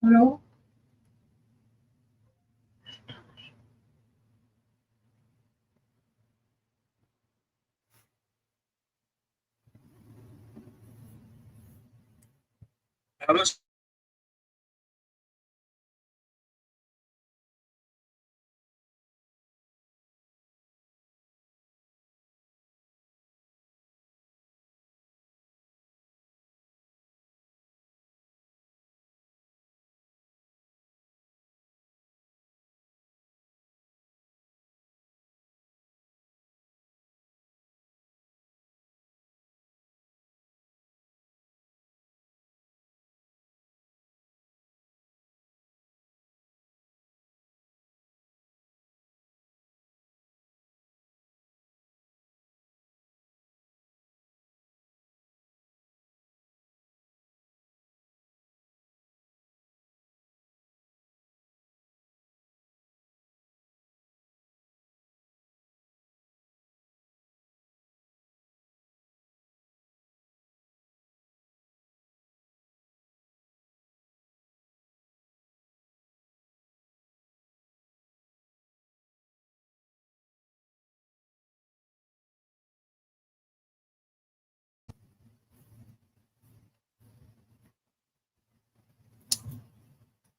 Hello. Halo.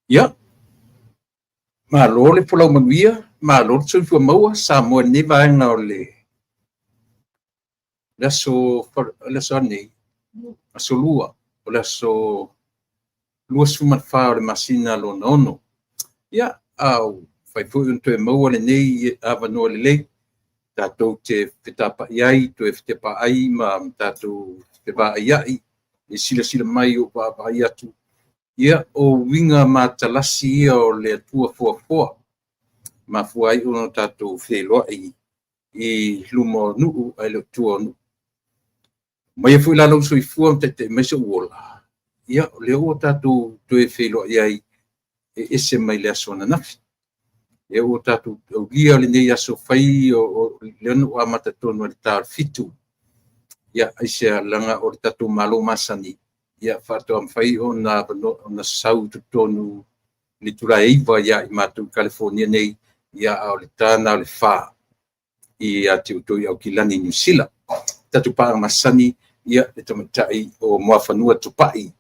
Ia, malo le folau manuia, malo le soifua maua Samoa i lenei vaega o le aso, le aso nei, aso lua, o le aso 24 o le masina lona 6. Ia, a ua mafai foi ona toe maua lenei avanoa lelei tatou te fetapai ai, toe fetepaai ma tatou fevaaiai i silasila mai o vaavaai atu. Ia, o uiga matalasi ia o le Atua foafoa, mafua ai ona tatou feiloai i luma o nuu ae le o tua o nuu. Aumaia foi la lou soifua ma taitai mai sou ola, ia, o lea ua tatou toe feiloai ai e ese mai le aso ananafi. Lea ua tatou aulia lenei aso fai o lea na ua amata tonu i le ta o le 7. Ia, aisea? Leaga o le tatou Malo masani, ia faatoa mafai ona sau i totonu i le itula e 9 ia i matou i Kalifonia nei, ia a o le ta lena o le 4 ia te outou i Aukilani Niu Sila. Tatou paaga masani, ia le tamaitai o Muafanua Tupai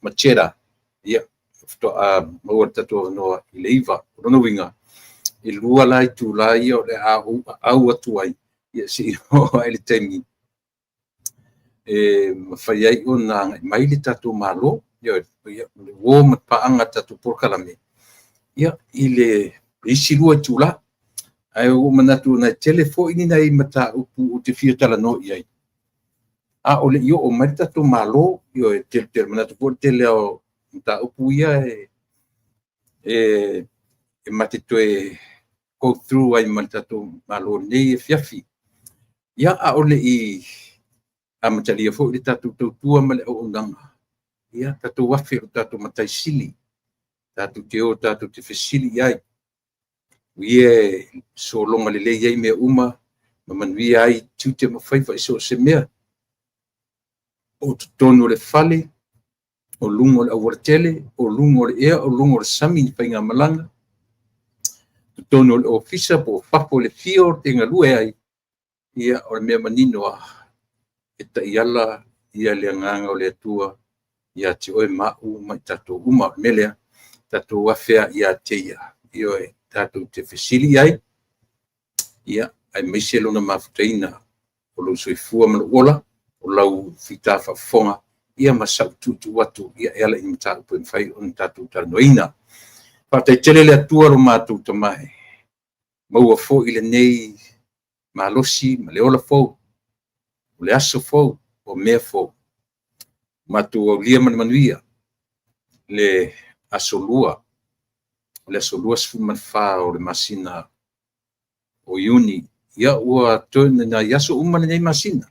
Macheta, ia faatoa maua le tatou avanoa i le 9. O lona uiga, e 2 la itula ia o le a ou aau atu ai, ia seia oo i le taimi e mafai ai ona agai mai le tatou Malo, le uo ma le paaga a le tatou polokalame, ia, i le isi 2 itula. Ae ua ou manatu ona e tele foi ni nai mataupu ou te fia talanoa i ai, a o le i oo mai le tatou Malo. Ioe, e manatu foi o le tele o mataupu ia e ma te toe go through ai ma le tatou Malo i lenei afiafi. Ia, a o le i amatalia foi le tatou tautua ma le auaunaga, ia tatou afe i lo tatou Matai Sili, tatou te o tatou te fesili i ai, o Ia e sologa lelei ai mea uma ma manuia ai tiute ma faiva i so o se mea, o totonu o le fale, o luga o le aualatele, o luga o le ea, o luga o le sami i faigamalaga, totonu o le ofisa po o fafo i le field e galue ai, ia, o le mea manino lava, e taiala le agaga o le Atua ia te oe ma au ma i tatou uma. O le mea lea, tatou afe ai ia te Ia, ioe, tatou te fesili i ai, ia, aemaise Lona mafutaina o lou soifua ma lou ola, o lau fita faafofoga, ia ma sau tuutuu atu ia, e ala i mataupu e mafai ona tatou talanoaina. Faafetai tele le Atua lo matou Tama e, maua foi lenei malosi ma le ola fou, o le aso fou, o mea fou. Matou aulia ma le manuia le aso lua, o le aso 24 o le masina o Iuni. Ia, ua toe nai aso uma lenei masina.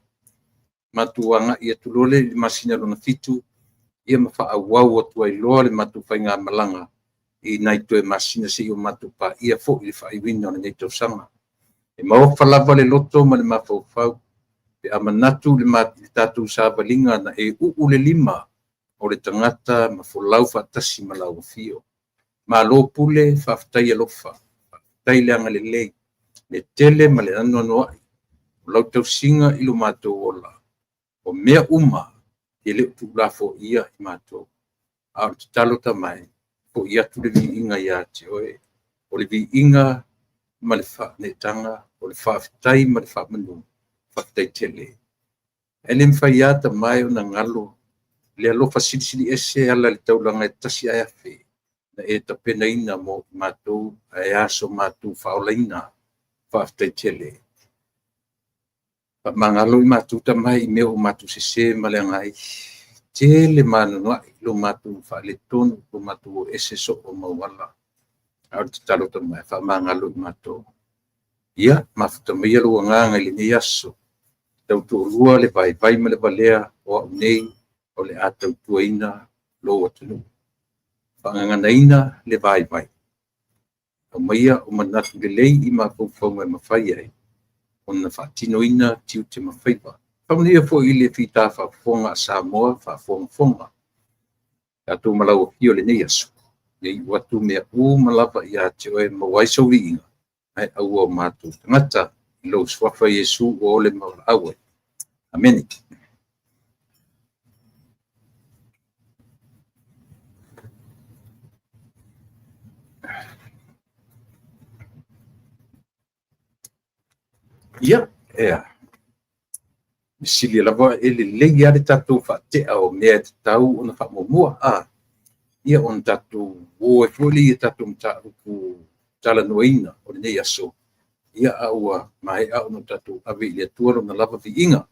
Matou agai atu loa lea i le masina lona 7, ia ma faaauau atu ai loa le matou faigamalaga i nai toe masina seia o matou paia foi le faaiuina o lenei tausaga. E maofa lava le loto ma le mafaufau pe a manatu i le tatou savaliga na e uu le lima. o le tagata ma folau faatasi ma lau afio. Malo pule, faafetai alofa, faafetai le agalelei, le tele ma le anoanoai o lau tausiga i lo matou ola. O mea uma e le o tuulafoaia i matou, a o le tatalo tamae, foi atu le viiga ia te oe, o le viiga ma le faaneetaga, o le faafetai ma le faamanu, faafetai tele. E le mafai lava tamae ona galo le alofa silisili ese e ala i le taulaga e tasi ae afe na e tapenaina mo i matou, ae a so matou faaolaina. Faafetai tele. Faamagalo i matou tamae i mea ua matou sese ma leaga ai. Tele ma anoanoai lo matou faaletonu, lo matou o ese soo ma ou ala. A o le tatalo tamae, faamagalo i matou. Ia, mafuta maia lou agaga i lenei aso, tautoalua le vaivai ma le valea o au nei o le a tautuaina lou atunuu. Faagaganaina le vaivai, aumaia o manatu lelei i mafaufauga e mafai ai ona faatinoina tiute ma faiva. Faamanuia foi i le fita faafofoga a Samoa faafogafoga. Tatou ma lau afio i lenei aso, ia iu atu mea uma lava ia te oe maua ai sou viiga, ae aua o matou tagata. I lou suafa Iesu ua ole ma valaau ai. Amene. Ia, ea, sili lava e lelei lava le tatou faatea o mea e tatau ona faamuamua. Ia, ona tatou o ai foi lea i tatou mataupu talanoaina o lenei aso, ia, a ua maea ona tatou ave i le Atua lona lava viiga.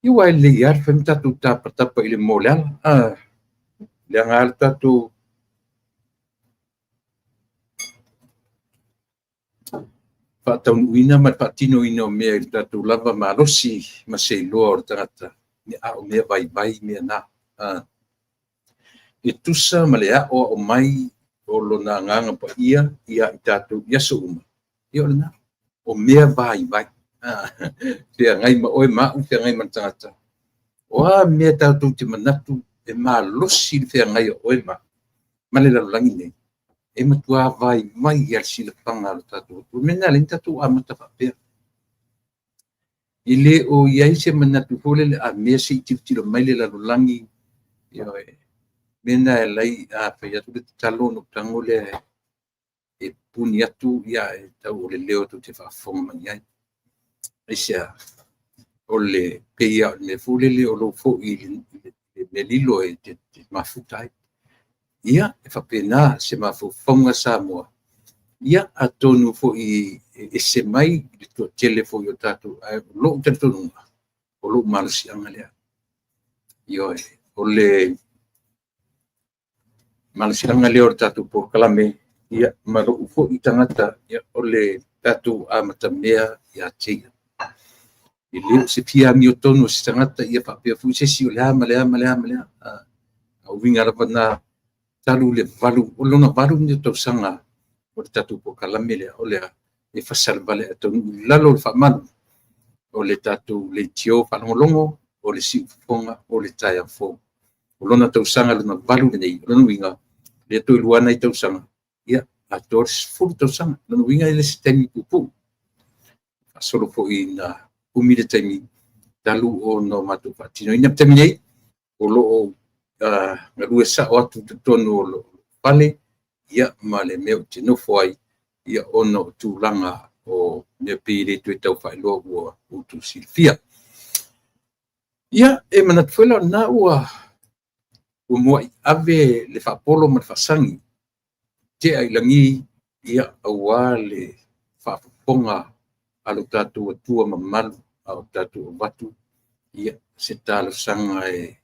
Ia, ua lelei lava le fai ma tatou tapatapa i le moa o le ala. Leaga lava le tatou faataunuuina ma le faatinoina o mea i le tatou lava malosi ma se iloa o le tagata, a o mea vaivai mea na. E tusa ma le aoao mai o lona Agaga Paia ia i tatou i aso uma, ia o lena, o mea vaivai. Feagai ma oe ma au, feagai ma le tagata. O a mea tatou te manatu e malosi le feagai o oe ma au ma le lalolagi lenei, e matua vaivai lava le silafaga a lo tatou Atua. O le mea lena e ala ai ona tatou amata faapea. E le o i ai se manatu foi lele a mea se i tilotilo mai le lalolagi. Ioe. Mea lena e ala ai a fai atu le tatalo ona ou tago lea e pupuni atu, ae tau o le leo tou te faafofoga mai ai. Aisea? O le pei lava o le mea foi lele o lou foi i le mea lilo e te mafuta ai. Ia, e faapena se mafaufauga Samoa. Ia, atonu foi e ese mai le toatele foi o tatou, ae o lou talitonuga, o lou malosiaga lea. Ioe, o le malosiaga lea o le tatou polokalame, ia, ma lou foi tagata, ia, o le tatou amatamea ia te ia. E le o se fia amiotonu o se tagata ia faapea foi se isi o le a ma le a ma le a ma le a. A o uiga lava na, talu le 8, o lona 8 lenei o tausaga o le tatou polokalame lea, o le a? E fasalevale ae taunuu i lalo o le faamalu o le tatou leitio faalogologo, o le siufofoga, o le taeao fou. O lona tausaga lona 8 lenei, o lona uiga, lea toe 2 nai tausaga, ia, atoa le 10 tausaga. O lona uiga e le o se taimi puupuu. Faasolo foi ina umi le taimi talu ona matou faatinoina. O le taimi nei, o lo o galue sao atu i totonu o lou fale, ia, ma le mea ou te nofo ai, ia, ona o tulaga o mea pei e le toe tau faailoa ua outou silafia. Ia, e manatu foi la o lena ua muai ave le faapolo ma le faasagi tea i lagi, ia, aua le faafofoga a lo tatou Atua mamalu, a o tatou avatu ia se talosaga e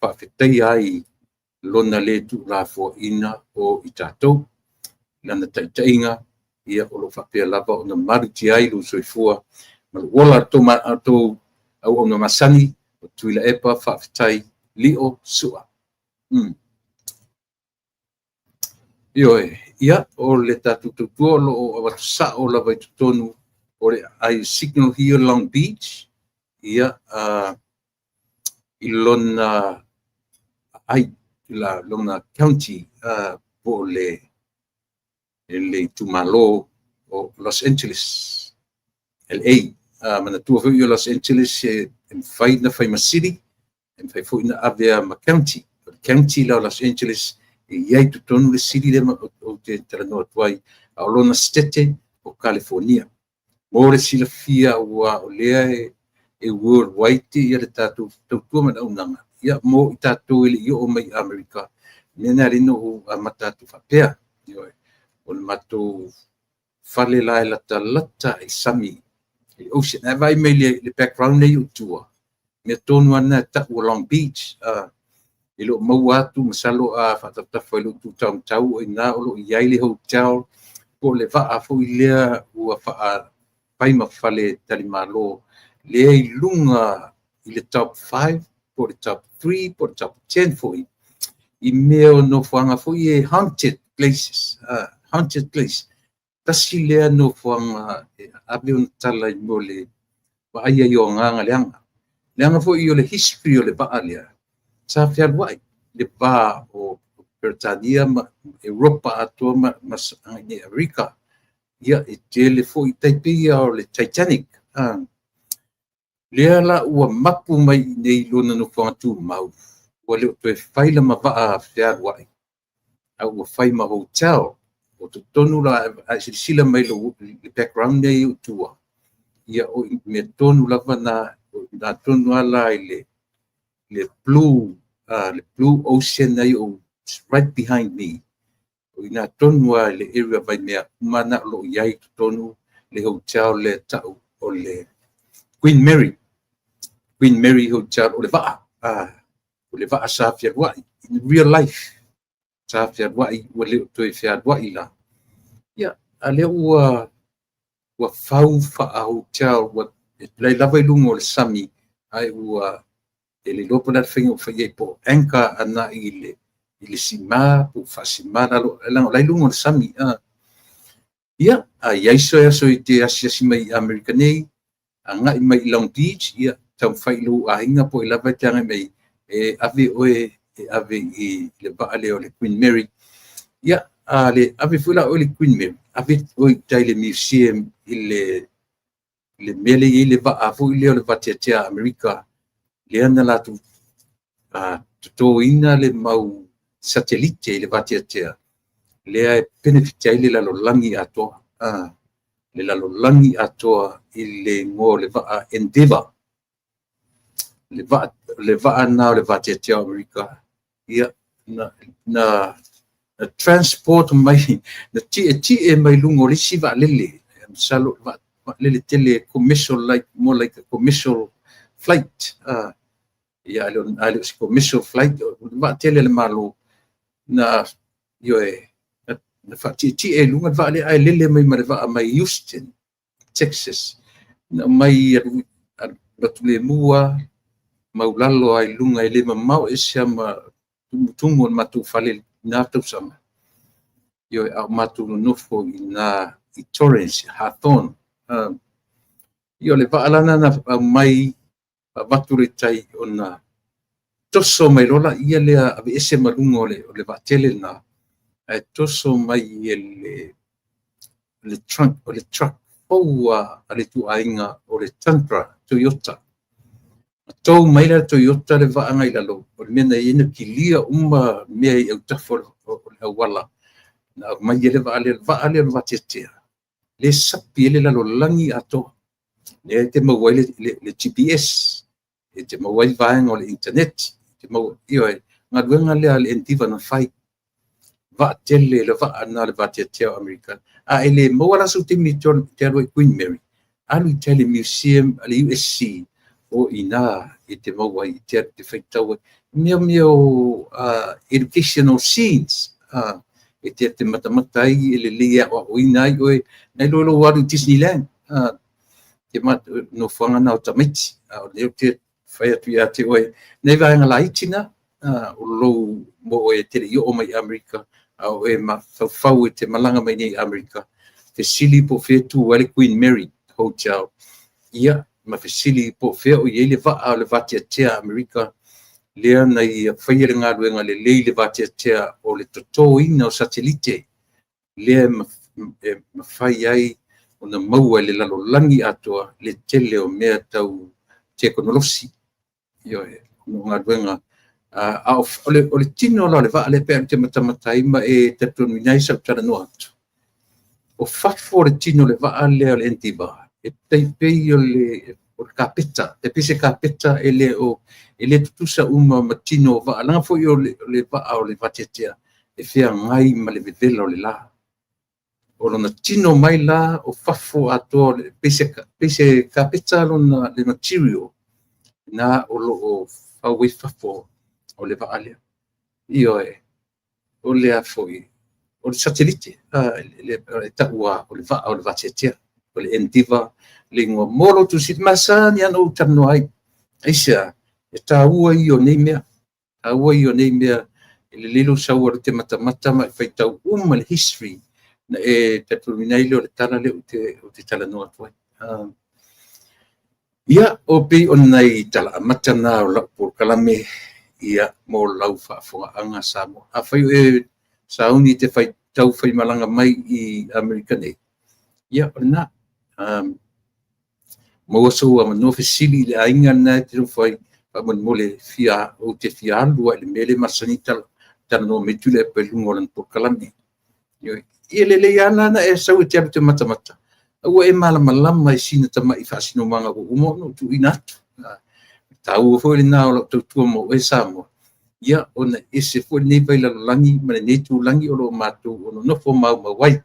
faafetaia ai lona le tuulafoaiina o i tatou, lana taitaiga, ia, o lo o faapea lava ona malutia ai lou soifua ma lou ola. La outou auauna masani, o Tuilaepa Faafetai Lio Sua. Ioe, ia, o le tatou tautua o lo o avatu sao lava i totonu o le iSignal here Long Beach, ia, i lona ai la lona county, po o le itumalo o Los Angeles, LA. Manatua foi o Los Angeles e mafai ona fai ma city, e mafai foi ona avea ma county. O le county la o Los Angeles e i ai totonu le city lea ou te talanoa atu ai, a o lona state o California. Mo le silafia, ua o lea e worldwide ia le tatou tautua ma le auaunaga. Ia, mo i tatou e le i oo mai i Amerika, mea na alai ona ou amata atu faapea. O le matou fale la e latalata i sami, i ocean. Ae vaai mai le background nei o tua, mea tonu lava lena e tau o Long Beach. E le o maua atu, masalo a faatafatafa i lou tu taumatau, o i ina o lo o i ai le hotel po o le vaa foi lea ua faafai ma fale talimalo lea i luga i le top 5 po o le top 3 po o le top 10 foi i mea o nofoaga foi e haunted places, haunted place. Tasi lea nofoaga e ave ona tala i mo le vaaia i o agaga leaga. Leaga foi o le history o le vaa lea, sa fealuai le va o Peretania ma Europa atoa ma Amerika. Ia, e tele foi tai pei o le Titanic. Lea la ua mapu mai i nei lona nofoaga tumau, ua le o toe fai la ma vaa fealuai, a ua fai ma hotel. O totonu la, a silasila mai le background nei o tua, ia o mea tonu lava na, na tonu lava i le blue, le blue ocean ai o right behind me. O ina tonu lava i le area Waimea uma na o lo o i ai totonu le hotel lea tau o le Queen Mary. Queen Mary Hotel, o le vaa. O le vaa sa fealuai in real life. Sa fealuai, ua le o toe fealuai la. Ia, a lea ua fau faa-hotel, ua lai lava i luga o le sami, ai ua e le iloa po o le a le faiga ua fai ai, po o anchor agai i le sima, po o faasima lalo, leaga o la i luga o le sami. Ia, a i ai se aso i te asiasi mai i Amerika nei, agai mai i Long Beach, ia, taumafai i lou aiga po o lava e te agai mai, e ave oe, e ave i le vaa lea o le Queen Mary. Ia, a le ave foi la oe le Queen Mary, ave oe i tai le museum i le mea lea e i ai le vaa foi lea o le vateatea Amerika, lea na latou totoina le mau satelite i le vateatea, lea e benefit ai le lalolagi atoa. Le lalolagi atoa i le igoa o le vaa Endeavour. Le vaa na o le vateatea o Amerika, ia, na transport mai, na tietie mai luga o le isi vaalele, masalo vaalele tele commercial, like, more like a commercial flight. Ia, a le o se commercial flight, vaa tele le Malo, na, ioe, na faatietie i luga le vaa lea, ae lele mai ma le vaa mai Houston, Texas. Na mai atu le mua, maulalo ai luga e le mamao ese ma tumutumu o le matou fale na tausaga. Ioe, a o matou nonofo i na i Torrance, Hawthorne. Ia, o le vaa lana na aumai avatu le tai ona toso mai loa ia lea aveese ma luga o le vaatele lena, ae toso mai e le trunk o le truck fou a le ituaiga o le Tundra Toyota. Tou mai la Toyota le vaa ngai lalo, o le mea na ia na kilia uma mea i autafa o le auala. Na aumai e le vaa lea, vaa lea o le vateatea, le sapi e le lalolagi atoa. Lea e te maua ai le GPS, e te maua ai vaega o le internet, te maua, ioe, galuega lea le Endeavour na fai. Vaa tele le vaa na le vateatea o Amerika. A e le maua la sau taimi te alu ai Queen Mary, alu i tai le museum a le USC o ina e te maua ai te faitau ai. Mea o educational scenes, e te matamata ai e lelei aoaoina ai oe, nai lo lou alu i Disneyland. Te nofoaga na o tamaiti. A o lea te fai atu ia te oe, nei vaega laiti na, o lou mo oe te le i oo mai Amerika, a o e mafaufau e te malaga mai nei Amerika, fesili po fea tu ai le Queen Mary Hotel. Ia, ma fesili po fea o i ai le vaa o le vateatea Amerika. lea na ia faia le galuega lelei i le vateatea o le totoina o satelite, lea e mafai ai ona maua e le lalolagi atoa le tele o mea tau tekonolosi. Ioe, o galuega a o le tino la o le vaa lea pe a ou te matamata ai ma e talitonuina ai sau talanoa atu. O fafo o le tino o le vaa lea o le Endeavour, e tai pei o le kapeta, e pei se kapeta e le tutusa uma ma tino o vaa, leaga foi o le vaa o le vateatea e feagai ma le vevela o le la. O lona tino mai la o fafo atoa, pei se kapeta lona le material na o lo o fau ai fafo o le vaa lea. Ioe, o le a foi, o le satelite, e taua o le vaa o le vateatea, o le Endeavour le igoa. Mo lo outou silafia, e masani lava ona ou talanoa ai. Aisea? E taua ia o nei mea, taua ia o nei mea, e lelei lou sau e te matamata ma e faitau uma le history na e talitonuina ai lea o le tala lea ou te talanoa atu ai. Ia, o pei o nai tala amata na o lau polokalame, ia, mo lau faafofogaaga Samoa. Afai o e sauni e te tau faimalaga mai i Amerika nei, ia, o lena. Maua sou avanoa fesili i le aiga lena e te nofo ai, faamolemole ou te fia alu lava i le mea lea e masani ona talanoa mai Tuilaepa i luga o lana polokalame. Ia lelei lava la ona e sau e te alu e te matamata, a ua e malamalama i sina tamai faasinomaga ua uma ona ou tuuina atu. E taua foi lena o lau tautua mo oe Samoa, ia ona ese foi lenei vailalolagi ma lenei itulagi o lo o matou nonofo maumau ai.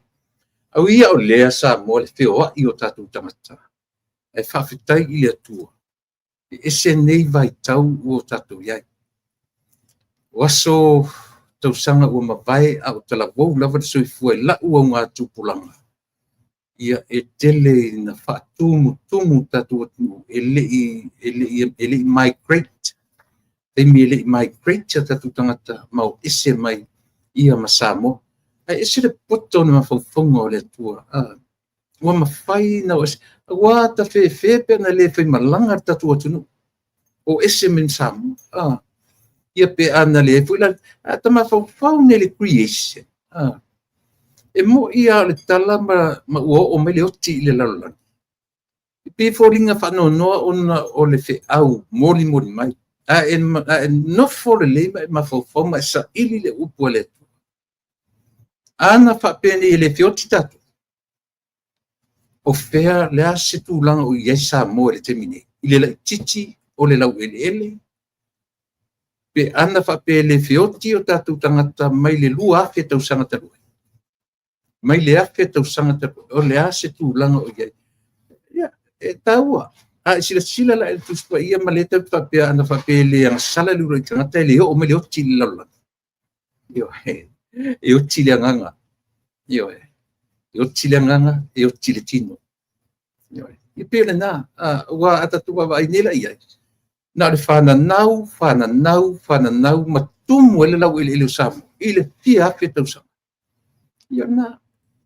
Au ia o lea Samoa le feoai o tatou tagata, ae faafetai i le Atua, e ese nei vaitau ua tatou i ai. O aso tausaga ua mavae a o talavou lava le soifua i lau augatupulaga, ia e tele ina faatumutumu tatou atunuu e le i migrate, taimi e le i migrate a tatou tagata ma o ese mai ia ma Samoa. Ae ese le poto o le mafaufauga o le Atua. Ua mafai na o ese. Ua tafefe pe na le faimalaga le tatou atunuu o ese mai ma Samoa. Ia pe ana leai foi la, a ta mafaufau nei i le creation. E moi lava o le tala ma ua oo mai le oti i le lalolagi. E pei e foliga faanoanoa ona o le feau molimoli mai. A e nofo lelei ma e mafaufau ma e saili le upu a le Atua. Ana faapea nei e le feoti tatou, o fea le a se tulaga o i ai Samoa i le taimi nei, i le laitiiti o le laueleele, pe ana faapea e le feoti o tatou tagata mai le 2000 tausaga talu ai, mai le 1000 tausaga talu ai, o le a se tulaga o i ai? Ia, e taua. A e silasila la i le Tusi Paia ma le tatou faapea ana faapea e le agasala le uluai tagata e le oo mai le oti i le lalolagi. Ioe, e oti le agaga. Ioe, e oti le agaga, e oti le tino. Ioe, e pei o lena, ua a tatou vaavaai nei la i ai, na o le fananau, fananau, fananau ma tumu ai le laueleele o Samoa i le fia afe tausaga. Ia lena,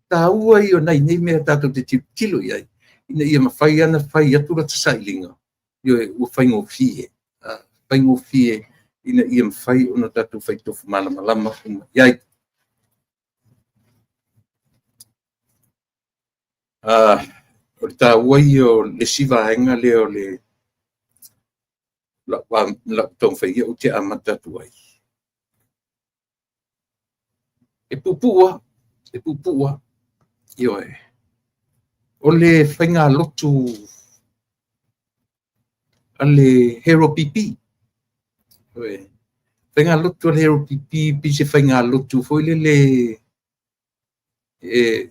taua ia o nai nei mea tatou te tilotilo i ai, ina ia mafai ona fai atu lata sailiga, ioe, ua faigofie, faigofie ina ia mafai ona tatou faitofu malamalama uma i ai. O le taua ia o le isi vaega lea o le lau taumafai ia ou te amata atu ai. E puupuu lava, e puupuu lava. Ioe. O le faigalotu a le Hero PP. Ioe. Faigalotu a le Hero PP pei se faigalotu foi lele e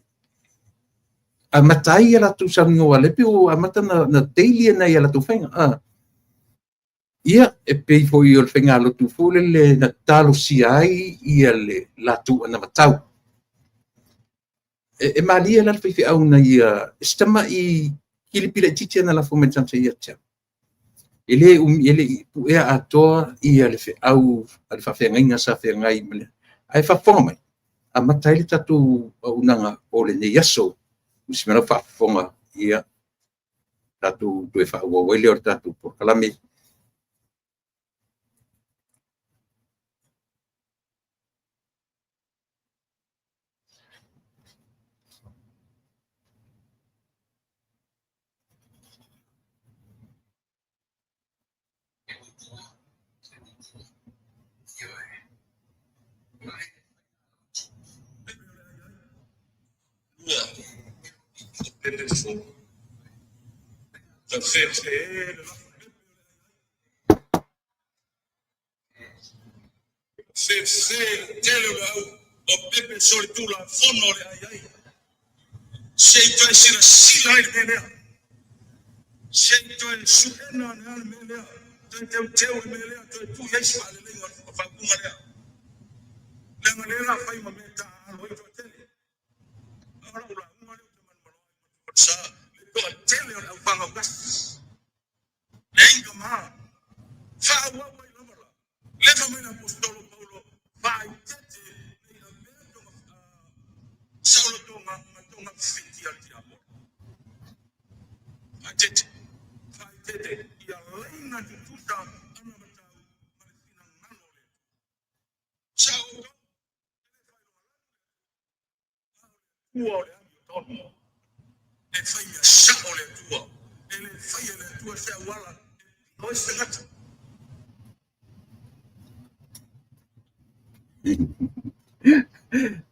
amata ai a latou saunoa, lea pei ua amata na daily nai a latou faiga. Ia, e pei foi o le faigalotu foi lele na talosia ai ia le latou anavatau. E malie la le faifeau na ia se tamai kilipi laitiiti na lafo mai i le tagata ia te au. E le umi, e le i puea atoa ia le feau a le faafeagaiga sa feagai ma le, ae faafofoga mai, amata ai le tatou auaunaga o lenei aso. Musi mai lau faafofoga, ia tatou toe faaauau ai lea o le tatou polokalame.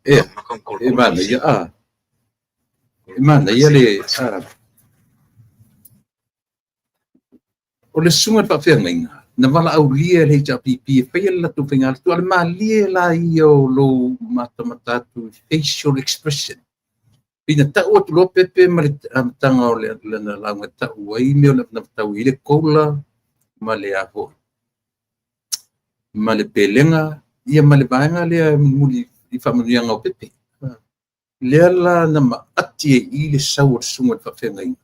Ea, e manaia, a. E manaia le, a. O le susuga i le faafeagaiga, na valaaulia e le HRPP e faia le latou faigalotu, a o le malie la ia o lou matamata atu i facial expression. Pei na tau atu loa Pepe ma le amataga o lana lauga e tau ai mea o le anavatau i le COLA ma le a foi, ma le pelega, ia ma le vaega lea mulimuli i faamanuiaga o Pepe. Lea la na maati ai i le sau o le susuga i le faafeagaiga.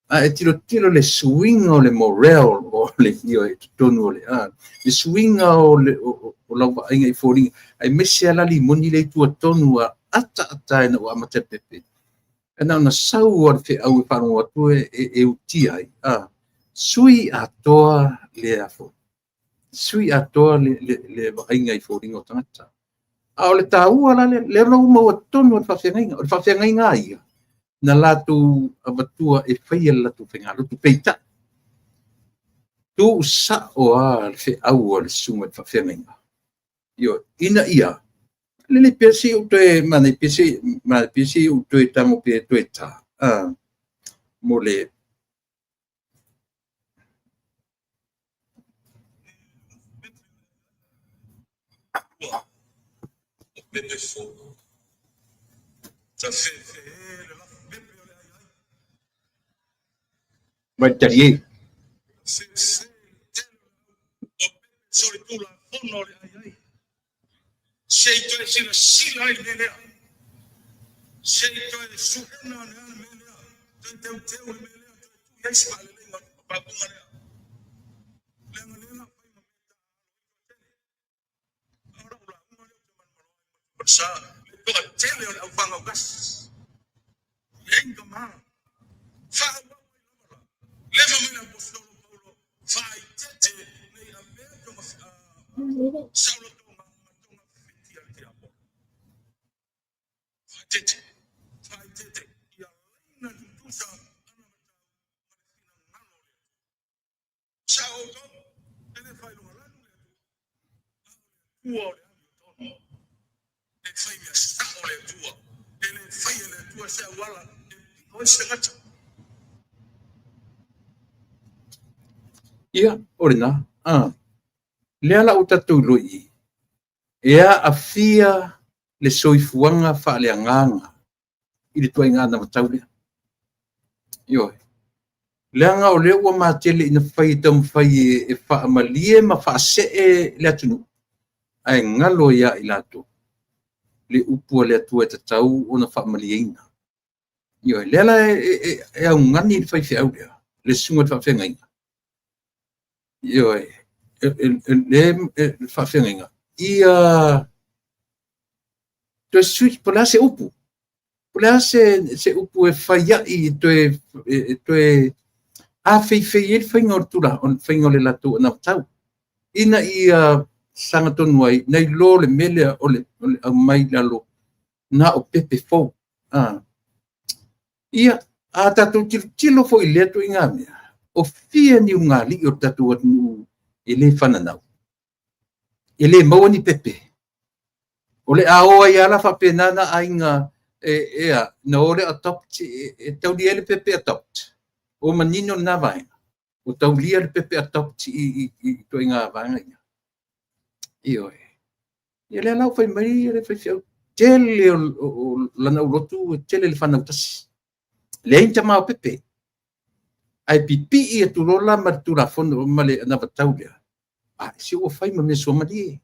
A e tilotilo le suiga o le morale o le ioe totonu o le a, le suiga o le o lau vaaiga i foliga, aemaise lava la limoni lea i tua tonu a ataata ina ua amata e Pepe. E na ona sau lava o le feau e faalogo atu e utia ai, a, sui atoa le a foi, sui atoa le vaaiga i foliga o tagata. A o le taua la lea, lea la ua maua tonu e le faafeagaiga. O le faafeagaiga lava ia, na latou avatua e faia le latou faigalotu. Peitai, tuusao lava le feau a le susuga i le faafeagaiga. Ioe, ina ia lelei pea se i ou toe manaia pea se manaia pea se i ou toe tago pea e toe ta mo le mai talie. Ia, o lena. Ah. Lea la ua tatou iloa i i, e aafia le soifuaga faaleagaga i le ituaiga anavatau lea. Ioe. Leaga o lea ua matele ina fai e taumafai e faamalie ma faasee le atunuu, ae galo ia i latou le upu a le Atua e tatau ona faamalieina. Ioe, lea la e augani le faifeau lea, le susuga i le faafeagaiga. Ioe, le faafeagaiga, ia toe switch, po o le a se upu, po o le a se upu e fai ai e toe afeifei ai le faiga o le tula, o le faiga o le latou anavatau, ina ia sagatonu ai, nai lo le mea lea o le aumai i lalo na o pepe fou. Ia, a tatou tilotilo foi i lea ituaiga mea, o fia ni ulugalii o le tatou atunuu E le fananau, e le maua ni pepe. O le a o ai ala faapena na aiga e ea na o le adopt e taulia ai le pepe adopt. O manino lena vaega. O taulia le pepe adopt i ituaiga vaega ia. Ioe. Ia lea la ua fai mai le faifeau, tele o lana aulotu e tele le fanau tasi. Leai ni tama o pepe. Ae pipii atu loa la ma le Tulafono ma le anavatau lea, a, se ua fai ma mea suamalie.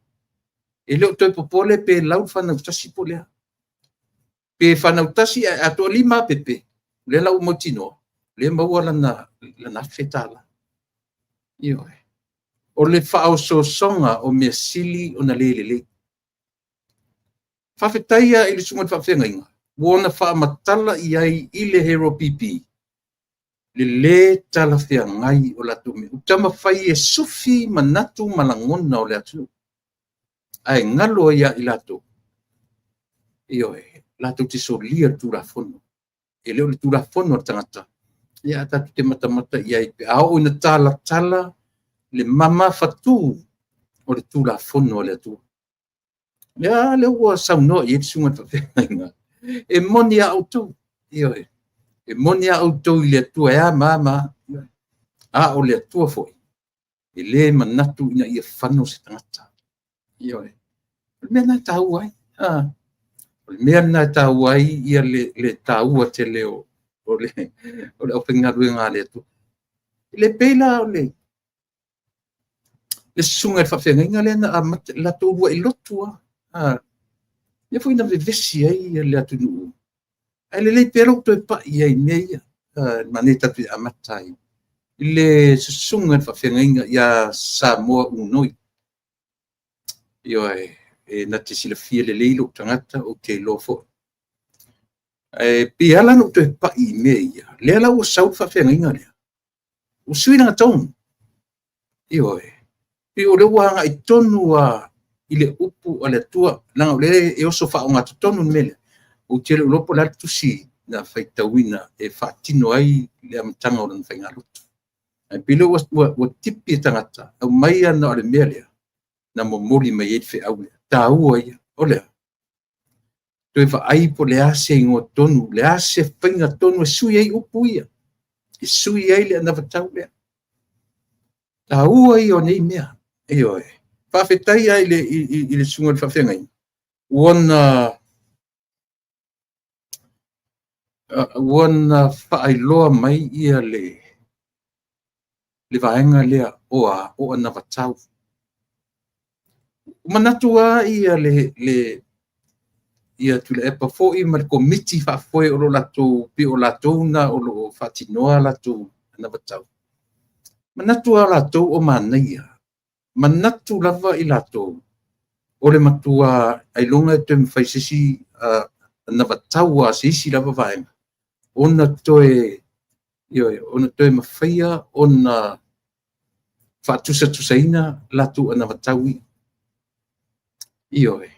E le o toe popole pe lau le fanau tasi po o le a. Pe fanau tasi ae atoa 5 lava pepe, o lea la ua mautinoa, o lea e maua lana $1,000. Ioe. O le faaosoosoga o mea sili ona le lelei. Faafetai lava i le susuga i le faafeagaiga ua ona faamatala i ai i le Hero PP le lē talafeagai o latou mea. Ua taumafai e sufi manatu ma lagona o le atunuu, ae galo ai ia i latou, ioe, latou te solia le Tulafono. E le o le Tulafono a le tagata, ia ae tatou te matamata i ai pe a oo ina talatala le mamafatu o le Tulafono a le Atua. Lea lea ua saunoa i ai le susuga i le faafeagaiga. E moni a outou, ioe, e moni a outou i le Atua e a ma a ma a. A o le Atua foi, e le manatu ina ia fano se tagata. Ioe. O le mea lena e taua ai. O le mea lena e taua ai ia le taua tele o le aufaigaluega a le Atua. E le pei la o le susuga i le faafeagaiga lea na amata le latou uluai lotu lava. Lea foi na vevesi ai le atunuu. Ae lelei pea lou toe pai i ai i mea ia. Manaia tatou te amata ai i le susuga i le faafeagaiga ia Samoa Unoi. Ioe, e na te silafia lelei lou tagata, ou te iloa foi. Ae pei e ala ona ou toe pai i mea ia, lea la ua sau le faafeagaiga lea, ua sui lana tone. Ioe, pei o lea ua agai tonu lava i le upu a le Atua, leaga o lea e oso faaogatotonu le mea lea. Ou te le o iloa po o le a le tusi na faitauina e faatino ai le amataga o lana faigalotu. Ae pei o lea ua tipi e tagata, aumai lava na o le mea lea na momoli mai ai le feau lea. Taua ia. O le a? Toe vaai po o le a se igoa tonu, o le a se faiga tonu e sui ai upu ia, e sui ai le anavatau lea. Taua ia o nei mea. Ioe. Faafetai lava i le susuga i le faafeagaiga, ua na faailoa mai ia le vaega lea o a o anavatau. Manatu lava ia le ia Tuilaepa foi ma le komiti faafoe o lo o latou, pei o latou na o lo o faatinoa latou anavatau. Manatu lava latou o manaia, manatu lava i latou o le matua ailoga e toe mafai se isi anavatau a se isi lava vaega ona toe, ioe, ona toe mafaia ona faatusatusaina latou anavatau ia. Ioe.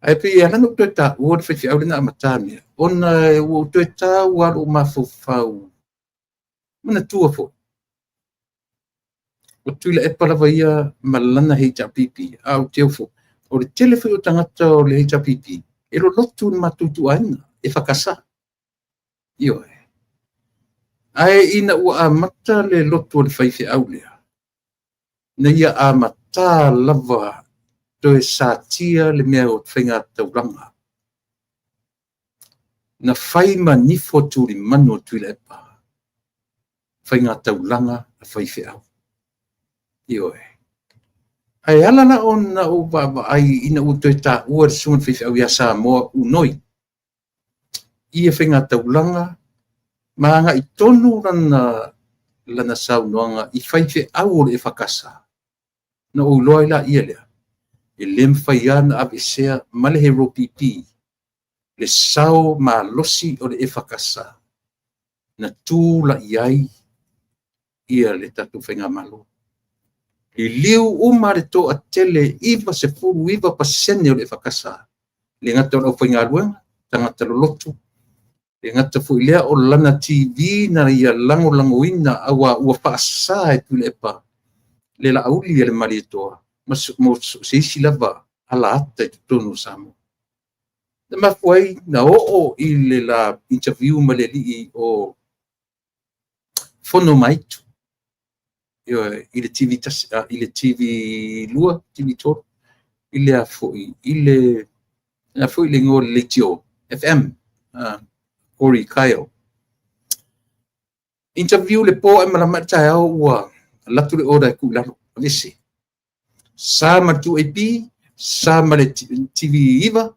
Ae pei e ala ona ou toe taua le faifeau lea na amata mea, ona ua ou toe tau lava lou mafaufau. Manatua foi, o Tuilaepa lava ia ma lana HRPP, a ou te ofo, o le tele foi o tagata o le HRPP, e lolotu i le matou ituaiga, e EFKS. Ioe. Ae ina ua amata le lotu a le faifeau lea, na ia amata lava toe satia le mea o faiga taulaga. Na fai ma nifo tulimanu o Tuilaepa, faiga taulaga a faifeau. Ioe. Ae ala la ona ou vaavaai ina ua toe taua le susuga i le faifeau ia Samoa Unoi, ia faiga taulaga ma agai tonu lana saunoaga i faifeau o le EFKS, na ou iloa ai laia lea, e le mafai lava ona aveesea ma le Hero PP le sao malosi o le EFKS na tulai ai ia le tatou faigamalo. Liliu uma le toatele 99% o le EFKS, le gata o le aufaigaluega, tagata lolotu, le gata foi lea o lana TV na ia lagolagoina aua ua faasa e Tuilaepa le Laauli a le Malietoa ma so o se isi lava alaata i totonu o Samoa. Na mafua ai na oo i le la interview ma le alii o Fono ma Aitu i le TV tasi, i le TV 2, TV 3, i le foi, i le a foi le igoa o le leitio, FM, Corey Kyle. Interview le po ae malama i le taeao ua alu atu le order e tuu i lalo, aveese. Sa ma le 2AP, sa ma le TV9,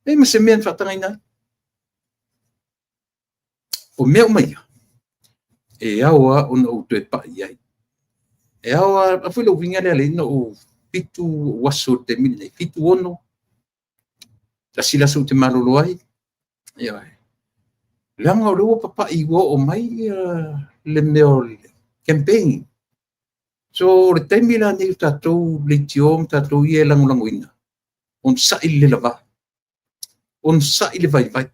e ma se mea na faatagaina ai. O mea uma ia, e ao lava ona ou toe pai i ai. E ao lava, foi le uiga lea na ou 7 ou aso i le taimi lenei, 7, 6, tasi le aso ou te malolo ai. Ioe. Leaga o lea ua papai ua oo mai le mea o le campaign. So o le taimi la nei o tatou leitio ma tatou ia e lagolagoina, onosai le lavā, onosai le vaivai.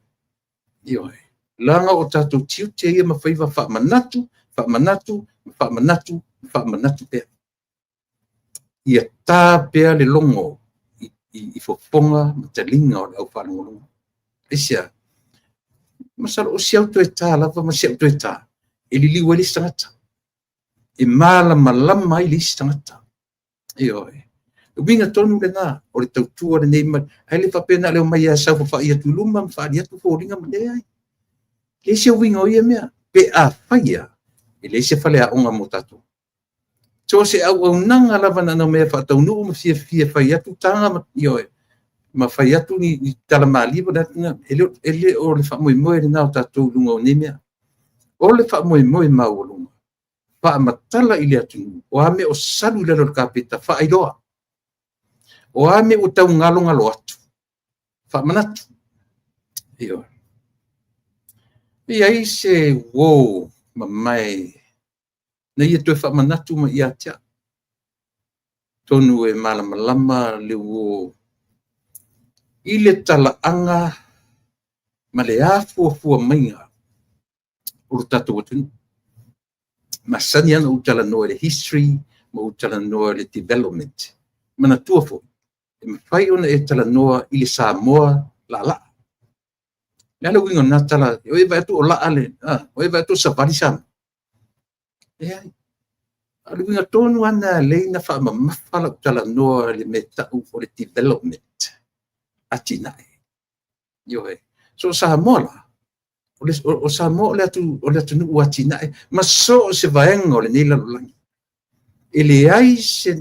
Ioe. Leaga o tatou tiute ia ma faiva, faamanatu, faamanatu, faamanatu, faamanatu pea. Ia ta pea le logo i fofoga ma taliga o le aufaalogologo. Aisea? Masalo o si au toe ta lava ma si au toe ta, e liliu ai le isi tagata, e malamalama ai le isi tagata. Ioe. Le uiga tonu lena o le tautua lenei, ae le faapea na o le omai e saofafai atu i luma ma faali atu foliga ma leai. Le isi uiga o ia mea, pe a faia, e leai se faleaoga mo tatou. So se auaunaga lava na mea faataunuu ma fiafia fai atu taga ma, ioe, ma fai atu ni tala malie, e le o le faamoemoe lena o tatou i luga o nei mea. O le faamoemoe maualuga, faamatala i le atunuu, o a mea o salu i lalo o le kapeta, faailoa. O a mea ua tau galogalo atu, faamanatu. Ioe. E i ai se uo mamae na ia toe faamanatu mai ia te au. Tonu e malamalama le uo i le talaaga ma le afuafua maiga o lo tatou atunuu. Masani lava ona ou talanoa i le history ma ou talanoa i le development. Manatua foi, e mafai ona e talanoa i le Samoa laalaa. Le a le uiga o lena tala? O e vaai atu o laa le, o e vaai atu o savali Samoa. Leai. A o le uiga tonu lava lena e alai ona faamamafa lau talanoa i le mea tau o le development, atinae. Ioe. So Samoa la, o Samoa o le atunuu atinae ma so o se vaega o lenei lalolagi. E leai se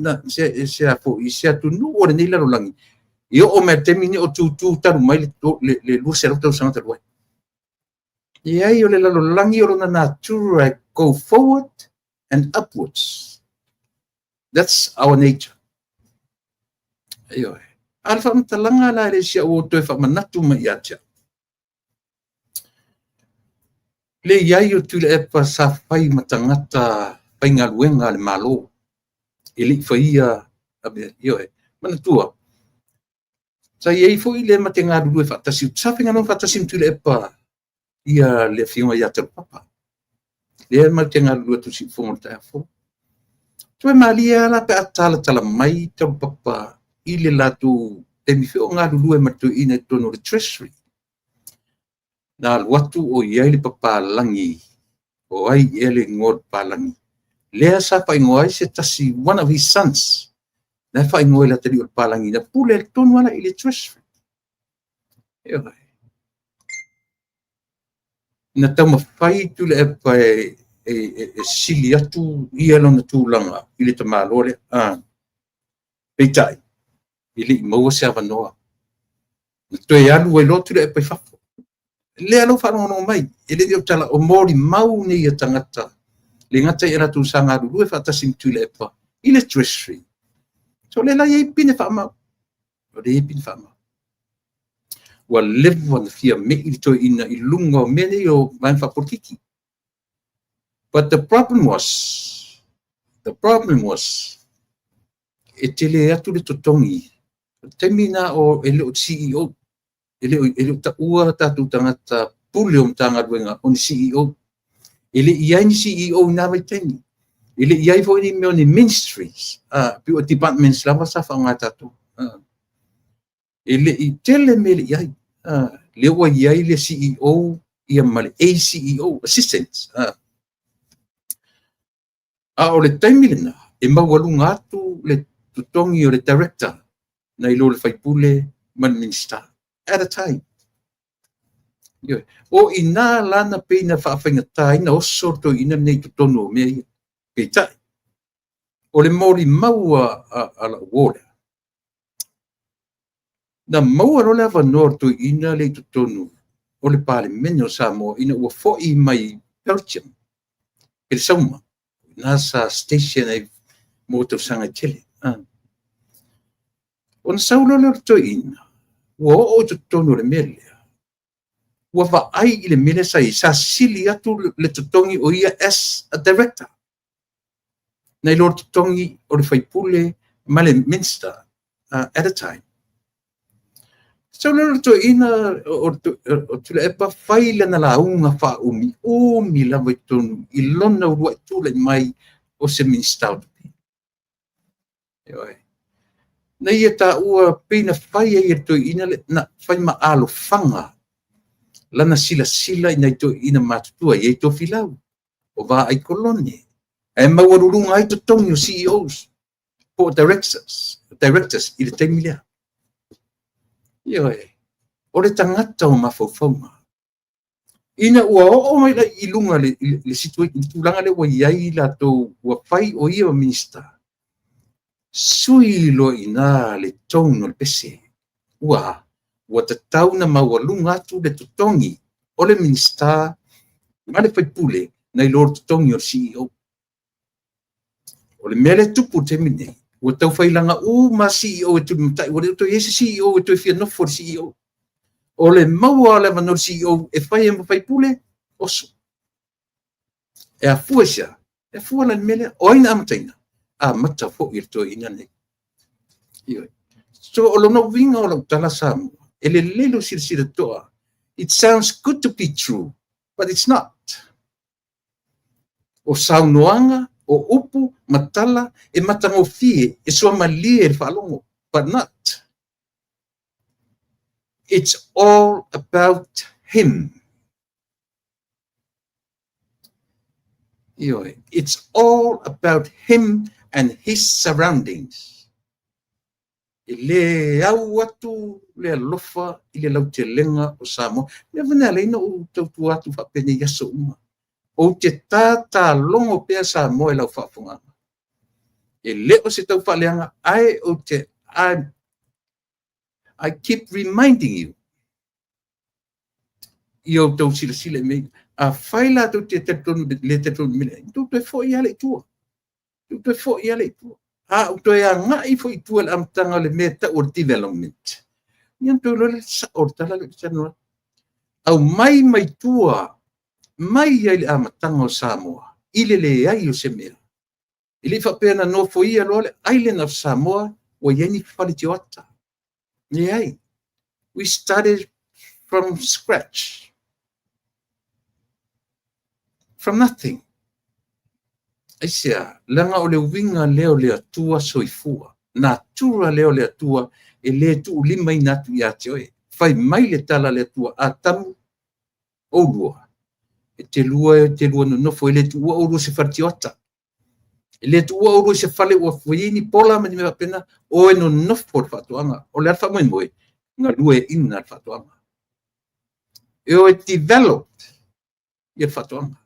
a foi, se atunuu o lenei lalolagi e oo mai le taimi nei o tutu talu mai le 200 tausaga talu ai. Leai, o le lalolagi o lona natura e go forward and upwards. That's our nature. Ioe. A le faamatalaga la e le si au toe faamanatu mai ia te au. Le i ai o Tuilaepa sa fai ma tagata faigaluega a le Malo, e le i faia, ioe, manatua, sa i ai foi le ma te galulue faatasi, sa faigaluega faatasi ma Tuilaepa ia le afioga ia Talupapa. Lea ma te galulue atu Siufogo o le taeao fou. Toe malie lava la pe a talatala mai Talupapa i le latou taimi foi o galulue ma le toeaina i totonu o le Treasury. Na alu atu o i ai le papalagi, o ai ea le igoa o le papalagi lea sa faaigoa ai se tasi, one of his sons, na faaigoa i le atalii o le papalagi, na pule tonu ala i le Treasury. Ioe. Na taumafai Tuilaepa e sili atu ia lona tulaga i le tamaloa lea. Peitai, e le i maua se avanoa. Na toe alu ai loa Tuilaepa i fafo. Lea lau faalogologo mai, e le o tala o molimau nei a tagata, le gata i latou sa galulue faatasi ma Tuilaepa i le Treasury. So le la i ai pine faamau. O le i ai pine faamau. Ua leva na fia mei le toeaina i luga o mea nei o vaega faapolitiki. But the problem was, e tele atu le totogi. O le taimi na o e le o CEO, e le o taua tatou tagata pule o Matagaluega o ni CEO. E le i ai ni CEO i nā vaitaimi. E le i ai foi ni mea o ni ministries, pei o departments lava sa faaaoga e tatou. E le i tele mea e le i ai. Lea ua i ai le CEO ia ma le ACEO, assistant. A o le taimi lena, e maualuga atu le totogi o le director nai lo le faipule ma le Minisita at a time. Ioe. O i ina la na pei na faafaigata ai ona oso le toeaina lenei i totonu o mea ia. Peitai, o le molimau a lau uo lea, na maua loa le avanoa o le toeaina lea i totonu o le Palemene o Samoa ina ua foi mai Belgium, Pelesauma, na sa station ai mo tausaga e tele. Ona sau loa lea o le toeaina, ua oo i totonu o le mea lea, ua vaai i le mea lea sa i ai, sa sili atu le totogi o ia as a director nai lo le totogi o le faipule ma le Minister at a time. Sau loa le toeaina o Tuilaepa fai lana lauga faaumiumi lava i totonu i lona uluai tulai mai o se Minisita o Tupe. Ioe. Na ia taua pei na fai ai e le toeaina na fai ma alofaga lana silasila i nai toeaina matutua e i ai Tofilau, o Vaai Kolone, ae maualuluga ai totogi o CEOs po o directors i le taimi lea. Ioe. O le tagata o mafaufauga. Ina ua oo mai la i luga le situation, le tulaga lea ua i ai latou ua fai o ia o Minisita, sui loa i ina le tone o le pese. Ua tatau ona maualuga atu le totogi o le Minisita ma le faipule nai lo le totogi o le CEO. O le mea lea tupu i le taimi lenei, ua tau failaga uma CEO e tulimatai, ua le toe i ai se CEO e toe fia nofo i le CEO. O le maua o le avanoa o le CEO e fai ai ma faipule, oso. E afua i se a? E afua la i le mea lea. O ai na amataina? Amata foi e le toeaina lenei. Ioe. So o lona uiga o lau tala Samoa, e lelei lou silasila totoa. It sounds good to be true, but it's not. O saunoaga, o upu ma tala e matagofie, e suamalie le faalogo, but not. It's all about him. Ioe. It's all about him and his surroundings. E le au atu le alofa i le lautelega o Samoa. Mea vane alai na ou tautua atu faapenei aso uma. Ou te tatalogo pea Samoa i lau faafofogaga. E le o se tau faaleaga, ae ou te I keep reminding you i outou silasila i mea. A fai latou te talitonu le talitonu i mea, tou toe foi lava i tua. Tou toe foi lava i tua. A ou toe agai foi i tua i le amataga o le mea e tau o le development, ia na toe iloa lea le sao o le tala lea ou te talanoa. Aumai mai tua, mai ai le amataga o Samoa, i le leai o se mea. E le i faapea na nofoia loa le Island of Samoa ua i ai ni fale tioata. Leai. We started from scratch. From nothing. Aisea, leaga o le uiga lea o le Atua soifua. Natura lea o le Atua e le tuulimaina atu ia te oe. Fai mai le tala a le Atua, Atamu, oulua, e te lua nonofo, e le tuua oulua se fale tioata. E le tuua oulua se fale ua i ai ni pola ma ni mea faapena, o e nonofo le faatoaga. O le a le faamoemoe, galueaiina le faatoaga. E o e develop ia le faatoaga.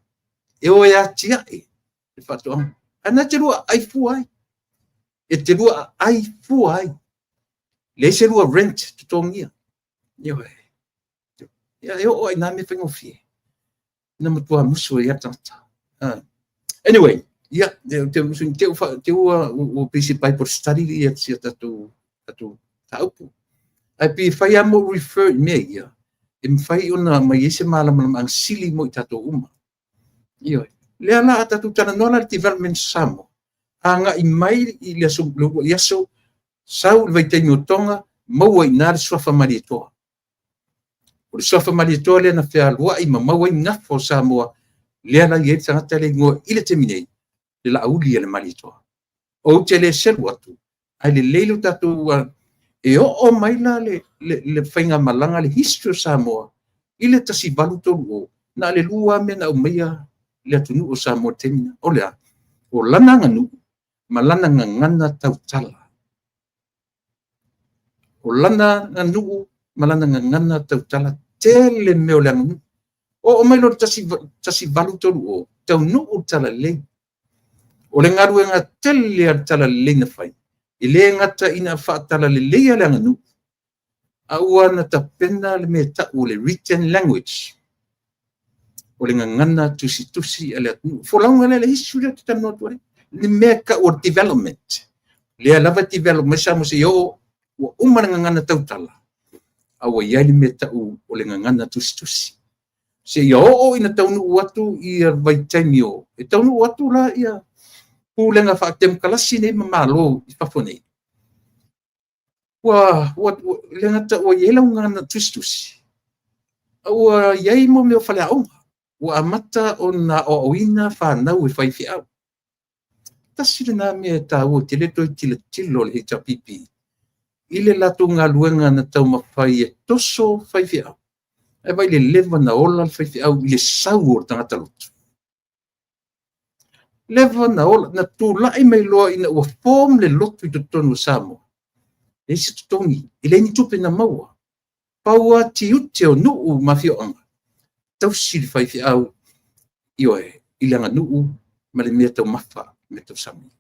E o e atiae le faatoaga. Ae na te lua aai fua ai. E te lua aai fua ai. Leai se lua rent totogia. Ioe. Ia e oo ai nā mea faigofie. Na matua musu ai a tagata. Anyway, ia, te musu te ua te ua ua pei se Bible study ia sia tatou taupu. Ae pei e fai lava mo refer i mea ia, e mafai ona mai ai se malamalamaaga sili mo i tatou uma. Ioe. Lea la a tatou talanoa la le development Samoa, agai mai i le aso, le uluai aso, sau i le vaitaimi o Tonga, maua i ina le suafa Malietoa. O le suafa Malietoa lea na fealuai ma maua ai gafa o Samoa, lea la i ai le tagata lea igoa i le taimi nei, le laauli a le Malietoa. Ou te le selu atu, ae lelei lo tatou e oo mai la le faigamalaga, le history o Samoa i le 1830, na o le lua lava mea na aumaia le atunuu o Samoa i le taimi lena. O le a? O lana aganuu ma lana gagana tautala. O lana aganuu ma lana gagana tautala, tele mea o le aganuu. Oo mai loa i le 1830, taunuu le talalelei. O le galuega tele a le talalelei na fai, e le gata ina faatalaleleia le aganuu, a ua na tapena le mea e tau o le written language, o le gagana tusitusi a le atunuu. Folauga lea, le history lea ou te talanoa atu ai, le mea e tau o le development. Lea lava e develop mai Samoa seia oo ua uma le gagana tautala, a ua i ai le mea e tau o le gagana tusitusi. Seia oo ina taunuu atu ia vaitaimi o, e taunuu atu la ia pulega faatemokarasi nei ma Malo i fafo nei, ua le gata ua i ai lau gagana tusitusi, a ua i ai mo mea o faleaoga, ua amata ona aoaoina fanau e faifeau. Tasi lena mea e taua tele toe tilotilo le HRPP i le latou galuega na taumafai e toso faifeau. Ae vaai i le leva na ola le faifeau i le sau o le tagata lotu. Leva na ola, na tulai mai loa ina ua form le lotu i totonu o Samoa. E leai se totogi, e leai ni tupe na maua. Pau lava tiute o nuu ma afioaga, tausi le faifeau, ioe, i le aganuu ma le mea taumafa, mea tausami.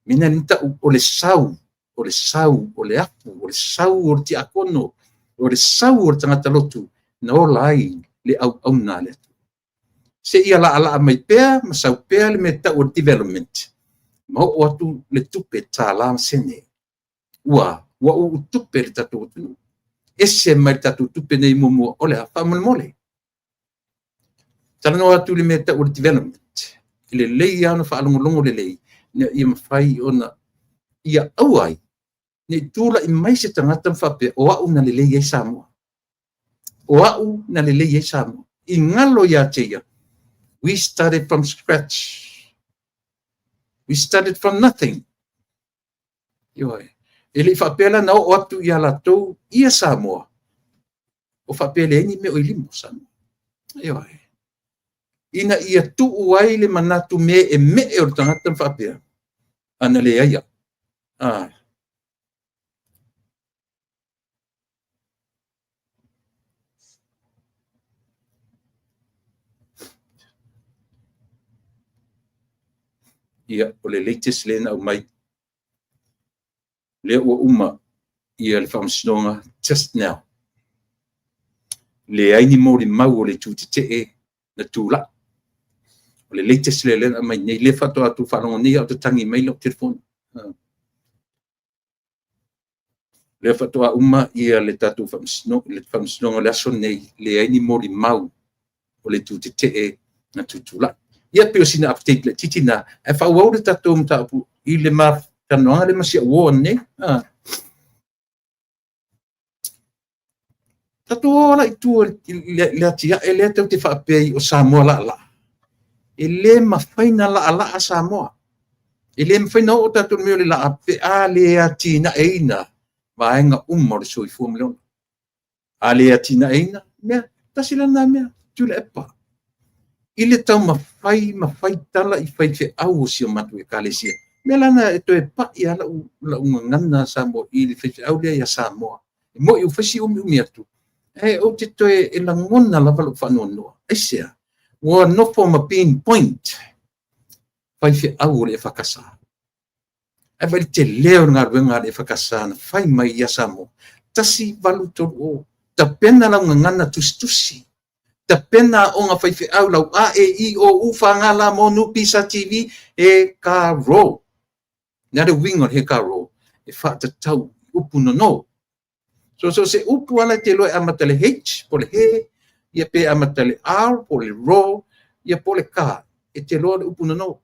Mea na tau o le sau, o le sau o le afu, o le sau o le tiakono, o le sau o le tagata lotu na ola ai le auauna a le Atua. Seia laalaa mai pea ma sau pea le mea tau o le development, ma oo atu le tupe tala ma sene. Ua uu tupe le tatou atunuu. Ese mai le tatou tupe nei muamua, o le a? Faamolemole. Talanoa atu i le mea tau o le development. E lelei lava ona faalogologo lelei, ina ia mafai ona ia aua ai ne i tulai mai se tagata ma faapea, o au na lelei ai Samoa. O au na lelei ai Samoa. I galo ia te ia, we started from scratch. We started from nothing. Ioe. E le i faapea la na oo atu ia latou ia Samoa, o faapea leai ni mea o i lima o Samoa. Ioe. Ina ia tuu ai le manatu me e mee o le tagata ma faapea, ana leai au. Ah. Ia, o le latest lea na aumai, lea ua uma ia le faamasinoga just now. Leai ni molimau o le itu tetee na tulai. O le latest lea lea na aumai nei, lea faatoa tou faalogo nei a o tatagi mai lau telefoni. Lea faatoa uma ia le tatou faamasinoga o le aso lenei, leai ni molimau o le itu tetee na tutulai. Ia pei o sina update laitiiti na, ae faaauau le tatou mataupu i le talanoaga lea ma si au uo nei. Tatou o la i tua i le atiae lea tou te faapea ai o Samoa laalaa. E le mafai na laalaa Samoa. E le mafai na oo tatou i le mea o le laa pe a le atinaeina vaega uma o le soifua ma le ola. A le atinaeina, mea, tasi la lena mea, Tuilaepa. I le taumafai ma fai tala i faifeau o si o matou ekalesia. Mea la na e toe pai lava lau gagana Samoa i le faifeau lea ia Samoa. E moni ua fai si umiumi atu, ae ou te toe e lagona lava lou faanoanoa. Aisea? Ua nofo ma pinpoint faifeau o le EFKS. Ae vaai le tele o le galuega a le EFKS na fai mai ia Samoa. 1830, tapena lau gagana tusitusi. Tapena aoga faifeau lau A, E, I, O, U, F, G, L, M, N, P, S, T, V, E, K, R. Le a le uiga o le he ka ro? E faatatau i upu nono. So, so se upu ala e te iloa e amata le H po le he, ia pe amata le R po le ro, ia po le K, e te iloa le upu nono.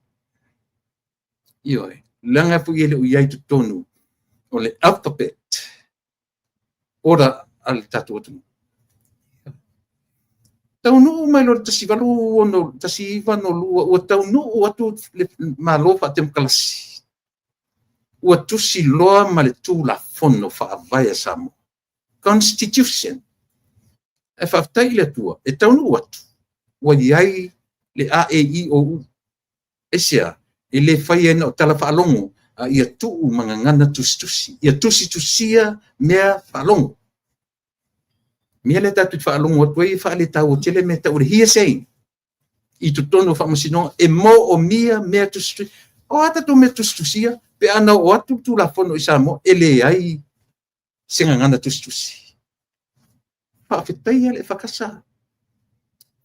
Ioe, leaga foi e le o i ai i totonu o le alphabet ora a le tatou atunuu. Taunuu mai loa i le 18, 1962, ua taunuu atu le Malo Faatemokarasi, ua tusi loa ma le Tulafono Faavae a Samoa, Constitution. Ae faafetai i le Atua, e taunuu atu ua i ai le a, e, i, o, u. Aisea? E le faia na o tala faalogo, a ia tuu ma gagana tusitusi, ia tusitusia mea faalogo. Mea lea tatou te faalogo atu ai e faaletaua tele mea tau o le hearsay i totonu o faamasinoga, e moomia mea tusitusia. O a tatou mea tusitusia pe ana oo atu le Tulafono i Samoa e leai se gagana tusitusi? Faafetaia le EFKS,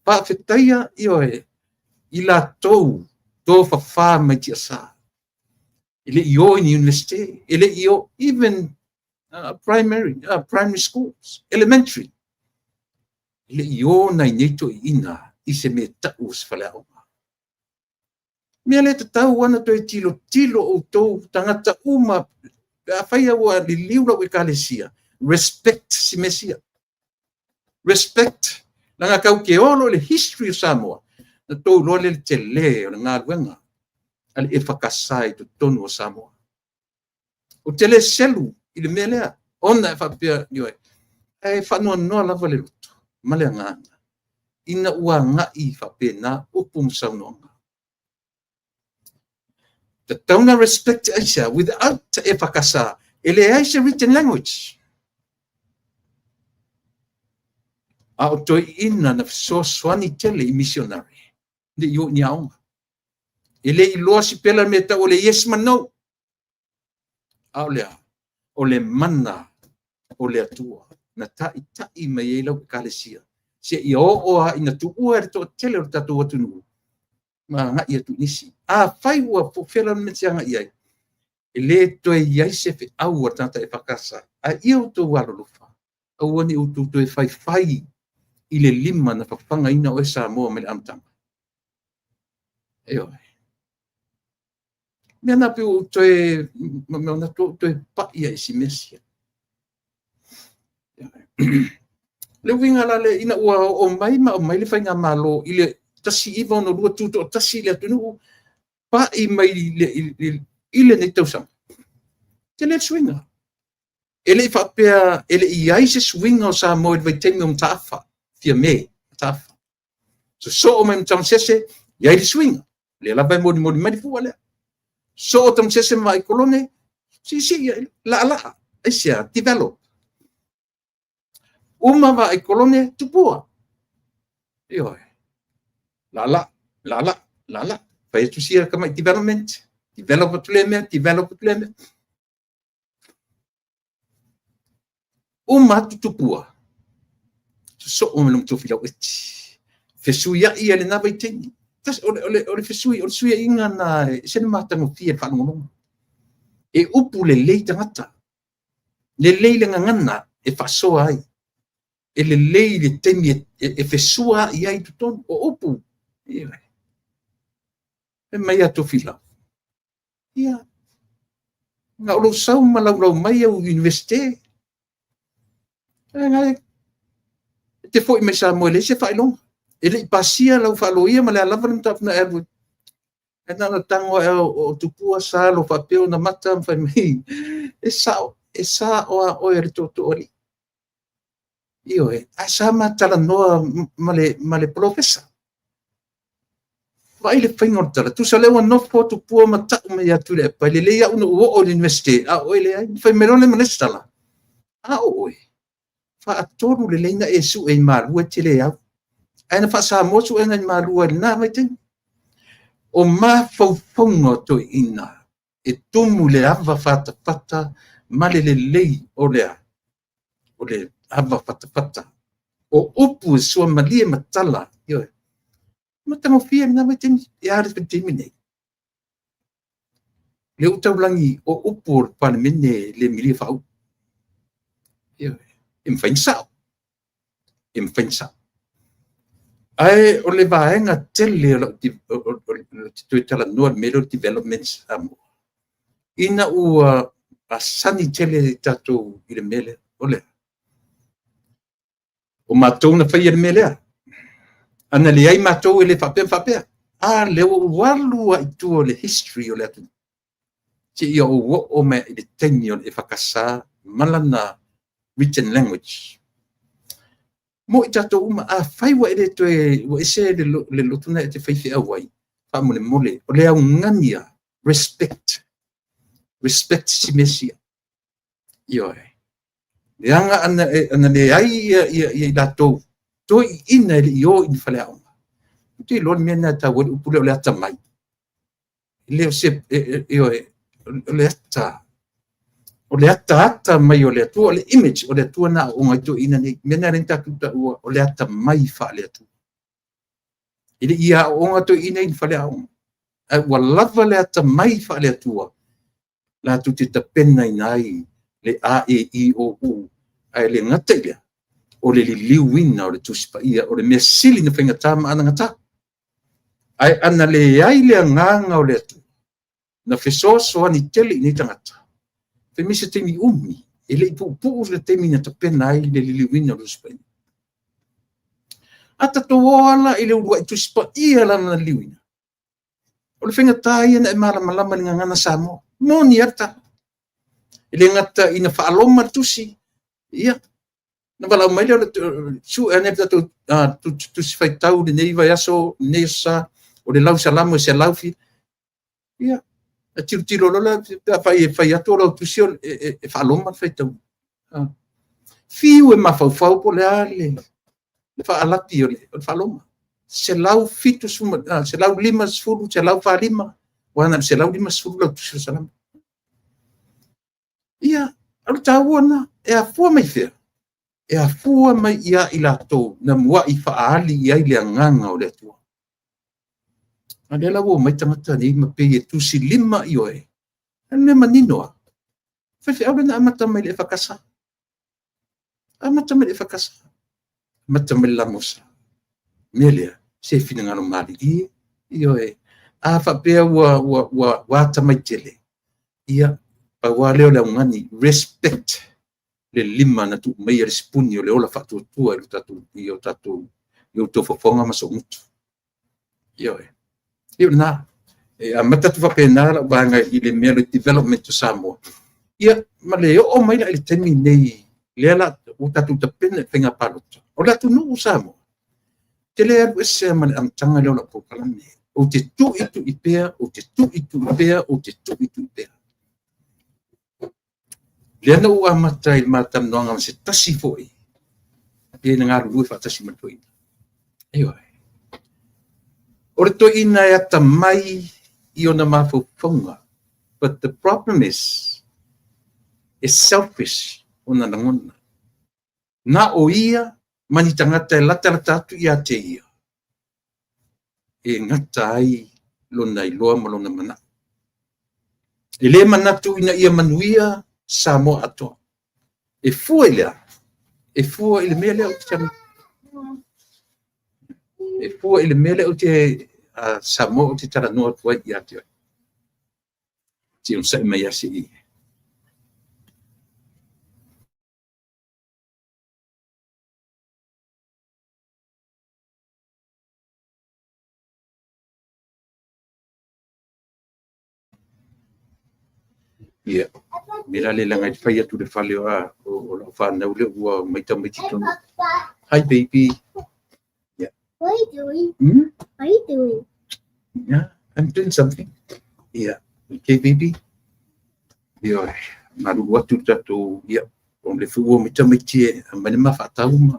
faafetaia, ioe, i latou tofafa mai tiasa, e le i o i ni Iunivesite, e le i o even primary schools, elementary, e le i o nai nei toeaiina i se mea e tau o se faleaoga. Mea lea e tatau lava ona toe tilotilo outou tagata uma, pe afai ua liliu lau Ekalesia, respect si mea sia. Respect. Leaga tatou te o loa i le history o Samoa, ona outou iloa lea o le tele o le galuega a le EFKS i totonu o Samoa. Ou te le selu i le mea lea, ona e faapea, ioe, ae faanoanoa lava le loto ma le agaga ina ua agai faapena upu ma saunoaga. Tatau ona respect. Aisea? Without EFKS, e leai se written language. A o toeaiina na fesoasoani tele i missionary, ne i o i ni aoga. E le iloa sipela mea tau o le yes ma no. A o le a? O le mana o le Atua na taitai mai ai lau Ekalesia seia oo lava ina tuua e le toatele o le tatou atunuu ma agai atu i nisi. Afai ua fela le mea e agai i ai, e le toe i ai se feau a le tagata EFKS, ae ia outou alolofa, aua ne i outou toe faifai i le lima na fafagaina oe Samoa mai le amataga. Ioe. Mea na pei ua ou toe manatu ou toe pai ai i si mea sia. Le uiga la lea, ina ua oo mai ma aumai le faigamalo i le 1962 tutoatasi le atunuu, pai mai i lenei tausaga, tele le suiga. E le i faapea e le i i ai se suiga o Samoa i le vaitaimi o Mataafa, Fiame Mataafa. Sosoo mai ma Tamasese, i ai le suiga. O lea lava e molimoli mai le fua lea. Sosoo Tamasese ma Vaai siisii laalaa. Aisea? Develop. Uma Vaai Kolone, Tupua. Ioe. Laalaa, laalaa, laalaa. Fai atu sia tamai development, develop atu lea mea, develop atu lea mea. Uma atu Tupua, sosoo mai le Tofilau eti. Fesuiai e lena vaitaimi. O le fesui, o le suiaiga na e ese le matagofie i le faalogologo. E upu lelei tagata, lelei le gagana e faasoa ai, e lelei le taimi e fesuaai ai i totonu o upu. Fai mai ia Tofilau, ia, na o lou sau ma laulau mai au Iunivesite, e te foi mai Samoa e leai se faailoga. E le i pasia lau faaloia ma le a lava le mataupu na e alu ai. Ae na ona tago lava o Tupua sa lo faapea ona mata ma fai mai, e sao, e sao lava oe o le tootoo alii. Ioe, ae sa ma talanoa ma le polofesa. Vaai le faiga o le tala. Tusa o lea ua nofo Tupua ma tau mai ia Tuilaepa, e lelei au na ou oo i le Iunivesite, a o oe leai. Fai mai loa lea ma le isi tala, a o oe, faatolu lelei na e sue i Malua e te le au. Ae na faa-Samoa suega i Malua i lena vaitaimi. O mafaufauga o toeaiina e tumu i le ava fatafata ma le lelei o le ava fatafata. O upu e suamalie ma tala, ioe, matagofie lena vaitaimi, e a le vaitaimi nei. Lea ua taulagi o upu o le Palemene le milia faauu. Ioe, e mafai ona sao, e mafai ona sao. Ae o le vaega tele o lau toe talanoa i le mea lea o le development Samoa, ina ua masani tele tatou i le mea lea, o le o matou na faia le mea lea. Ana leai matou e le faapea ma faapea. A lea ua ou alu lava i tua o le history o le atunuu seia ou oo mai i le taimi o le EFKS ma lana written language. Mo i tatou uma, afai ua e le toe, ua ese le lotu lena e te faifeau ai, faamolemole, o le augani lava, respect, respect si mea sia. Ioe. Leaga ana leai i latou toeaiina e le i o i ni faleaoga, ou te iloa le mea lena e tau ai le upu lea o le atamai. E le o se, ioe, o le ata, o le ataata mai o le Atua, o le image o le Atua na aooga ai toeaiina nei. O le mea lena lea na tatou taua o le atamai faale-Atua. E le i aooga toeaiina i ni faleaoga, ae ua lava le atamai faale-Atua latou te tapenaina ai le A, E, I, O, U, ae le gata i lea, o le liliuina o le Tusi Paia, o le mea sili ona faigata ma anagata. Ae ana leai le agaga o le Atua na fesoasoani tele i nei tagata, fai mai se taimi umi, e le i puupuu le taimi na tapena ai le liliuina o le Tusi Paia. A tatou o lava la i le uluai Tusi Paia lana na liliuina, o le faigata ia ona e malamalama i le gagana Samoa. Moni lava le tala. E le gata ina faa-Roma le tusi, ia, ona valaau mai lea o le sue ane le tatou tusi faitau i lenei vaiaso, lenei aso Sa, o le lau Salamo e selau fia. Ia, e tilotilo loa la pe afai e fai atu lau tusi e faa-Roma le faitauga. Fiu e mafaufau po o le a le faalapi o le faa-Roma, 170, 150, 145, aua na o le 150 lau tusi o le Salamo. Ia, o le taua lena. E afua mai fea? E afua mai ia i latou na muai faaali i ai le agaga o le Atua. A lea la ua omai tagata nei ma pei e tusilima i oe. O le mea manino lava, faifeau lea na amata mai i le EFKS. Amata mai i le EFKS, amata mai i le LMS. O le mea lea, se finagalo malilie, ioe, a faapea ua atamai tele, ia, pau lava lea o le augani, respect le lima na tuu maia le sipuni o le ola faatuatua i outou fofoga ma soogutu. Ioe. Ia o lena. E amata atu faapena lau vaega i le mea o le development o Samoa. Ia, ma le oo mai la i le taimi lenei, lea la ua tatou tapena i le faiga palota. O le atunuu o Samoa, ou te le alu ese lava ma le amataga lea o lau polokalame. Ou te tuitui pea, ou te tuitui pea, ou te tuitui pea. Lea na ou amata i le ma talanoaga ma se tasi foi e na galulue faatasi ma le toeaina. Ioe. O le toeaina e atamai i ona mafaufauga. But the problem is, e selfish ona lagona. Na o ia ma ni tagata e latalata atu ia te ia e gata ai lona iloa ma lona manao. E le manatu ina ia manuia Samoa atoa. E fua i le a? E fua i le mea lea ou te talanoa. E fua i le mea lea ou te Samoa ou te talanoa atu ai ia te oe. Se i onosai mai lava se i. Ia, me la le laga i fai atu le fale o o lau whanau le ua mai tamaiti tonu. Hi baby. Yeah. What are you doing? Hmm? What are you doing? Yeah, I'm doing something. Yeah. Okay baby. Ioe, malulu atu le tatou, ia, o le fua mai tamaiti e aumai le mafaatau ma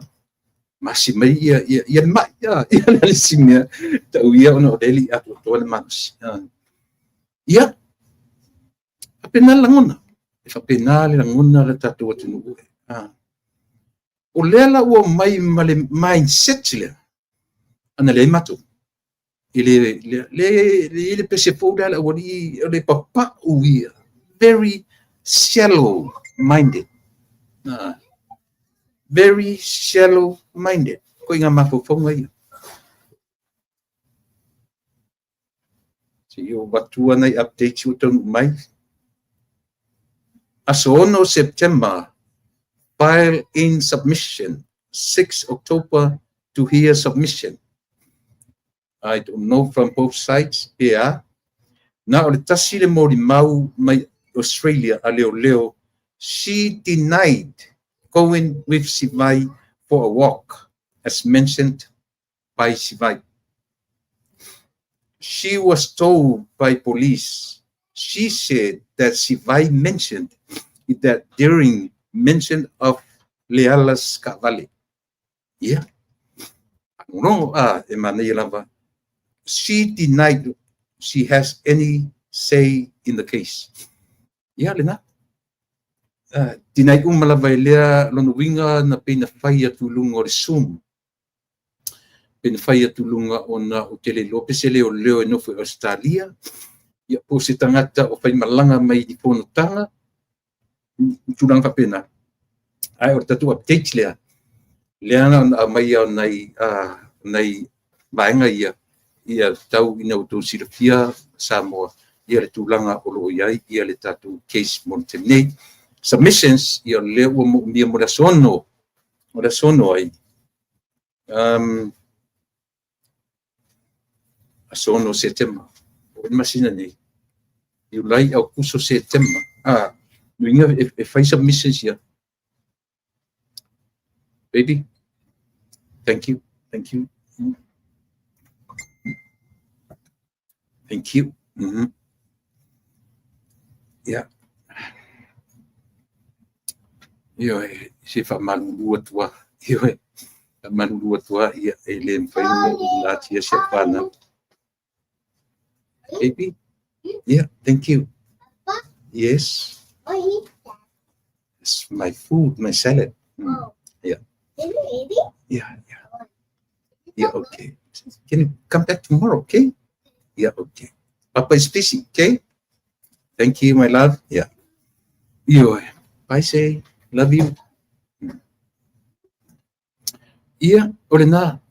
masi mai ia ia ia le mai ia ia le isi mea tau ia ona o le le i atoatoa le malosi. Ia, faapena le lagona. E faapena le lagona le tatou atunuu. O lea la ua omai ma le mindset lea, ana leai matou. E le le le le pese fou lea a le aualii, o le papau ia. Very shallow minded. Very shallow minded. Koe ngā mafaufauga ia. Se i ou avatua nai updates ua taunuu mai. Aso 6 September, file in submission. 6 October to hear submission. I don't know from both sides pe a. Na o le tasi le molimau mai Australia a leoleo, she denied going with Sivai for a walk as mentioned by Sivai. She was told by police. She said that Sivai mentioned that during mention of Leala's taavale. Ia. Rongo a e manaia lava. She denied she has any say in the case. Ia lena. Denied uma lava e lea lona uiga na pei na fai atu i luga o le Zoom. Pei na fai atu i luga ona ou te le iloa pe se leoleo e nofo i Ausetalia, ia po o se tagata o faimalaga mai i fonotaga, tulaga faapena. Ae o le tatou update lea, lea na aumaia o nai vaega ia, ia tau ina outou silafia Samoa, ia le tulaga o lo o i ai ia le tatou case mo le taimi nei. Submissions, ia lea ua moomia mo le aso 6, o le aso 6 ai, aso 6 Setema, o le masina nei, Iulai, Aokuso, Setema, nuiga e fai submissions ia. Baby, thank you, thank you. Thank you. Yeah. Ioe, se faamalulu atu lava. Ioe, faamalulu atu lava, ia, e le mafai ona ou natia si au fanau. Baby? Yeah, thank you. Yes. It's my food, my salad. Yeah. Yeah. Yeah, okay. Can you come back tomorrow, okay? Yeah, okay. Papa is busy, okay? Thank you, my love. Yeah. Ioe. Bye, say. Love you. Ia, o lena,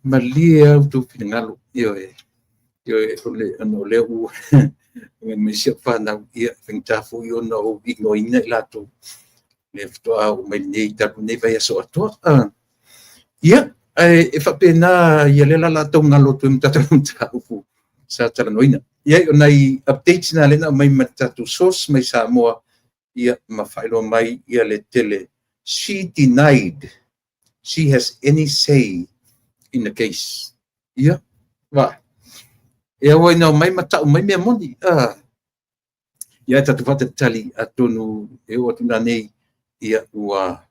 malie au tou finagalo. Ioe. Ioe, o le, ona o lea ua mai si au fanau, ia, faigata foi ona ou igoaina i latou. Le faatoa oo mai lenei talu nei vaiaso atoa. Ia, ae e faapena ia lea la la tau galo atu ai ma tatou mataupu sa talanoaina. Ia, o nai updates na lea na aumai ma le tatou source mai Samoa, ia, ma faailoa mai ia le tele. She denied she has any say in the case. Ia, va. E aua ina omai ma tau mai mea moni. Ia, e tatou faatalitali atonu e oo atu nanei, ia, ua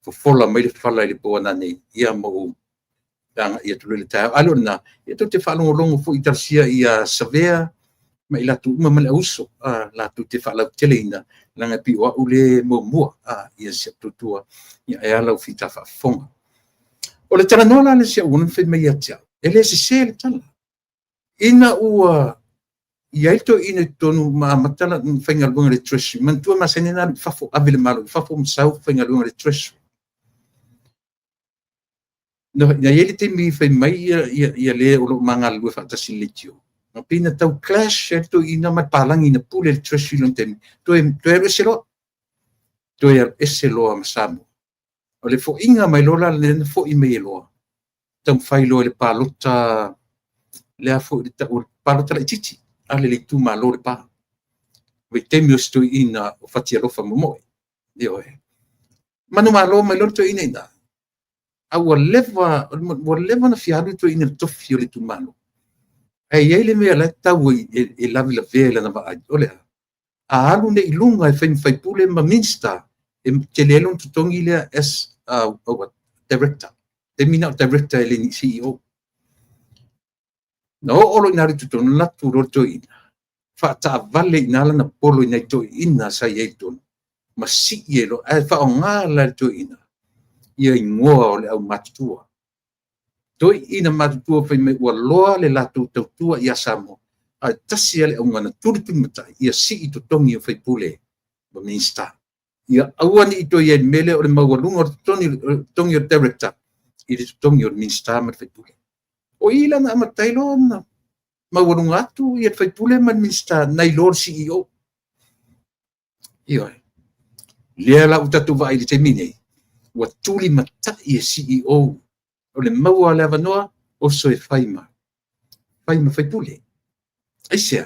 fofola mai le fala i le po ananei, ia, ma ou agai atu loa i le taeao. A le o lena, ia tou te faalogologo foi i talosia ia Savea ma i latou uma ma le auso, latou te faalauteleina, leaga e pei o au le muamua, ia si au tautua, ia, e ala o fita faafofoga. O le talanoa la le si au ona fai mai ia te au, e le sese le tala. Ina ua i ai le toeaina i totonu ma amata la faigaluega i le Treasury, manatua masani na alu i fafo, ave le Malo i fafo ma sau faigaluega i le Treasury. Na i ai le taimi fai mai ia le o lo o magalulue faatasi i le leitio. Na pei na tau clash ai le toeaina ma le palagi na pule le Treasury lona taimi, toe alu ese loa. Toe alu ese loa ma Samoa. O le foiga mai loa la lea na foi mai ai loa, taumafai loa i le palota, lea foi le tau o le palota laitiiti, a le itumalo le pa. Vaitaimi o si toeaina o Fatialofa Momoe. Ioe. Manumalo mai loa le toeaina i ina. A ua leva ona fia alu le toeaina i le tofi o le itumalo. Ae i ai le mea la e tau e lavelavea i lana vaai, o le a? A alu nei i luga e fai ma faipule ma Minista, e tele ai lona totogi lea as a director. Taimi na o director e le ni CEO. Na oo loa ina alu i totonu, alu atu loa le toeaina, faataavale i ina lana polo i nai toeaiina sa i ai i totonu, ma sii ai loa, ae faaaoga la e le toeaina ia igoa o le aumatutua. Toeaiina matutua fai mai ua loa le latou tautua ia Samoa, ae tasi lava le auga na tulitulimatai, ia sii totogi o faipule ma Minista. Ia aua ne i toe i ai le mea lea o le maualuga o le totogi o le director i le totogi o le Minista ma le faipule. O i la na amata ai loa ona maualuga atu ia le faipule ma le Minista nai lo le CEO. Ioe. Lea la ua tatou vaai i le taimi nei, ua tulimatai e CEO o le maua o le avanoa, Oso e fai ma fai ma faipule. Aisea?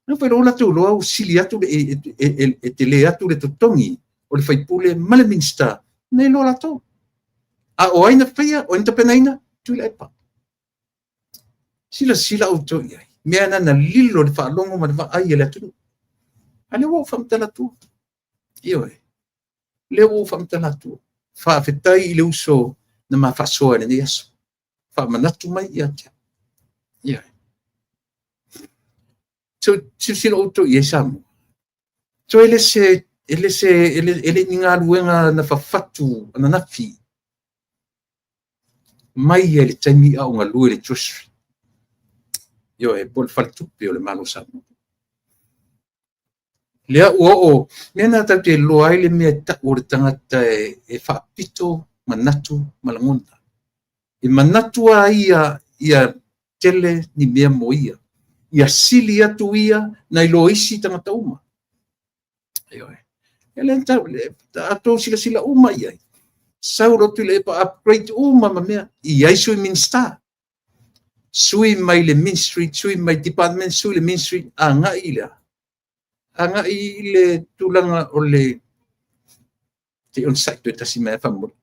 Na fai loa latou iloa ua sili atu le e tele atu le totogi o le faipule ma le Minisita nai lo latou. A o ai na faia, o ai na tapenaina? Tuilaepa. Silasila outou i ai, mea na na lilo i le faalogo ma le vaai a le atunuu. A lea ua ou faamatala atu. Ioe. Lea ua ou faamatala atu. Faafetai i le uso na ma faasoa i lenei aso. Faamanatu mai ia te au. Ioe. So, silasila outou i ai Samoa. So, e le se, e le se, e le ni galuega na fafatu ananafi mai i le taimi a o galue le Treasury. Ioe, po o le faletupe o le Malo o Samoa. Lea ua oo, mea na tatou te iloa ai le mea e tau o le tagata e faapito manatu ma lagona. E manatu lava ia ia tele ni mea mo ia. Ia sili atu ia nai lo isi tagata uma. Ioe. E le tau, tatou silasila uma i ai. Sau loa Tuilaepa upgrade uma ma mea. I ai sui Minisita. Sui mai le ministry, sui mai department, sui le ministry, agai i le agai i le tulaga o le te on site toe tasi mai faamolemole.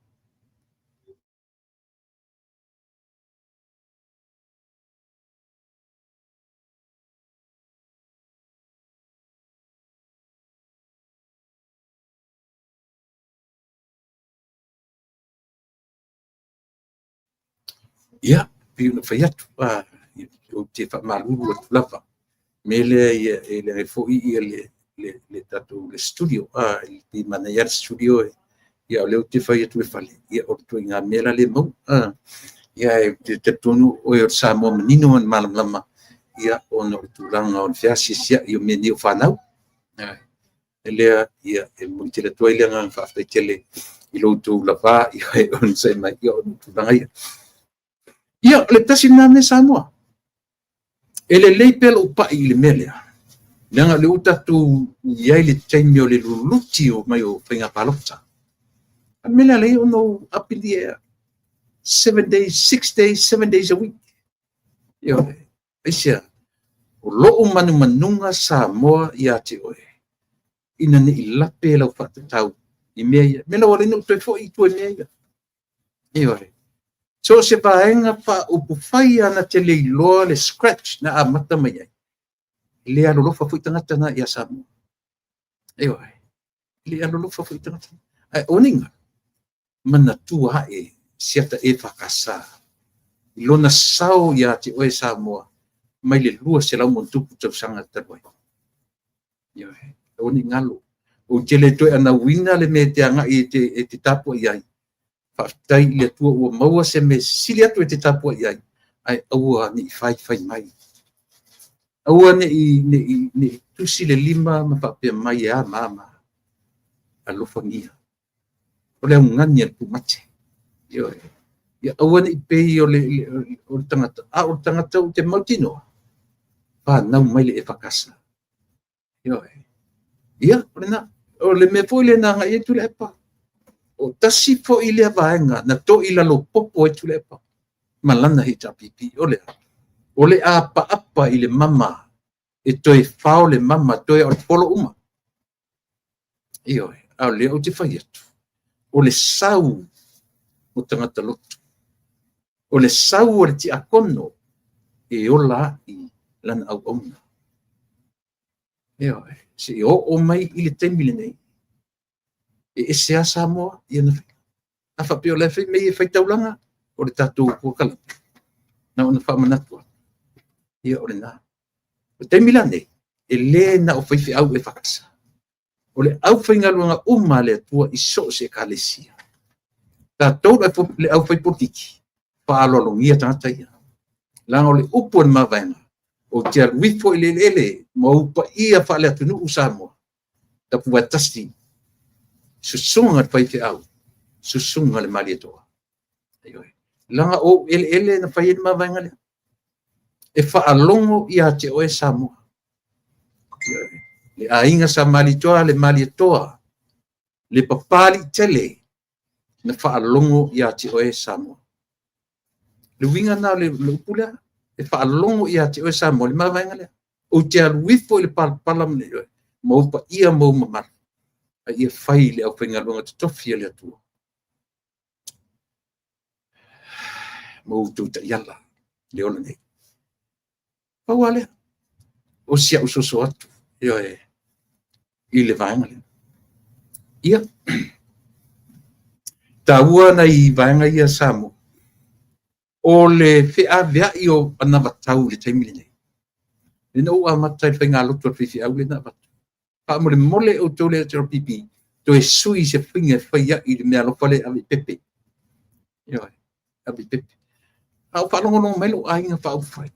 Ia, pei ona fai atu, ou te faamalulu atu lava. Mea lea ia, e leaga foi ia le tatou le studio, e manaia le studio, ia o lea ou te fai atu i le fale, ia o le ituaiga mea la le maua. Ia e te talitonu oe o le Samoa manino ma le malamalama, ia ona o le tulaga o le feasiasiai o mea nei o fanau. E lea, ia, e momoli tele atu ai le agaga faafetai tele i lo outou lava, ia e onosai mai, ia o tulaga ia. Ia, o le tasi lena mea Samoa. E lelei pea lou pai i le mea lea, leaga o lea ua tatou i ai le taimi o le luluti o mai o faiga palota. A le mea lea lea ona ou up in the air. 7 days, 6 days, 7 days a week. Ioe, aisea, o lou manumanuga Samoa ia te oe, ina ne i lape lau faatatau i mea ia. Mea la ua ala ai ona ou toe foi i tua i mea ia. Ioe. So o se vaega faaupufai lava na te le iloa le scratch na amata mai ai, e le alolofa foi tagata na ia Samoa. Ioe. E le alolofa foi tagata. Ae aua ne i galo, manatua ae siata EFKS i lona sao ia te oe Samoa mai le 200+ tausaga talu ai. Ioe. Aua ne i galo. Ou te le toe anauina le mea e te agai e te tapuai ai. Faafetai i le Atua ua maua se mea sili atu e te tapuai ai, ae aua ne i faifai mai. Aua ne i tusi le lima ma faapea mai e a ma a ma a. Alofagia. O le augani a le pumate. Ioe. Ia aua ne i pei o le tagata, a o le tagata ou te mautinoa, fanau mai le EFKS. Ioe. Ia, o lena. O le mea foi lea na agai ai Tuilaepa. O tasi foi lea vaega na toilalo popo ai Tuilaepa ma lana HRPP. O le a? O le apaapa i le mama e toe fao le mama, toe o le polo uma. Ioe, a o lea ou te fai atu, o le sau o tagata lotu, o le sau o le tiakono e ola ai lana auauna. Ioe, se i oo mai i le taimi lenei, e ese lava Samoa i ana faiga. A faapea o la e fai mai e fai taulaga, o le tatou polokalame, na ona faamanatu atu, ia o lena. O le taimi la nei, e le na o faifeau EFKS. O le aufaigaluega uma a le Atua i so o se ekalesia. Tatou le aufaipolitiki, faaaloalogia tagata ia. Leaga o le upu a le mavaega, ou te alu ifo i le eleele ma ou paia faale-atunuu Samoa, tapuvaetasi, susuga i le faifeau, susuga i le Malietoa. Ioe. Leaga o ou eleele na fai ai le mavaega lea. E faalogo ia te oe Samoa. Ioe. Le aiga sa Malietoa, le Malietoa, le Papaliitele, na faalogo ia te oe Samoa. Le uiga lena o le upu lea, e faalogo ia te oe Samoa le mavaega lea. Ou te alu ifo i le palapala ma ou paia ma ou mamalu, a ia fai le aufaigaluega totofi a le Atua ma outou taiala i le ola nei. Pau lava lea o si au soso atu, ioe, i le vaega lea. Ia, taua nai vaega ia Samoa, o le feaveai o anavatau i le taimi lenei. Ina ua amata i le faigalotu a le faifeau lea na avatu. Faamolemole outou le HRPP, toe sui se faiga e fai ai i le meaalofa lea e ave i pepe. Ioe, ave i pepe. A o faalogologo mai lou aiga faaupufai,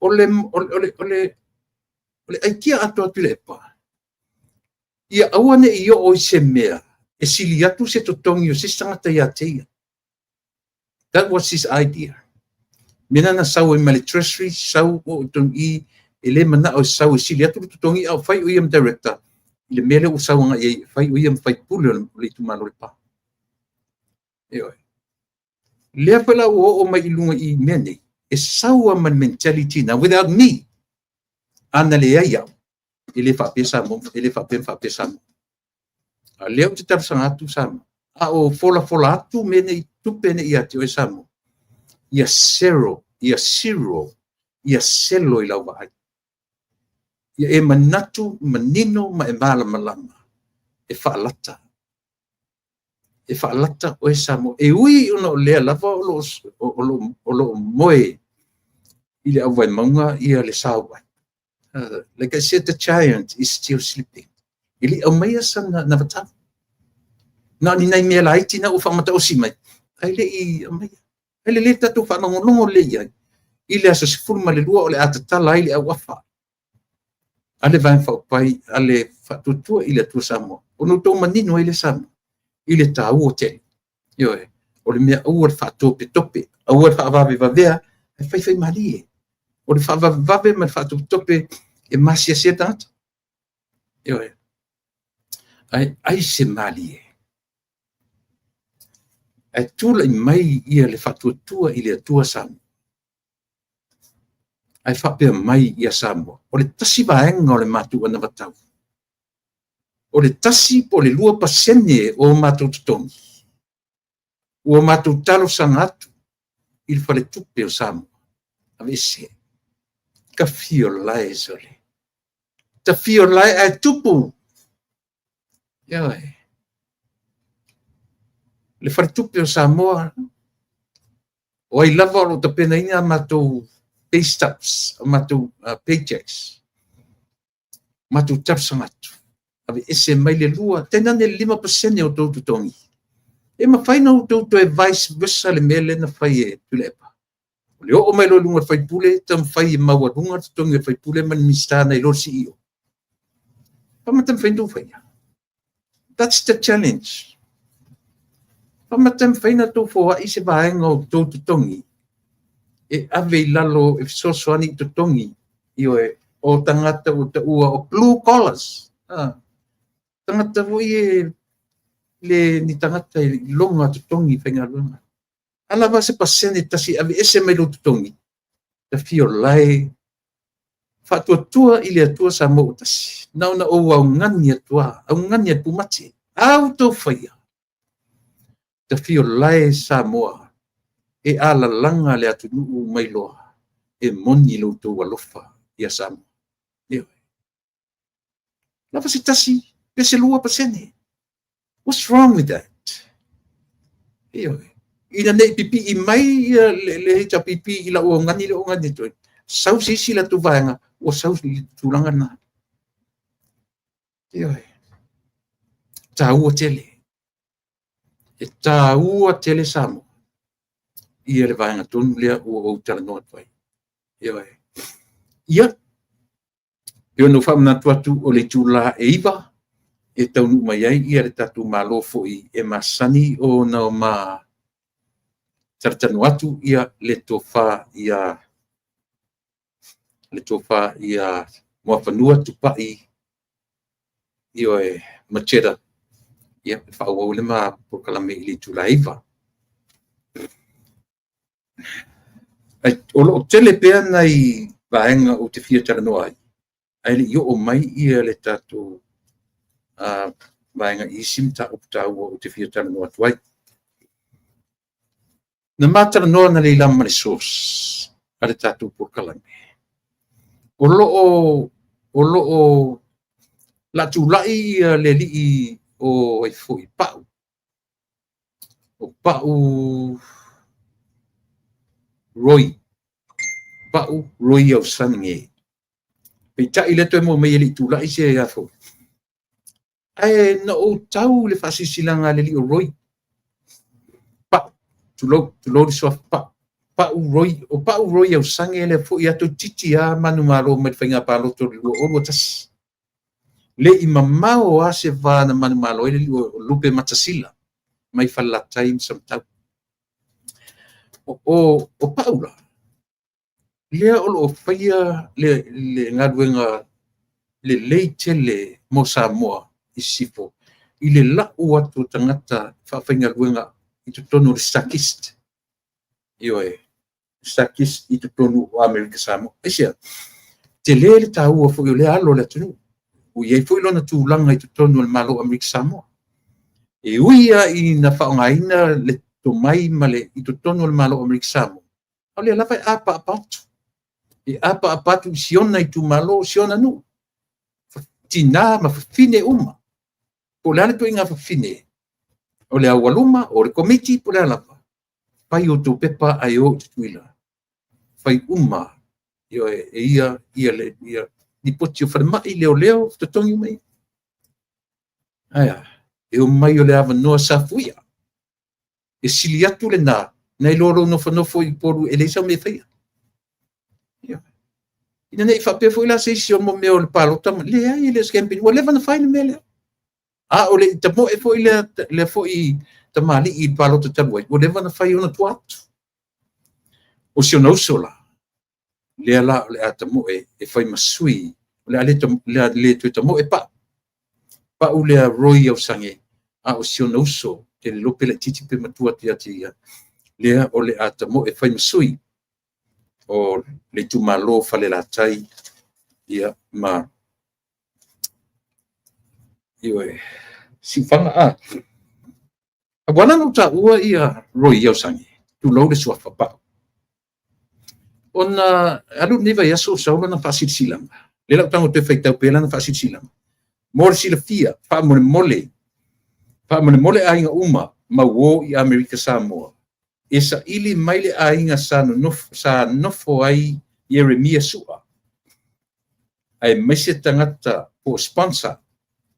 o le aikia atoa a Tuilaepa, ia aua ne i oo i se mea e sili atu se totogi o se isi tagata ia te ia. That was his idea. O le mea lena na sau ai ma le Treasury, sau oo i totonu i i, e le manao e sau e sili atu le totogi a o fai o ia ma director i le mea lea ua sau agai i ai, e fai o ia ma faipule o le itumalo o Lepa. Ioe. Lea foi la ua oo mai i luga i mea nei, e sau lava ma le mentality na, without me, ana leai au, e le faapea Samoa, e le faapea ma faapea Samoa. A o lea ou te talosaga atu Samoa, a o folafola atu mea nei, tupe nei ia te oe Samoa, ia zero, ia zero, ia selo i lau vaai. Ia e manatu manino ma e malamalama e faalata. E faalata oe Samoa. E ui ona o lea lava o lo o moe i le auvaemauga ia le sauai. Like I said, the giant is still sleeping. E le i aumaia sana anavatau. Na o ni nai mea laiti na ua faamataosi mai, ae le i aumaia. E lelei tatou faalogologo lelei i ai i le aso 12 o le a tatala ai le auafa a le Vaega Faaupufai a le Faatuatua i le Atua Samoa, ona outou manino ai lea Samoa i le taua tele. Ioe, o le mea aua le faatopetope, aua le faavavevavea, ae faifaimalie. O le faavavevave ma le faatopetope e masiasi ai tagata. Ioe, ae ai se malie. Ae tulai mai ia le Faatuatua i le Atua Samoa. Ae faapea mai ia Samoa, o le tasi vaega o le matou anavatau, o le 1 po o le 2% o matou totogi, ua matou talosaga atu i le faletupe o Samoa, aveese. Tafio lae sole. Tafio lae ae tupu. Ioe. Le faletupe o Samoa, o ai lava o lo o tapenaina a matou pay stubs, a matou paychecks, matou talosaga atu, aveese mai le 2, tainane le 5% o tou totogi. E mafai ona outou toe vice versa le mea lea na fai e Tuilaepa. O le oo mai loa i luga o le faipule, taumafai e maualuga le totogi o le faipule ma le Minisita nai lo le CEO. Faamata mafai ona outou faia? That's the challenge. Faamata mafai ona outou foai se vaega o outou totogi e ave i lalo e fesoasoani i totogi, ioe, o tagata ua taua o blue collars. Tagata foi e le ni tagata e loga totogi faigaluega. A lava se pasene tasi aveese mai lou totogi, tafio lae faatuatua i le Atua Samoa ua tasi. Na ona ou augani atu lava, augani atu pumate, a outou faia, tafio lae Samoa e alalaga le atunuu mai loa, e moni lo outou alofa ia Samoa. Ioe. Lava se tasi, pe se 2%. What's wrong with that? Ioe. Ina nei pipii mai ia le HRPP i lau augani le augani atu ai. Sau se isi latou vaega, ua sau i le tulaga lena. Ioe. Taua tele. E taua tele Samoa ia le vaega tonu lea ua ou talanoa atu ai. Ioe. Ia, e ono faamanatu atu o le itula e 9 e taunuu mai ai ia le tatou Malo foi e masani ona ma talatalanoa atu ia le tofa ia Muafanua Tupai, ioe, Macheta, ia faaauau le ma polokalame i le itula e 9. O lo o tele pea nai vaega ou te fia talanoa ai, ae le i oo mai ia le tatou vaega i isi mataupu taua ou te fia talanoa atu ai. Na ma talanoa analeila ma le source a le tatou polokalame. O lo o laatulai ia le alii o ai foi Pau, o Pau Roy, Pau Roy Aosani. Peitai lea toe maua mai e le i tulai se afo. Ae na ou tau le faasilasilaga a le alii o Roy. Pau, tulou, tulou le suafa Pau. Pau Roy, o Pau Roy Aosani lea foi a toeitiiti lava manumalo mai le faiga palota o le 2021. Le i mamao lava se va na manumalo ai le alii o Lupe Matasila mai Falelatai ma Samatau. O Pau la, lea o lo o faia le galuega lelei tele mo Samoa i sisifo, i le lau atu o tagata faafaigaluega i totonu o le Stakist. Ioe, Stakist i totonu o Amerika Samoa. Aisea? Tele le taua foi o lea alo o le atunuu. Ua i ai foi lona tulaga i totonu o le Malo o Amerika Samoa. E ui lava ina faaaogaina le tomai ma le i totonu o le Malo o Amerika Samoa, a o lea lava e apaapa atu. E apaapa atu i si ona itumalo, si ona nuu, tina ma fafine uma. Po o le a le ituaiga fafine, o le aualuma, o le komiti, po o le a lava, fai outou pepa ae o i Tutuila. Fai uma e ia ia lipoti o falemai, leoleo, totogi uma ia. Ae a, e omai o le avanoa safuia. E sili atu lena, nai lo lou nofonofo i Upolu e leai sau mea e faia. Ina ne i faapea foi la se isi o mo mea o le palota, leai, e le o se campaign, ua leva ona fai le mea lea. A o le i tamoe foi lea foi tamalii i le palota talu ai, ua leva ona fai ona tua atu. O si ona uso la, lea la o le a tamoe e fai ma sui, o le a le toe tamoe Pau. Pau lea Roy Aosage, a o si ona uso, te le iloa pe laitiiti pe matua atu ia te ia, lea o le a tamoe fai ma sui o le itumalo Falelatai, ia, ma ioe, Siufaga. A ua ala ona ou taua ia Roy Aosage, tulou le suafa Pau, ona alu lenei vaiaso o sau lana faasilasilaga. Lea la ou tago e toe faitau pea lana faasilasilaga. Mo le silafia, faamolemole, faamolemole aiga uma mauō i Amerika Samoa, e saili mai le aiga sa nofo ai Ieremia Sua, aemaise tagata po o sponsor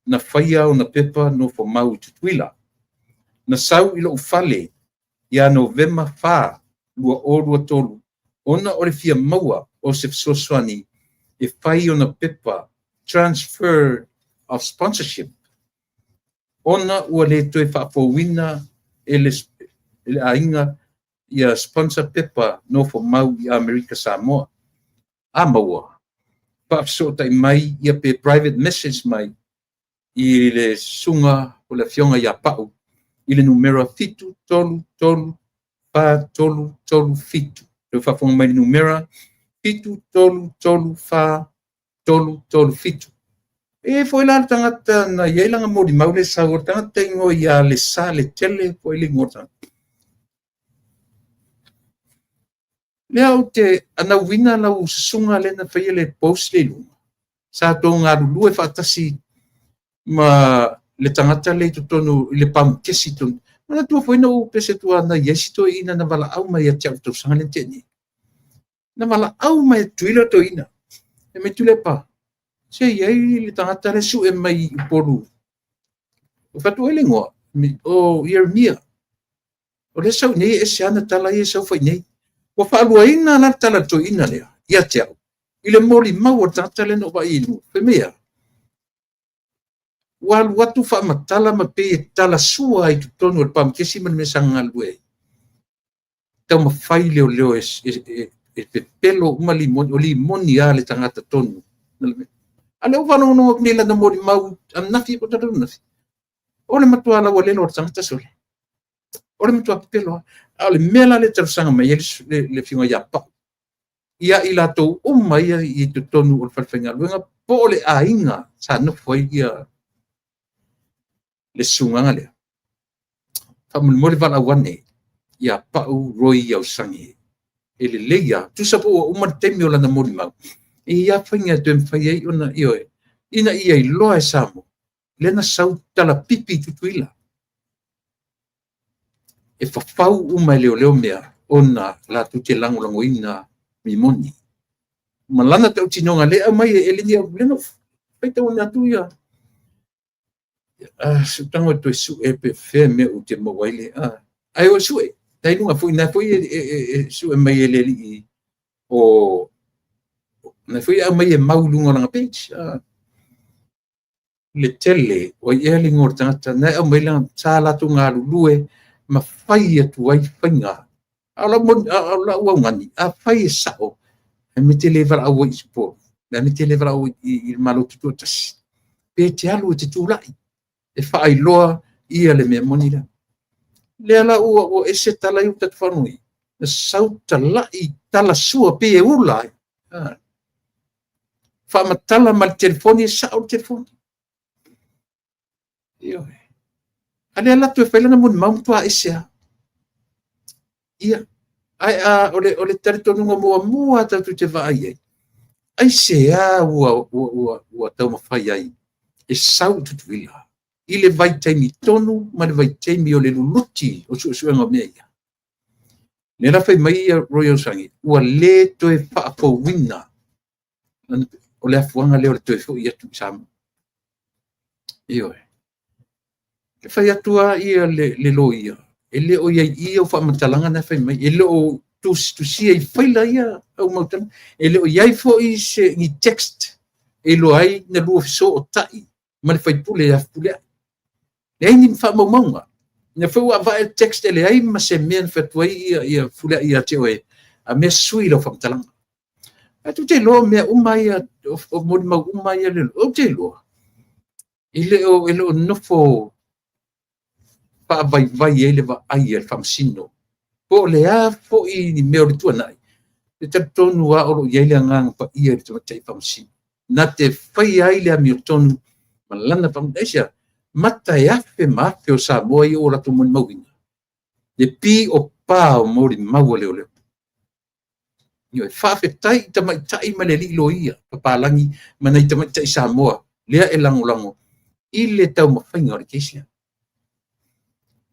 na faia ona pepa nofo mau i Tutuila. Na sau i lou fale ia Novema 4, 2023, ona o le fia maua o se fesoasoani e fai ona pepa transfer of sponsorship, ona ua le toe faafouina e le aiga ia sponsor pepa nofo mau i Amerika Samoa. A maua, faafesootai mai ia pe private message mai i le susuga o le afioga ia Pau i le numera 733 4337. Toe faafofoga mai le numera 733 4337. E foi la le tagata na iai lana molimau le sau, o le tagata igoa ia Lesa le Tele po o le igoa o le tagata. Lea ou te anauina lau susuga lea na faia le post le i luga. Sa tou galulue faatasi ma le tagata le i totonu i le pamukesi tonu. Manatua foi na ou pese atu na iai si toeaina na valaau mai ia te au tausaga lea na tea nei. Na valaau mai e Tutuila toeaina. E mai Tuilaepa, se i ai le tagata le sue mai i Upolu. O fatu ai le igoa, o Ieremia. O lea sau nei e ese ana tala ia e sau fai nei. Ua faaluaina la le tala a le toeaina lea ia te au, i le molimau o le tagata lea na ou vaai i luga. Fai mai a, ua alu atu faamatala ma pei e talasua ai totonu o le pamukesi ma le mea sa galulue ai. Taumafai leoleo e pepelo uma limoni, o limoni lava le tagata tonu. A lea ua faalogologo atu nei i lana molimau ananafi po o talu ananafi, o le matua laualelo o le tagata sole. O le matua pepelo lava. A o le mea la lea e talosaga mai ai le Afioga ia Pau, ia i latou uma ia i totonu o le falefaigaluega po o le aiga sa nofo ai ia le susuga lea, faamolemole valaau ane ia Pau Roy Aosage. E lelei lava, tusa po ua uma le taimi o lana molimau, e i ai lava faiga e toe mafai ai ona, ioe, ina ia iloa e Samoa, lea na sau talapipi i Tutuila. E fafau uma e leoleo mea ona latou te lagolagoina mea moni. Ma lana tautinoga lea e aumai e Eleni lea na faitauina atu ia se i ou tago e toe sue pe o fea le mea ou te maua ai le... Ae o e sue, la e i luga foi, na foi e sue mai e le alii o... na foi e aumai e mau i luga o lana page. Le tele, o ai ea le igoa o le tagata, na e aumai lana, sa latou galulue ma fai atu ai faiga. A o lau augani, afai e sao, e mea e te le valaau ai i Upolu, le a le mea e te le valaau ai i le Malo Tutoatasi, pe te alu e te tulai e faailoa ia le mea moni lea. Lea la ua ese tala ia ua tatou faalogo i ai, na sau talai talasua pei e ula ai. Faamatala ma le telefoni, e sao le telefoni. Ioe. A lea la toe fai lana molimau ma matua ese lava. Ia, ae a, o le talitonuga muamua tatou te vaai ai, aisea ua taumafai ai e sau i Tutuila i le vaitaimi tonu ma le vaitaimi o le luluti o suesuega o mea ia? Lea la fai mai Roy Osage, ua le toe faafouina o le afuaga lea o le toe foi atu i Samoa. Ioe. E fai atu lava ia le loia, e le o i ai i i au faamatalaga na e fai mai, e le o tusitusia i faila ia au mautala, e le o i ai foi se ni text e iloa ai na lua fesootai ma le faipule ia Fepuleai. Leai ni faamaumauga. O lea foi ua vaai le text e leai ma se mea na fai atu ai ia Fepuleai ia te oe, a mea sui lau faamatalaga. Ae tou te iloa o mea uma ia, o molimau uma ia, ou te iloa, e le o nofo faavaivai ai le vaai a le faamasino. Po o le a foi ni mea o le tuanai, e talitonu lava o lo o i ai le Agaga Paia i le Tamaitai Faamasino, na te faia ai le amiotonu ma lana faamasinoga. Aisea? Mata e afe ma afe o Samoa ia ua latou molimauina le piopa o molimau a leoleo. Ioe, faafetai i tamaitai ma le alii loia papalagi ma nai tamaitai Samoa lea e lagolago i le taumafaiga o le kesi lea.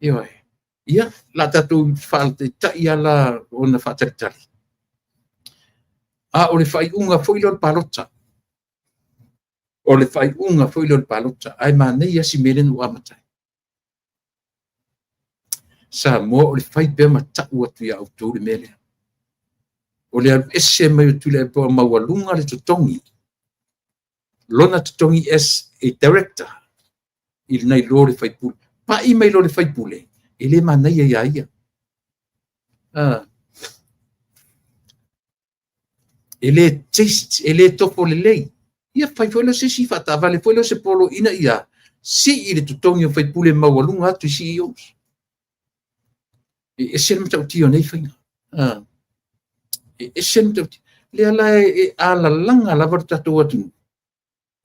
Ioe. Ia, la tatou faataitai lava la ona faatalitali. A o le faaiuga foi lea o le palota. O le faaiuga foi lea o le palota. Ae manaia si mea lea na ou amata ai. Samoa, o le fai pea ma tau atu ia outou le mea lea. O le alu ese mai o Tuilaepa ua maualuga le totogi, lona totogi as a director i nai lo le faipule. Pai mai lo le faipule, e le manaia ia ia. E le taste, e le tofo lelei. Ia fai foi lea o se isi faataavale foi lea o se polo ina ia sii le totogi o faipule maualuga atu i CEOs. E ese le matautia o nei faiga. E ese le matautia. Lea la e alalaga lava le tatou atunuu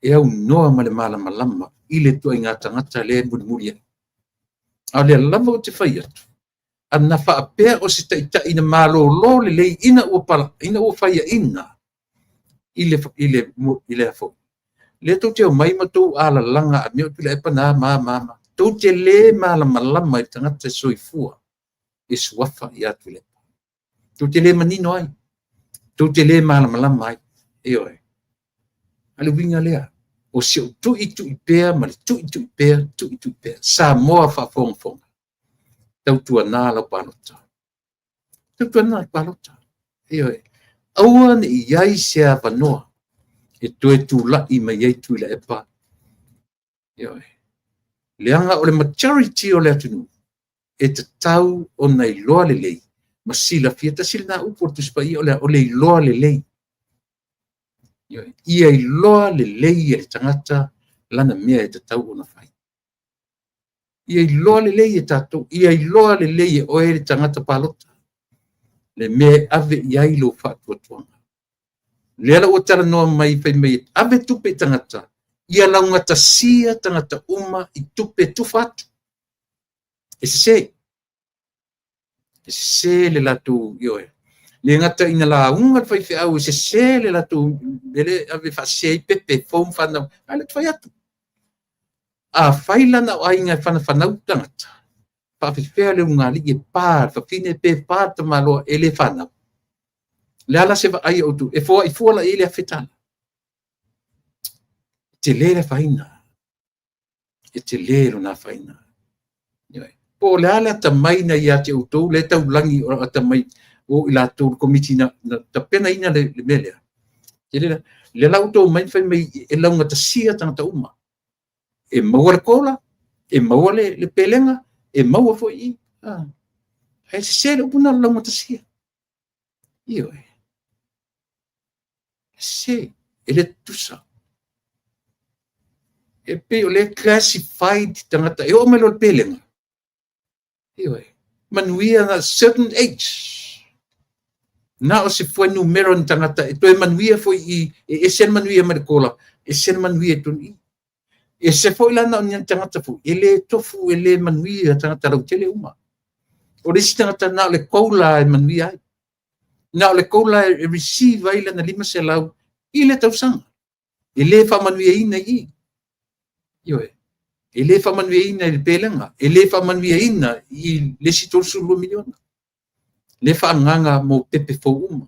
e aunoa ma le malamalama i le ituaiga tagata lea e mulimuli ai. A o lea lava ou te fai atu, ana faapea o se taitai na malolo lelei ina ua faiaina i le afo, lea tou te omai ma tou alalaga a mea o Tuilaepa na ma ma ma. Tou te le malamalama i le tagata soifua e suafa ia Tuilaepa. Tou te le manino ai, tou te le malamalama ai. Ioe. A le uiga lea, o si ou tuitui pea ma le tuitui pea, tuitui pea. Samoa faafogafoga, tautuana lau palota. Tautuana lau palota. Ioe. Aua ne i i ai se avanoa e toe tulai mai ai Tuilaepa. Ioe. Leaga o le majority o le atunuu e tatau ona iloa lelei ma silafia. Tasi lena upu o le Tusi Paia, o le iloa lelei. Ioe. Ia iloa lelei e le tagata lana mea e tatau ona fai. Ia iloa lelei e tatou, ia iloa lelei e oe le tagata palota, le mea e ave i ai lou faatuatuaga. Lea la ua talanoa mai fai mai ave tupe i tagata, ia laugatasia tagata uma i tupe tufa atu. E sese. E sese le latou, ioe. Le gata ina lauga le faifeau e sese le latou, ele ave faasese ai pepe fou ma fanau, ae le fai atu. A fai lana o aiga e whanawhanau tagata, faafefea le ulugalii e pa le fafine pe pa le tamaloa e le fanau. Le ala se vaai o outou, e foai fua la i ai le $1,000. E tele le afaina. E tele lona afaina. Po o le a le atamai na ia te outou le taulagi o atamai o i latou le komiti na tapenaina le mea lea. Tele le la outou mai fai mai e laugatasia tagata uma. E maua le kola, e maua le pelega, e maua foi i. Ae sese le upu lena o le laugatasia. Ioe. Sese, e le tutusa. E pei o le classified tagata e oo mai loa i le pelega. Ioe. Manuia na certain age. Na o se fuainumera o ni tagata e toe manuia foi i, e ese le manuia mai le kola, ese le manuia i totonu i. Ese foi la na o ni tagata foi, e le tofu, e le manuia tagata lautele uma. O le isi tagata na o le koula e manuia ai. Na o le koula e receive ai lana 500 i le tausaga. E le faamanuiaina i i. Ioe. E le faamanuiaina i le pelega. E le faamanuiaina i le isi 32 miliona. Le faaagaga mo pepe fou uma.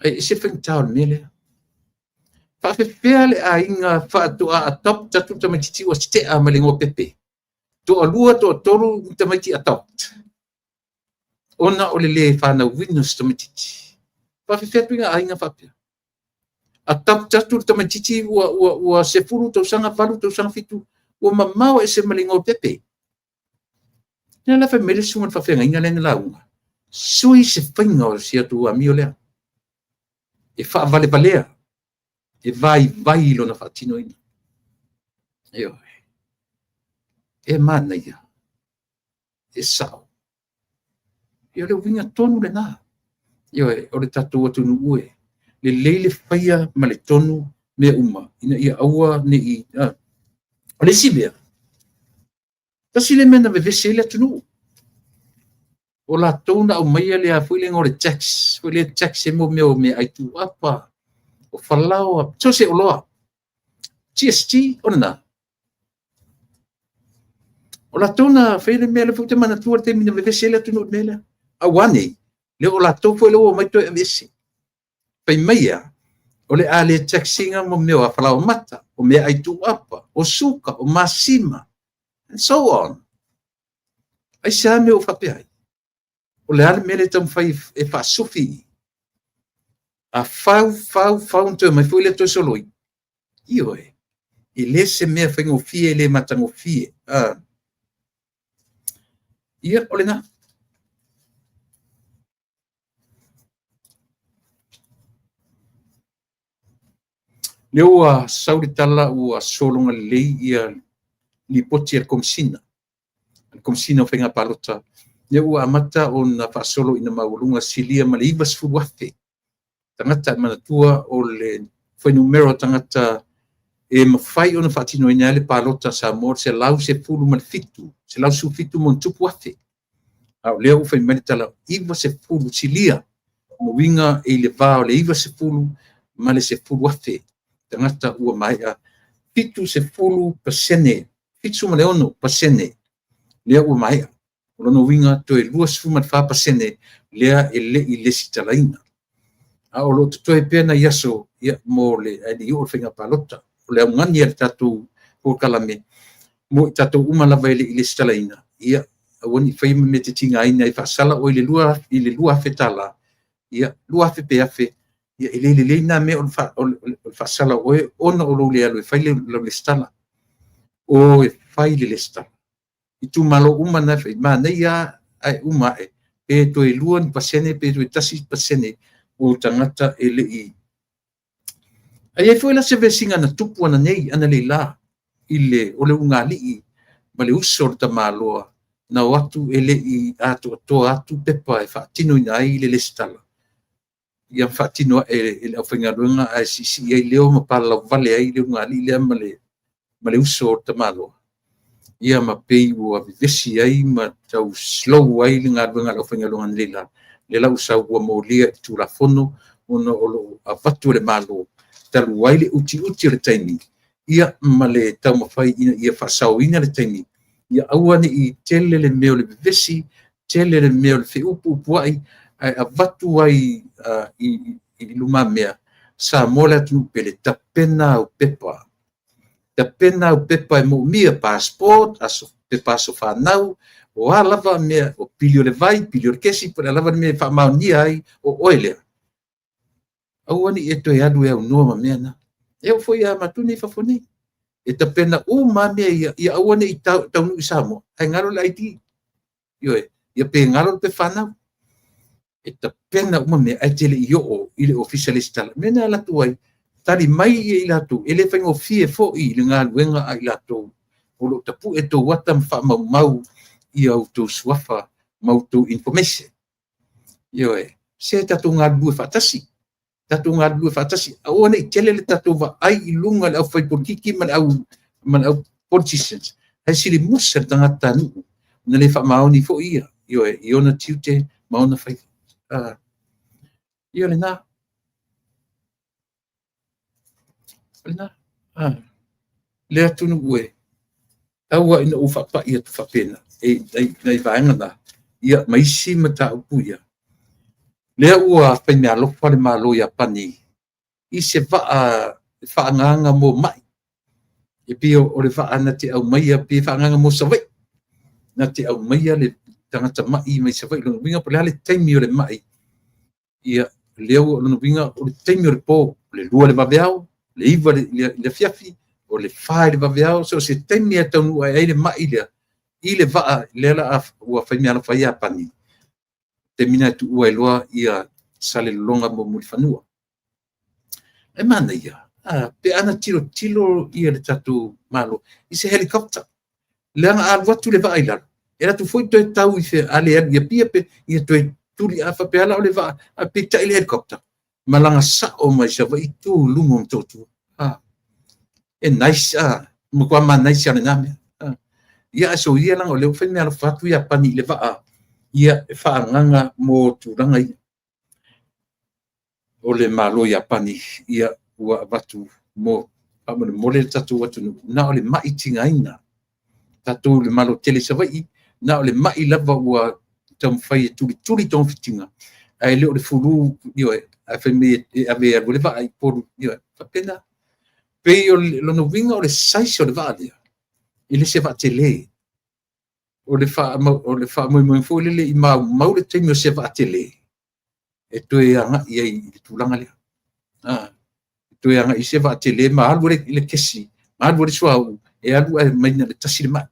Ai e se faigata o le mea lea. Faafefea le aiga faatoa adopt atu tamaitiiti ua te'a mai le igoa pepe. Toalua, toatolu tamaiti adopt. Ona o le le fanauina o se tamaitiiti. Faafefea ituaiga aiga faapea. Adopt atu le tamaitiiti ua 10 tausaga, 8 tausaga, 7, ua mamao ese ma le igoa pepe. Lea la fai mai le susuga i le faafeagaiga lea na lauga, sui se faiga o si atu amio lea. E faavalevalea, e vaivai lona faatinoina. Ioe. E manaia, e sao. Ia o le uiga tonu lena. Ioe, o le tatou atunuu e lelei le faia ma le tonu mea uma, ina ia aua ne i... O le isi mea, tasi le mea na vevesi ai le atunuu. O latou na aumaia le a foi le igoa o le tax, foi le tax e mo mea o meaai tuuapa, o falaoa, so o se oloa. GST o lena. O latou na fai le mea lea foi ou te manatua le taimi na vevesi ai le atunuu i le mea lea. A ua nei, lea o latou foi lea ua omai toe aveese. Fai mai ea, o le a le tax ina mo mea o falaoa mata, o meaai tuuapa, o suka, o masima, and so on. Ai se a mea ua faapea ai? O le a le mea lea e taumafai e faasufi? A fau, fau, fau, na toe mai foi lea toe soloi. Ioe, e le se mea faigofie, e le matagofie. Ia, o lena. Lea ua sau le tala ua sologa lelei ia lipoti a le Komesina, le Komesina o Faiga Palota, lea ua amata ona faasolo ina maualuga silia ma le 90,000 tagata. E manatua o le fuainumera o tagata e mafai ona faatinoina ai le palota a Samoa, 117, 117 ma ona tupu afe. A o lea ua fai mai le tala 90 silia, o uiga e i le va o le 90 ma le 10,000 tagata ua maea 70%, 76% lea ua maea. O lona uiga toe 24% lea e le i lesitalaina. A o lo o totoe pea nai aso ia, mo le ae le i oo i le faiga palota. O le augani a le tatou polokalame mo i tatou uma lava e le i lesitalaina, ia aua ne i faia ma mea e te tigaina e faasala oe i le $2,000, ia $2,000 pe $1,000, ia e le lelei na mea o le faasala o oe ona o lou le alu e fai lau lesitala. O e fai le lesitala. Itumalo uma na e fai, manaia ae uma ae, pe toe 2% pe toe 1% o tagata e le i. Ae i ai foi la se vesiga na tupu ananei, analeila, i le, o le ulugalii ma le uso o le tamaloa na o atu e le i atoatoa atu pepa e faatinoina ai le resitala, ia faatino ae e le aufaigaluega ae siisii ai leo ma palalauvale ai le ulugalii lea ma le uso o le tamaloa, ia ma pei ua vevesi ai ma tau slow ai le galuega a le aufaigaluega analeila, lea la ua sau ua molia i le Tulafono ona o lo o avatu e le Malo talu ai le utiuti o le taimi, ia ma le taumafai ina ia faasaoina le taimi, ia aua ne i tele le mea o le vevesi, tele le mea o le feupuupuai, ae avatu ai i lumamea Samoa le atunuu pele, tapena au pepa. Tapena au pepa e moomia, passport, pepa aso fanau, o a lava mea, o pili o le vai, pili o le kesi, po o le a lava le mea e faamaonia ai o oe lea. Aua ne i e toe alu e aunoa ma mea na. E oo foi ia matou nei i fafo nei, e tapena uma lava mea ia, ia aua ne i taunuu i Samoa ae galo le ID. Ioe, ia pe galo le pepa fanau. E tapena uma mea ae te le i oo i le ofisa resitala. O le mea lena e alu atu ai, tali mai i latou, e le faigofie foi le galuega a i latou o lo o tapue outou ata ma faamaumau i outou suafa ma outou information. Ioe, se tatou galulue faatasi, tatou galulue faatasi, aua ne i tele le tatou vaai i luga i le aufaipolitiki ma le au politicians, ae sili musa le tagatanuu na le faamaoni foi ia, ioe, i ona tiute ma ona faiva. Ia lena. Lena. Le atunuu e, tau lava ina ou faapai atu faapena i nai vaega na, ia ma isi mataupu ia. Lea ua fai meaalofa le Malo o Iapani i se vaa faaagaaga mo mai. E pei o le vaa na te aumaia, pei e faaagaaga mo Savaii, na te aumaia le tagata mai mai Savaii. Lona uiga po o le a le taimi o le mai, ia, lea ua, lona uiga o le taimi o le po, o le 2 i le vaveao, o le 9 i le afiafi, o le 4 i le vaveao, so o se taimi lava e taunuu ae ai le mai lea i le vaa lea ua faimeaalofa ai Iapani, taimi lena e tuua ai loa Salelologa ma Mulifanua. E manaia pe ana tilotilo le tatou Malo i se helicopter, leaga a alu atu le vaa i lalo, e alu atu foi toe tau i fea, a le alu i Apia ia toe tuli. A faapea la o le vaa, ae peitai le helicopter, malaga sao mai Savaii tu i luga o Motootua. E nice, matua manaia lena mea. Ia ae soia leaga o lea ua faimeaalofa atu Iapani i le vaa, ia e faaagaaga mo tulaga ia. O le Malo o Iapani, ia ua avatu mo faamolemole le tatou atunuu, na o le mai tigaina. Tatou le Malo tele i Savaii, na o le mai lava ua taumafai e tulituli togafitiga, ae le o le flu, ioe, ae fai mai e ave e alu ai le vaa i Upolu, ioe, faapena. Pei o lona uiga o le size o le vaa lea, e le se vaa tele. O le faamoemoe foi lele i maumau le taimi o se vaa tele e toe agai ai i le tulaga lea. E toe agai i se vaa tele ma alu ai le kesi, ma alu ai le suauu, e alu ae aumai na o le tasi le mai.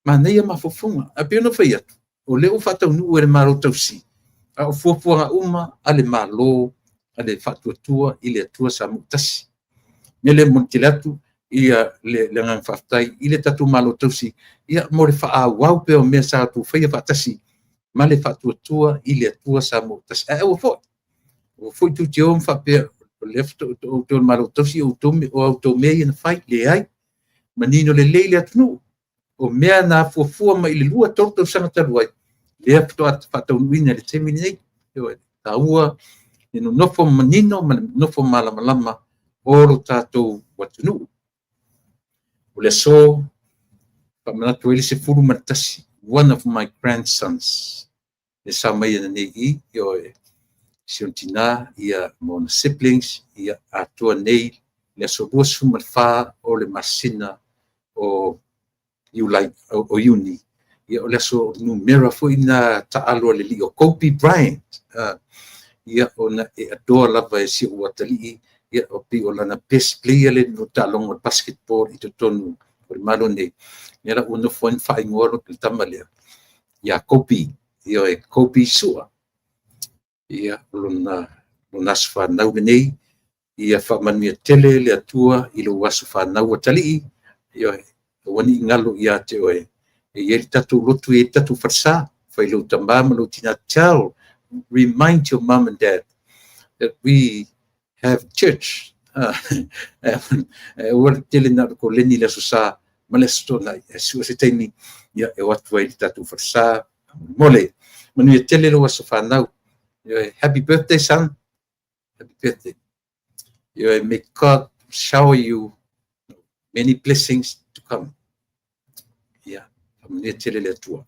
Manaia mafaufauga. Ae pei ona fai atu, o lea ua faataunuu e le Malo Tausi, a o fuafuaga uma a le Malo a le Faatuatua i le Atua Samoa ua tasi. O le mea lea e momoli tele atu le agaga faafetai i le tatou Malo Tausi mo le faaauau pea o mea sa outou faia faatasi ma le Faatuatua i le Atua Samoa ua tasi. Ae aua foi, aua foi tou te o ma faapea o lea faatoa outou le Malo Tausi o a outou mea ia na fai. Leai, manino lelei le atunuu, o mea na afuafua mai i le 2, 3 tausaga talu ai, lea faatoa faataunuuina i le taimi lenei. E taua le nonofo manino ma le nonofo malamalama o lo tatou atunuu. O le aso, faamanatu ai le 11, one of my grandsons, le sao mai nei i i, si ona tina ma ona siblings, ia atoa nei le aso 24 o le masina o Iulai, o Iuni. Ia o le aso numera foi na taalo a le alii o Kobe Bryant. Ia ona e adore lava e si ou atalii, ia o pei o lana best player le no taaloga o le basketball i totonu o le Malo nei. Ia la ua nofo ai ma faaigoa le tama lea ia Kobe, ioe, Kobe Sua. Ia o lona aso fanau lenei, ia faamanuia tele le Atua i lou aso fanau atalii, ioe, Aua ne i galo ia te oe, e i ai le tatou lotu, e i ai le tatou falesa, fai i lou tama ma lou tina, tell, remind your mom and dad that we have church. Aua le tele na o le koleni i le Aso Sa ma le Aso Toonai, ae sua se taimi ia e o atu ai i le tatou falesa. Mole, manuia tele lou aso fanau. Happy birthday, son. Happy birthday. May God shower you many blessings to come. Ia, faamanuia tele le Atua.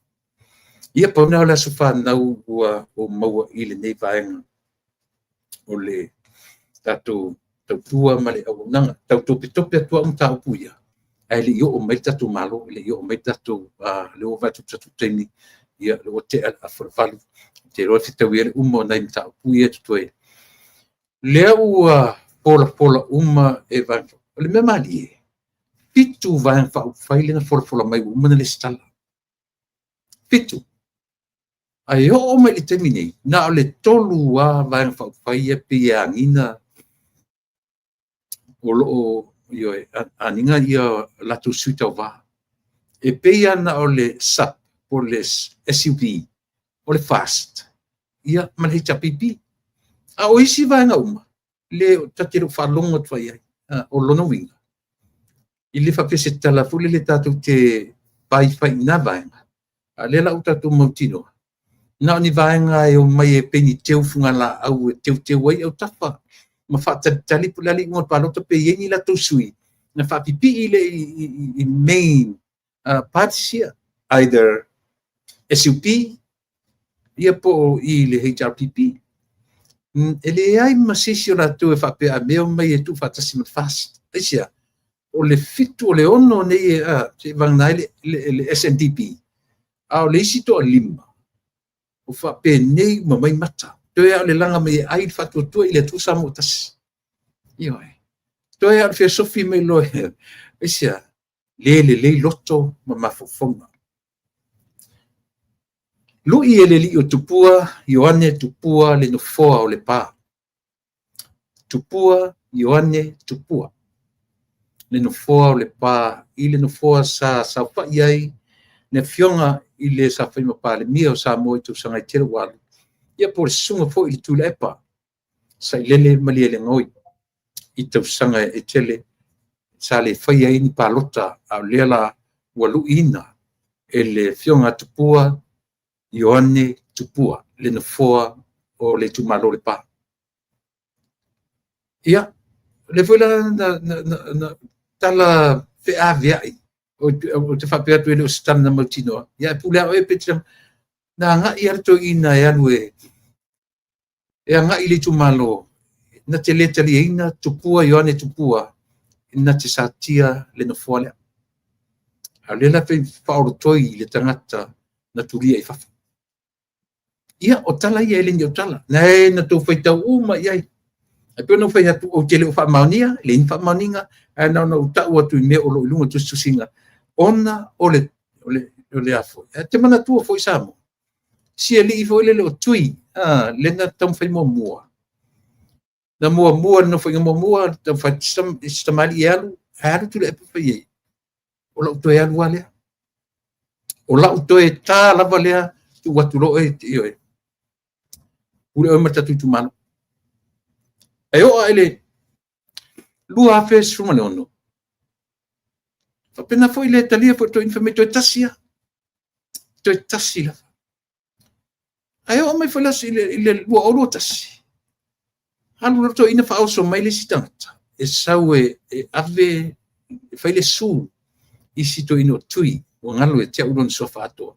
Ia, pau lena o le aso fanau ua ou maua i lenei vaega o le tatou tautua ma le auaunaga. Tau topetope atu au mataupu ia, ae le i oo mai le tatou Malo, e le i oo mai le tatou, le ua vaai atu i le tatou taimi, ia ua tea le afa o le 8. Ou te iloa e fetaui ai le uma o nai mataupu ia e totoe. Lea ua folafola uma e vaega. O le mea malie, 7 Vaega Faaupufai lea na folafola mai ua uma ona resitala. 7. Ae oo mai i le taimi nei, na o le 3 lava Vaega Faaupufai ia pei e agiga o lo o, ioe, agiga ia latou sui tauva. E pei lava na o le SUP po o le SUP, o le FAST, ia ma le HRPP. A o isi vaega uma, le ta te le o faalogo atu ai i ai. O lona uiga, e le faapea se tala foi lele tatou te vaifai i na vaega, a o lea la ua tatou mautinoa, na o ni vaega e omai e pei ni teu fugalaau e teuteu ai autafa ma faatalitali po o le a le iuga o le palota pe i ai ni latou sui na faapipii lea i main parties ia, either SUP ia po o i le HRPP. E leai ma se isi o latou e faapea a mea omai e tuufaatasi ma le FAST. Aisea? O le 7, o le 6 nei, seivagana ai le SNDP, a o le isi toa-5, o faapenei uma mai mata. Toe lava o le laga mai e ai le faatuatua i le Atua Samoa ua tasi. Ioe. Toe lava o le fesofi mai loa. Aisea? Le lelei loto ma mafaufauga. Lui e le alii o Tupua, Ioane Tupua le nofoa o Lepa. Tupua, Ioane Tupua, le nofoa o Lepa, i le nofoa sa saofai ai le afioga i le sa fai ma Palemia o Samoa i tausaga e tele ua alu, ia po o le susuga foi i le Tuilaepa Sailele Malielegaoi i tausaga e tele sa le faia ai ni palota, a o lea la ua luiina e le afioga a Tupua Ioane Tupua le nofoa o le itumalo o Lepa. Ia, o lea foi la na tala feaveai, ou te faapea atu e le o se tala na mautinoa, ia ae pule lava oe pe te... Na agai lava le toeaina e alu e agai i le itumalo, na te le taliaina Tupua Ioane Tupua na te satia le nofoa lea. A o lea la e faaolotoi i le tagata na tulia i fafo. Ia, o tala ia e le ni au tala. Na e na tou faitau uma i ai. Ae pei ona ou fai atu, ou te le o faamaonia, e leai ni faamaoniga, ae na ona ou tau atu i mea o lo o i luga o tusitusiga, ona o le a foi. Ae te manatua foi Samoa, si alii foi lele o Tui, lea na taumafai muamua. Na muamua le nofoaiga muamua, taumafai si tamalii e alu, ae alu Tuilaepa fai i ai, o lau toe alu lava lea. O lau toe ta lava lea, tuu atu loa oe, ioe, pule oe ma le tatou itumalo. E oo i le 2016, faapena foi le talia foi e le toeaina, fai mai toe tasi lava, toe tasi lava. Ae oo mai foi la i le 2021, alu loa le toeaina faaoso mai le isi tagata e sau e ave, e fai le sue i si toeaina o Tui, ua galo ia te au lona suafa atoa.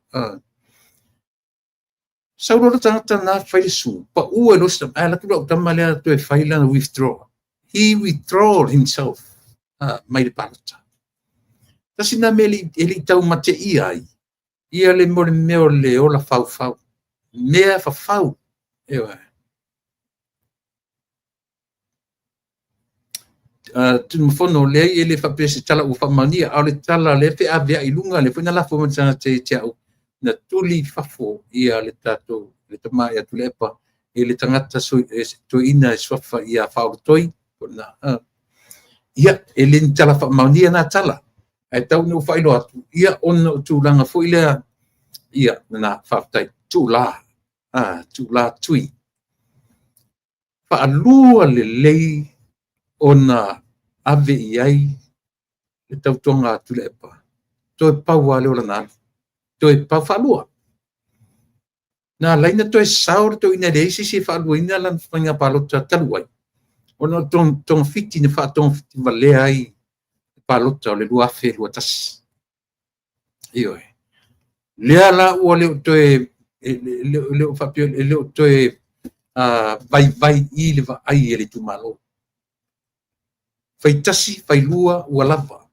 Sau loa le tagata na fai le sue, pau ai loa si tama, ae alu atu lau tama lea toe fai lana withdraw. He withdraw himself mai le palota. Tasi lena mea e le i taumateia ai ia le mo le mea o le ola faufau. Mea fafau. Ioe. Tunumafono, leai e le faapea se tala ua faamaonia, a o le tala lea e feaveai i luga, lea foi na lafo mai le tagata ia te au, na tuli i fafo ia le tatou le tama ia Tuilaepa e le tagata toeaina e suafa ia Faaolotoi. Ia, e le ni tala faamaonia na tala. Ae tau ina ou faailoa atu, ia ona o tulaga foi lea, ia, na faafetai, Tuula, Tuula Tui. Faalua lelei ona ave i ai le tautoga a Tuilaepa, toe pau lava lea o lana alu. Toe pau faalua. Na ala ai ona toe sao le toeaina e leai se isi e faaluaina lana faiga palota talu ai, ona o le togafiti na faatogafiti valea ai le palota o le 2021. Ioe. Lea la ua le o toe, e le o faapea e le o toe vaivai i le vaai a le itumalo. Fai tasi, fai lua ua lava. O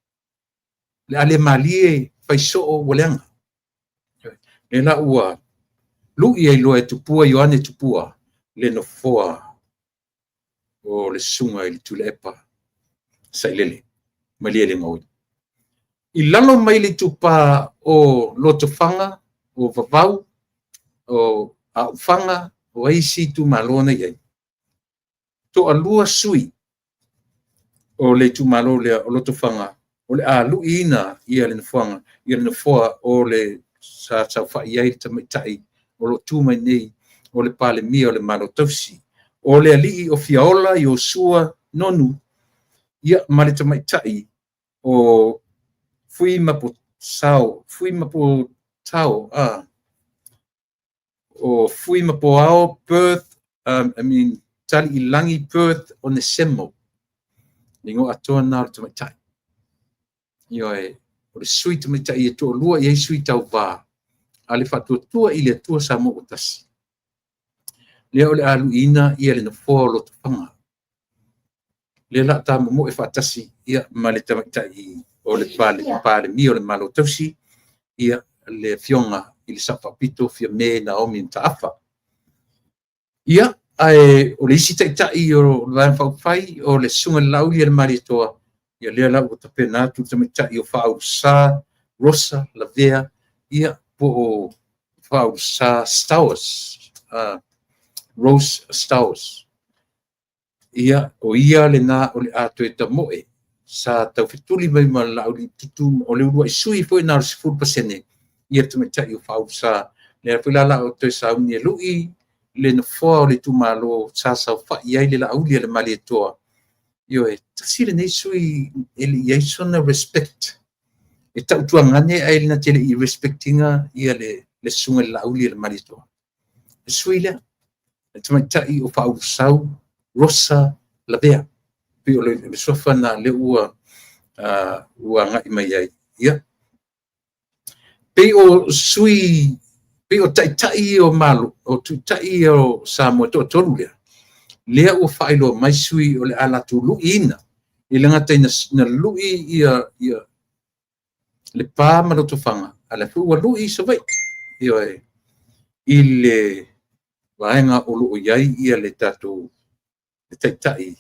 le a le malie, fai soo ua leaga. Lea la ua lui ai loa e Tupua Ioane Tupua le nofoa o le susuga i le Tuilaepa Sailele Malielegaoi. I lalo mai le itupa o Lotofaga, o Vavau, o Aufaga, o ai isi itumalo na e i ai? Toalua sui o le itumalo lea o Lotofaga o le a luiina le nofoa o le sa saofai ai le tamaitai o lo o tu mai nei, o le Palemia o le Malo Tausi, o le alii o Fiaola Iosua Nonu, ia ma le tamaitai o Fuimapuaao, o Fuimapuaao Perth, I mean, Taliilagi Perth Onesemo. Le igoa atoa lena o le tamaitai. Ioe, o le sui tamaitai e toalua i ai sui tauva a le Faatuatua i le Atua Samoa ua Tasi, lea o le a luiina le nofoa o Lotofaga. Lea o le a ta momoe faatasi ma le tamaitai o le Palemia o le Malo Tausi, le Afioga i le Sao Faapito Fiame Naomi Mataafa. Ia, ae o le isi taitai o le Vaega Faaupufai, o le Susuga i le Laaulialemalietoa, ia lea la ua tapena atu le tamaitai o Faaulusa Rosa Lavea, ia po o Faaulusa Stowers, Rose Stowers. Ia, o ia lena o le a toe tamoe sa taufetuli mai ma le Laauliaitutu, o le uluai sui foi lena o le 10% ia le tamaitai o Faaulusa. Lea foi la o le a toe sauni e lui le nofoa o le itumalo sa saofai ai le Laaulialemalietoa. Ioe, tasi lenei sui e le i i ai sona respect. E tautuagane ae na te le i respect ina ia le susuga i le Laaulialemalietoa. Le sui lea, le tamaitai o Faaulusau Rosa Lavea. Pei o le suafa lena lea ua agai mai ai. Ia, pei o sui, pei o taitai o Malo, o taitai o Samoa e toatolu lea, lea ua faailoa mai sui o le a latou luiina, e le gata ina lui ia Lepa ma Lotofaga, a o lea foi ua lui Savaii. Ioe, i le vaega o lo o i ai ia le tatou le taitai.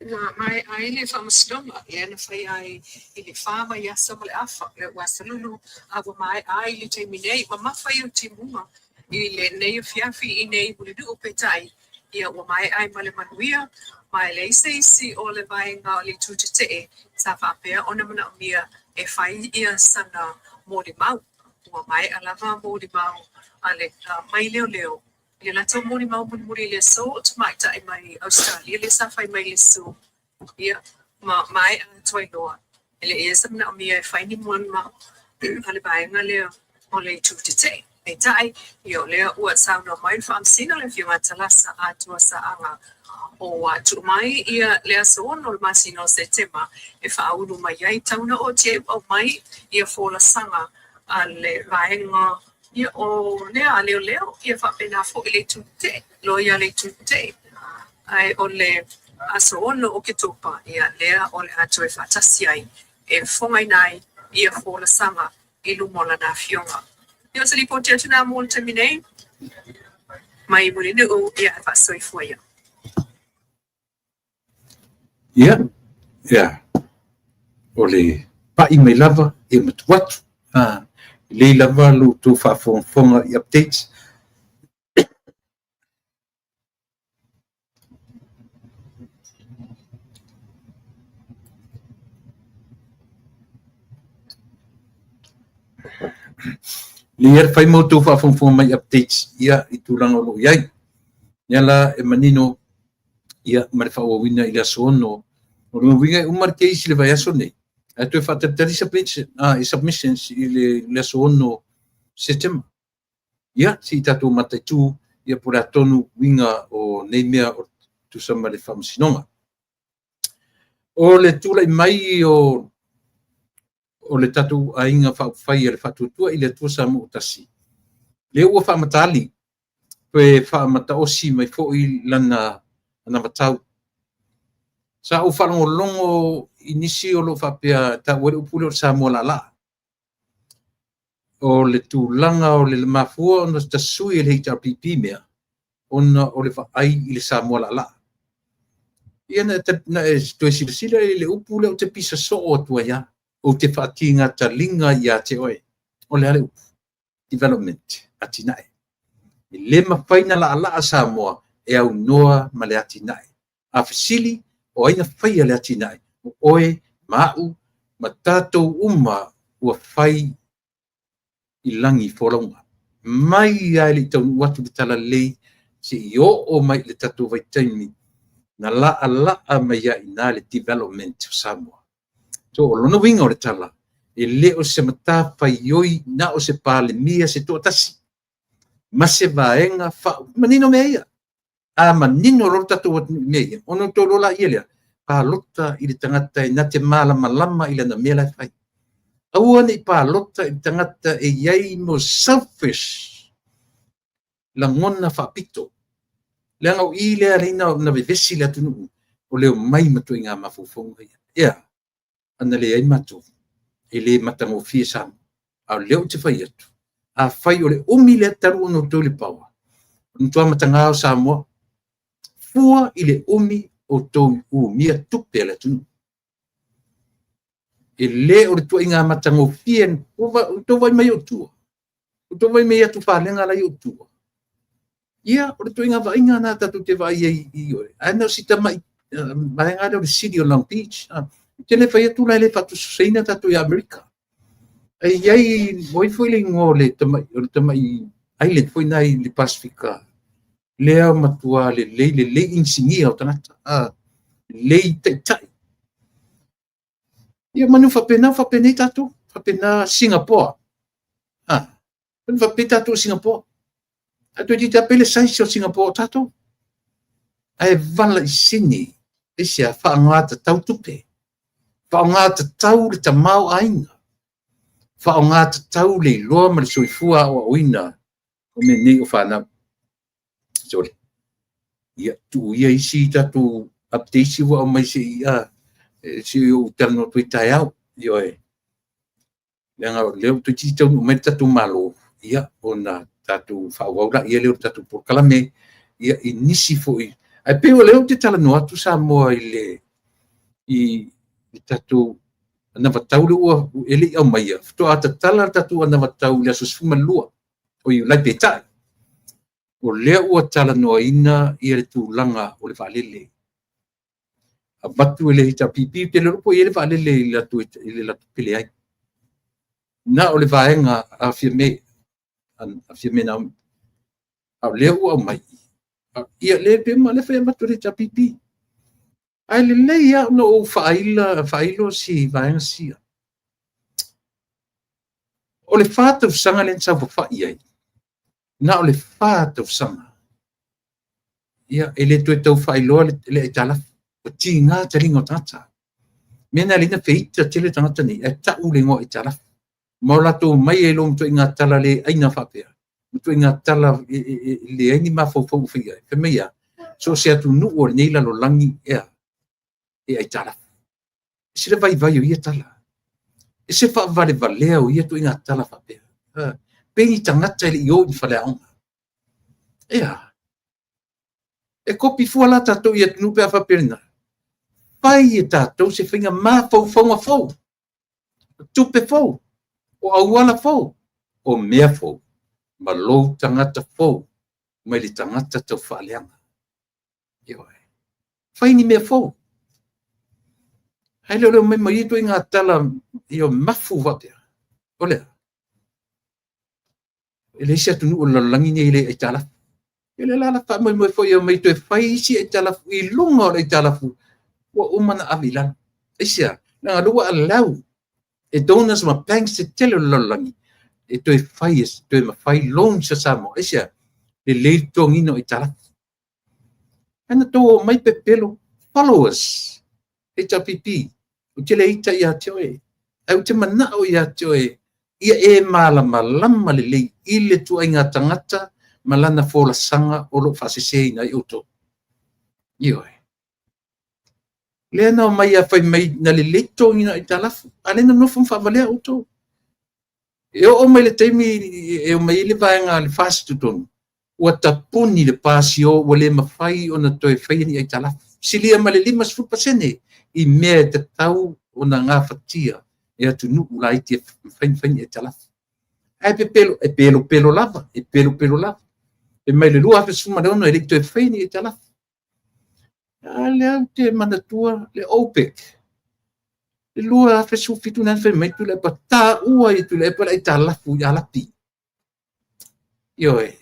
Na maea ai le faamasinoga lea na faia ai i le fa vaiaso ma le afa o le Asoalulu, a ua maea ai le taimi nei. Mamafa ia o timuga i lenei afiafi i inei i Mulinuu, peitai, ia ua maea ai ma le manuia, ma e leai se isi o le vaega o le Itu Tetee sa faapea ona manaomia e fai ia sana molimau. Ua maea lava molimau a le mai leoleo i le latou molimau mulimuli i le aso o tamaitai mai Ausetalia lea sa fai mai i le aso, ia, ma maea atu ai loa. E le i i ai se manaomia e fai ni molimau a le vaega lea o le Itu Tetee. Peitai, ia o lea ua saunoa mai le Faamasino le Afioga ia Talasa Atua Saaga, ua tuu mai ia le aso 6 o le masina o Setema e faaulu mai ai, tau ina ootia ai ua aumai ia folasaga a le vaega ia o lea a leoleo, ia faapena foi le Itu Tetee, loia a le Itu Tetee. Ae o le aso 6 o Oketopa, ia lea o le a toe faatasi ai e fofogaina ai ia folasaga i luma o lana afioga. Ia o se lipoti atu lena mo le taimi nei mai Mulinuu, ia ae faasoifua ia. Ia, ia, o le pai mai lava e matua atu. Lelei lava lo outou faafogafoga i updates. Lelei lava le fai ma outou faafogafoga mai i updates ia i tulaga o lo o i ai. Ia la e manino ia ma le faaauauina i le aso 6. O lona uiga e uma le case i le vaiaso lenei, ae toe faatalitali submissions i le aso 6 Setema. Ia, se i tatou mataitu ia po o le a tonu uiga o nei mea o tusa ma le faamasinoga. O le tulai mai o le tatou Aiga Faaupufai a le Faatuatua i le Atua Samoa ua Tasi, lea ua faamataali, toe faamataosi mai foi lana anavatau. Sa ou faalogologo i nisi o lo o faapea, taua ai le upu lea o le Samoa laalaa. O le tulaga o le mafua ona tasui e le HRPP mea, ona o le vaai i le Samoa laalaa. Ia na e toe silasila i le upu lea ou te pisa soo atu ai lava, ou te faatiga taliga ia te oe. O le a le upu? Development, atinae. E le mafai ona laalaa Samoa e aunoa ma le atinae. A fesili, o ai na faia le atinae? O oe ma au ma tatou uma ua fai i lagi folauga. Mai lava e le i taunuu atu le talalelei seia oo mai i le tatou vaitaimi na laalaa mai ai i ina le development o Samoa. So, o lona uiga o le tala, e le o se matafaioi na o se Palemia se toatasi ma se vaega manino mea ia. A manino loa le tatou atunuu i mea ia, ona outou iloa laia lea, palota i le tagata e na te malamalama i lana mea la e fai. Aua ne i palota i le tagata e i ai mo selfish lagona faapito. Leaga o i lea e ala ai ona vevesi le atunuu, o le omai ma ituaiga mafaufauga ia. Ea, ana leai matou, e le matagofie Samoa. A o lea ou te fai atu, afai o le umi lea talu ona outou i le power, o le matua mataga o Samoa, fua i le umi o outou umia tupe a le atunuu. E le o le ituaiga matagofie, ua outou vaai mai i ou tua, ua outou vaai mai i atufalega la e i ou tua. Ia, o le ituaiga vaaiga lena tatou te vaai ai i oe. Ae na o si tamai vaega lea o le City o Long Beach. Ou te le fai atu la e le faatusatusaina tatou i Amerika. E i ai, o ai foi le igoa o le tamai island foi lena i le Pasefika, lea matua lelei, lelei inisinia o tagata, lelei taitai. Ia manu faapena, faapenei tatou, faapena Singapore. Manu faapea tatou Singapore. Ae toeitiiti lava pei le size o Singapore o tatou. Ae vala i sini, aisea? Faaaoga tatau tupe, faaaoga tatau le tamaoaiga, faaaoga tatau le iloa ma le soifua aoaoina o mea nei o fanau. Sorry. Ia, tuu ia isi tatou updates ua aumai se i se i ou talanoa atu ai taeao. Ioe. Leaga o lea ua toeitiiti taunuu mai le tatou Malo, ia, ona tatou faaauau laia lea o le tatou polokalame, ia, i nisi foi. Ae pei o lea ou te talanoa atu Samoa i le tatou anavatau lea ua e le i aumaia, faatoa tatala le tatou anavatau i le aso 12 o Iulai. Peitai, o lea ua talanoaina ia le tulaga o le vaalele. Avatu e le HRPP, ou te le iloa po o i ai le vaalele i le latou pele ai. Na o le vaega a Fiame, a Fiame Naomi. A o lea ua aumai, ia le pe ma le fai avatu e le HRPP. Ae lelei lava ona ou faailo si vaega sia. O le 4 tausaga lea na saofafai ai, na o le 4 tausaga, ia, e le toe tau faailoa le aitalafu. Ua tiga taliga o tagata. Mea na e ala ai ona feita tele tagata nei, ae tau le igoa aitalafu. Ma o latou omai ai loa ma ituaiga tala le aina faapea, ma ituaiga tala e leai ni mafaufau o faia ai. Fai mai a, so o se atunuu o lenei lalolagi ea, e aitalafu. E ese le vaivai o ia tala. E ese faavalevalea o ia ituaiga tala faapea. Pei ni tagata e le i o i ni faleaoga. Ea, e kopi fua la tatou i atunuu pe a faapea lena. Fai e tatou se faiga mafaufauga fou, tupe fou, o auala fou. o mea fou ma lou tagata fou mai le tagata taufaaleaga. Ioe. Fai ni mea fou. Ae le o le omai ma ia ituaiga tala ioe, mafu faapea. O le a? E leai se atunuu o le lalolagi nei e le aitalafu. Ia o lea la o le a faamoemoe foi e omai e toe fai isi aitalafu i luga o le aitalafu ua uma ona ave i lalo. Aisea? Leaga o lea ua allow e donors ma banks tetele o le lalolagi e toe fai e toe mafai loans a Samoa. Aisea? Lelei le totogiina o aitalafu. Ae na outou omai pepelo followers HRPP, ou te le ita ia te oe, ae ou te manao ia te oe ia e malamalama lelei i le ituaiga tagata ma lana folasaga o lo o faaseseina ai outou. Ioe. Lea na omai a fai mai na lelei totogiina aitalafu, a lea na nonofo ma faavalea outou. E oo mai le taimi e omai ai le vaega a le FAST i totonu, ua tapuni le pasio, ua le mafai ona toe faia ni aitalafu. Silia ma le 50% i mea e tatau ona gafatia e atunuu laiti e mafai ona fai ni aitalafu. Ae pepelo, e pelopelo lava, e pelopelo lava. E mai le 2016 e le i toe faia ni aitalafu. A lea ou te manatua le OPEC, le 2017 lena na fai mai ai Tuilaepa, taua ai e Tuilaepa le aitalafu i Arapi. Ioe.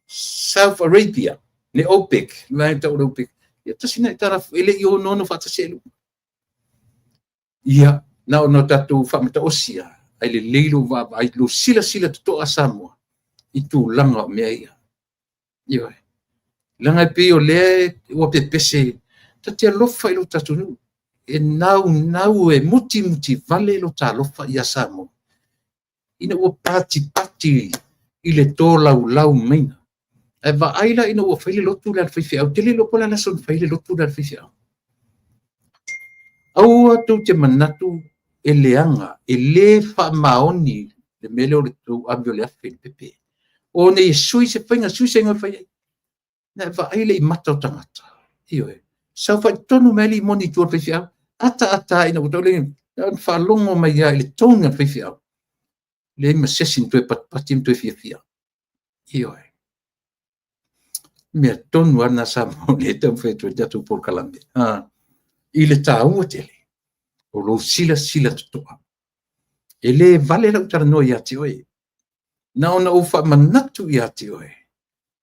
South Arabia, le OPEC, le vaega tau o le OPEC, ia tasi lena aitalafu e le i onoono faatasi ai. Ia, na ona tatou faamataosi lava, ae lelei lou vaavaai, lou silasila totoa Samoa i tulaga o mea ia. Ioe. Leaga e pei o lea ua pepese, ta te alofa i lo tatou nuu, e naunau e mutimutivale lo ta alofa ia Samoa, ina ua patipati i le tolaulau maiga. Ae vaai la ina ua fai le lotu lea a le faifeau, ou te le iloa po o le a le aso na fai ai le lotu lea a le faifeau. Aua tou te manatu e leaga, e le faamaoni le mea lea o le tou ave o le afe i le pepe. O nei e sui se faiga, sui se igoa e fai ai. Na e vaai lea i mata o tagata. Ioe. Saofai tonu mai lava limoni i tua o le faifeau. Ata ata lava ina ua tau le faalogo mai lava i le tone a le faifeau, leai ma se isi na toe patipati ma toe fiafia. Ioe. Mea tonu lava lena Samoa o lea e taumafai atu ai le tatou polokalame. I le taua tele o lou silasila totoa. E le vale lau talanoa ia te oe. Na ona ou faamanatu ia te oe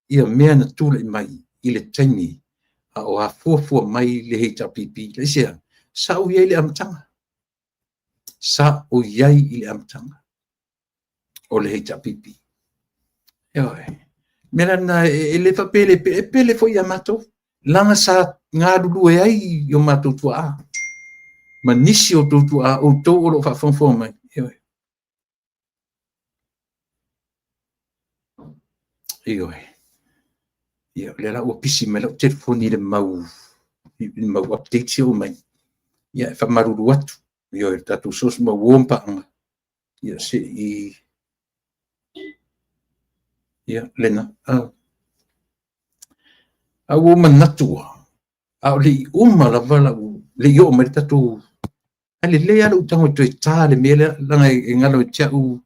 ia mea na tulai mai i le taimi a o afuafua mai le HRPP. Aisea? Sa ou i ai i le amataga. Sa ou i ai i le amataga o le HRPP. Ioe. Mea la lena e le faapea e pele foi ia matou, leaga sa galulue ai i o matou tuaa ma nisi o outou tuaa, outou o lo o faafogafoga mai. Ioe. Ioe. Ia, o lea la ua pisi mai lau telefoni i le mau, i le mau updates ia ua mai. Ia, e faamalulu atu, ioe, le tatou source ma uo ma paaga. Ia, se i... Ia, lena. A ua ou manatu lava, a o le i uma lava lau, le i oo mai le tatou. Ae lelei lava lou tago e toe ta le mea lea, leaga e galo ia te au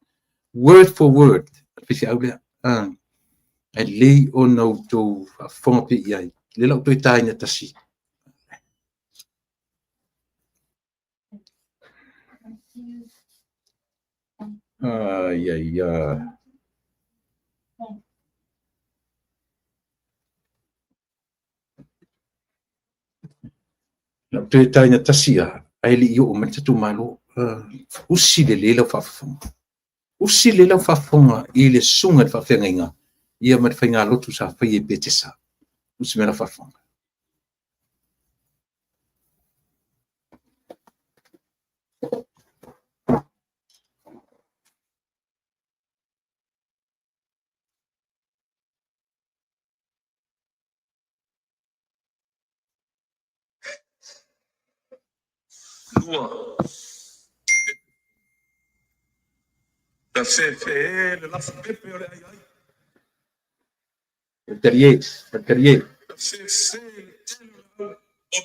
word for word le faifeau lea. Ae lelei ona outou faafofoga pea i ai. O lea la ua toe taina tasi. Ai, ai, ai. Na ou toe taina tasi lava, ae le i oo mai le tatou Malo. Usi lelei lau faafofoga. Usi lelei lau faafofoga i le susuga i le faafeagaiga ia ma le faigalotu sa faia i Petesa. Usi mai lau faafofoga. Lua. Na fefe le lafu pepe o le aiai. Talie, talie. Na fefe le tele o le au o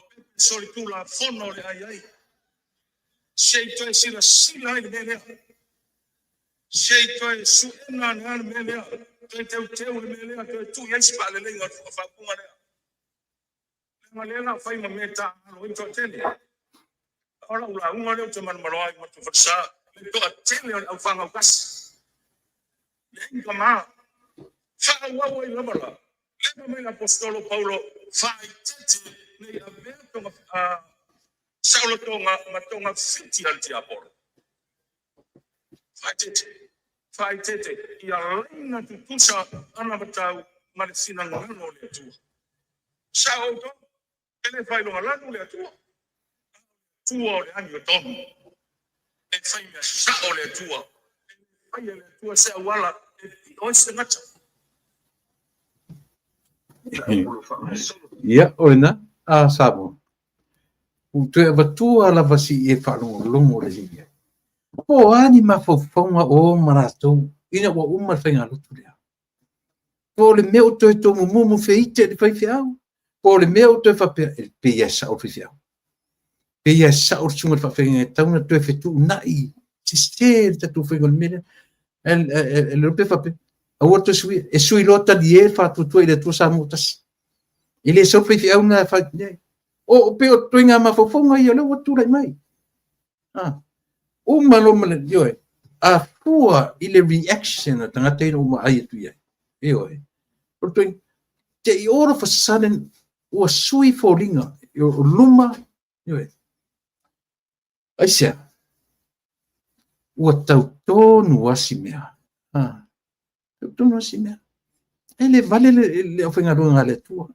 pepe solitulafono o le aiai. Se i toe silasila ai le mea lea. Se i toe su'ena ane lava le mea lea, toe teuteu le mea lea, toe tuu i ai se faaleleiga o le faaupuga lea. Leaga lea o le a fai ma mea e taaalo ai le toatele. O lau lauga lea ou te malomaloa ai ma Falesa, le toatele o le aufagaugasi. Leai ni ma. Faaauau ai lava la. Leva mai le aposetolo Paulo faaitete nei avea toga saolotoga ma toga fiti a le tiapolo. Faaitete, faaitete, ia laina tutusa anavatau ma le finagalo o le Atua. Sao outou, e le faailogalanu le Atua. Atua o le amiotonu. E fai mea sao le Atua. E le fai e le Atua se auala e pio ai se tagata. Ia, o lena, a Samoa. Ua toe avatua lava si e faalogologo lelei ai. Po o a ni mafaufauga o ma latou ina ua uma le faigalotu lea. Po o le mea ua toe tomumumu feite i le faifeau, po o le mea ua toe faapea, e pei lava e sao le faifeau. Pei lava e sao le susuga i le faafeagaiga e tatau ona toe fetuunai sese le tatou faiga o le mea lea. E le pe faapea, aua le toe suia, e sui loa talie le faatuatua i le Atua Samoa tasi. E le sau le faifeau lena e fai, o pei o ituaiga mafaufauga ia o lea ua tulai mai. Uma loa ma le, ioe, a fua i le reaction a tagata ina ua vaai atu i ai. Ioe. O le ituaiga, te i all of a sudden ua sui foliga, o luma, ioe. Aisea? Ua tau tonu lava si mea. Tau tonu lava si mea. E le vale le aufaigaluega a le Atua.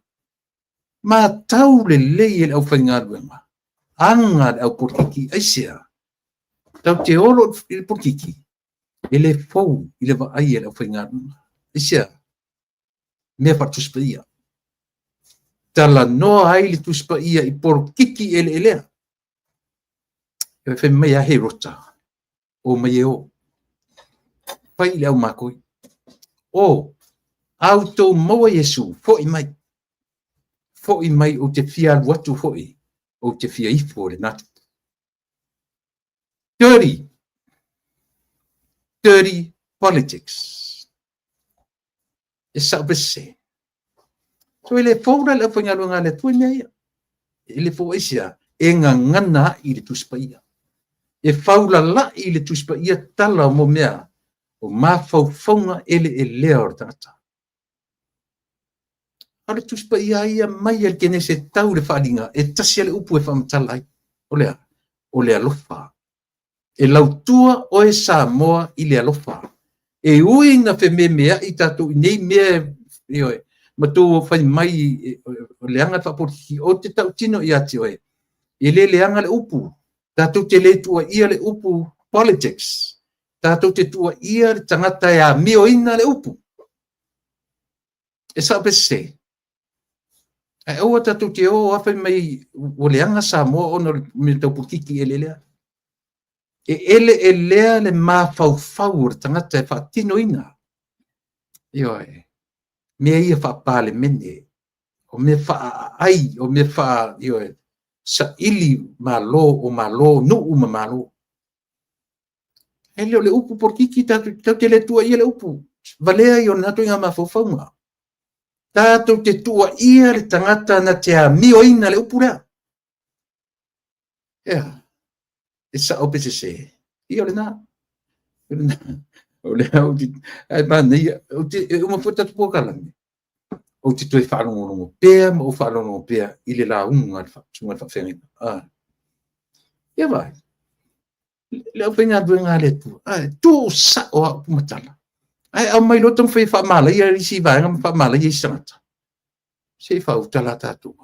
Matau lelei e le aufaigaluega, aga le aupolitiki, aisea? Tau te olo i le politiki, e le fou i le vaai a le aufaigaluega. Aisea? Mea faale-Tusi Paia. Talanoa ai le Tusi Paia i polokiki eleelea. E fai mai a Herota, o mai e o. Fai i le au makoi. O, a outou maua Iesu, foi mai. Foi mai ou te fia alu atu foi, ou te fia ifo i le natu. Dirty. Dirty politics. E sao pe sese. So e le fou la le aufaigaluega a le Atua i mea ia. E le fou aisea, e gagana ai le Tusi Paia. E faulalai le Tusi Paia tala o mo mea o mafaufauga eleelea o le tagata. A o le Tusi Paia ia mai a le Kenese tau i le Faaaliga, e tasi lava le upu e faamatala ai. O le a? O le alofa. E lautua oe Samoa i le alofa. E ui na fememeai tatou i nei mea, ioe, ma tou fai mai o leaga le faapolitiki, ou te tautino ia te oe, e le leaga le upu. Tatou te le tuuaia le upu politics. Tatou te tuuaia le tagata e amioina le upu. E sao pe sese? Ae aua tatou te o a fai mai ua leaga Samoa ona o le mea tau polokiki eleelea. E eleelea le mafaufau o le tagata e faatinoina. Ioe. Mea ia faapalemene, o mea faaaai, o mea faa, ioe, saili malo o malo, nuu ma malo. E le o le upu polokiki, tatou te le tuuaia le upu. Valea i o na ituaiga mafaufauga. Tatou te tuuaia le tagata na te amioina le upu lea. Ea, e sao pe sese. Ia o lena. O lea ou te, ai manaia, ou te, e uma foi tatou polokalame. Ou te toe faalogologo pea ma ou faalogologo pea i le lauga a le susuga i le faafeagaiga. Ia vaai, le aufaigaluega a le Atua, tuu sao a upu ma tala. Ae aumai loa taumafai e faamalaia isi vaega ma faamalaia isi tagata. Se i faautala tatou.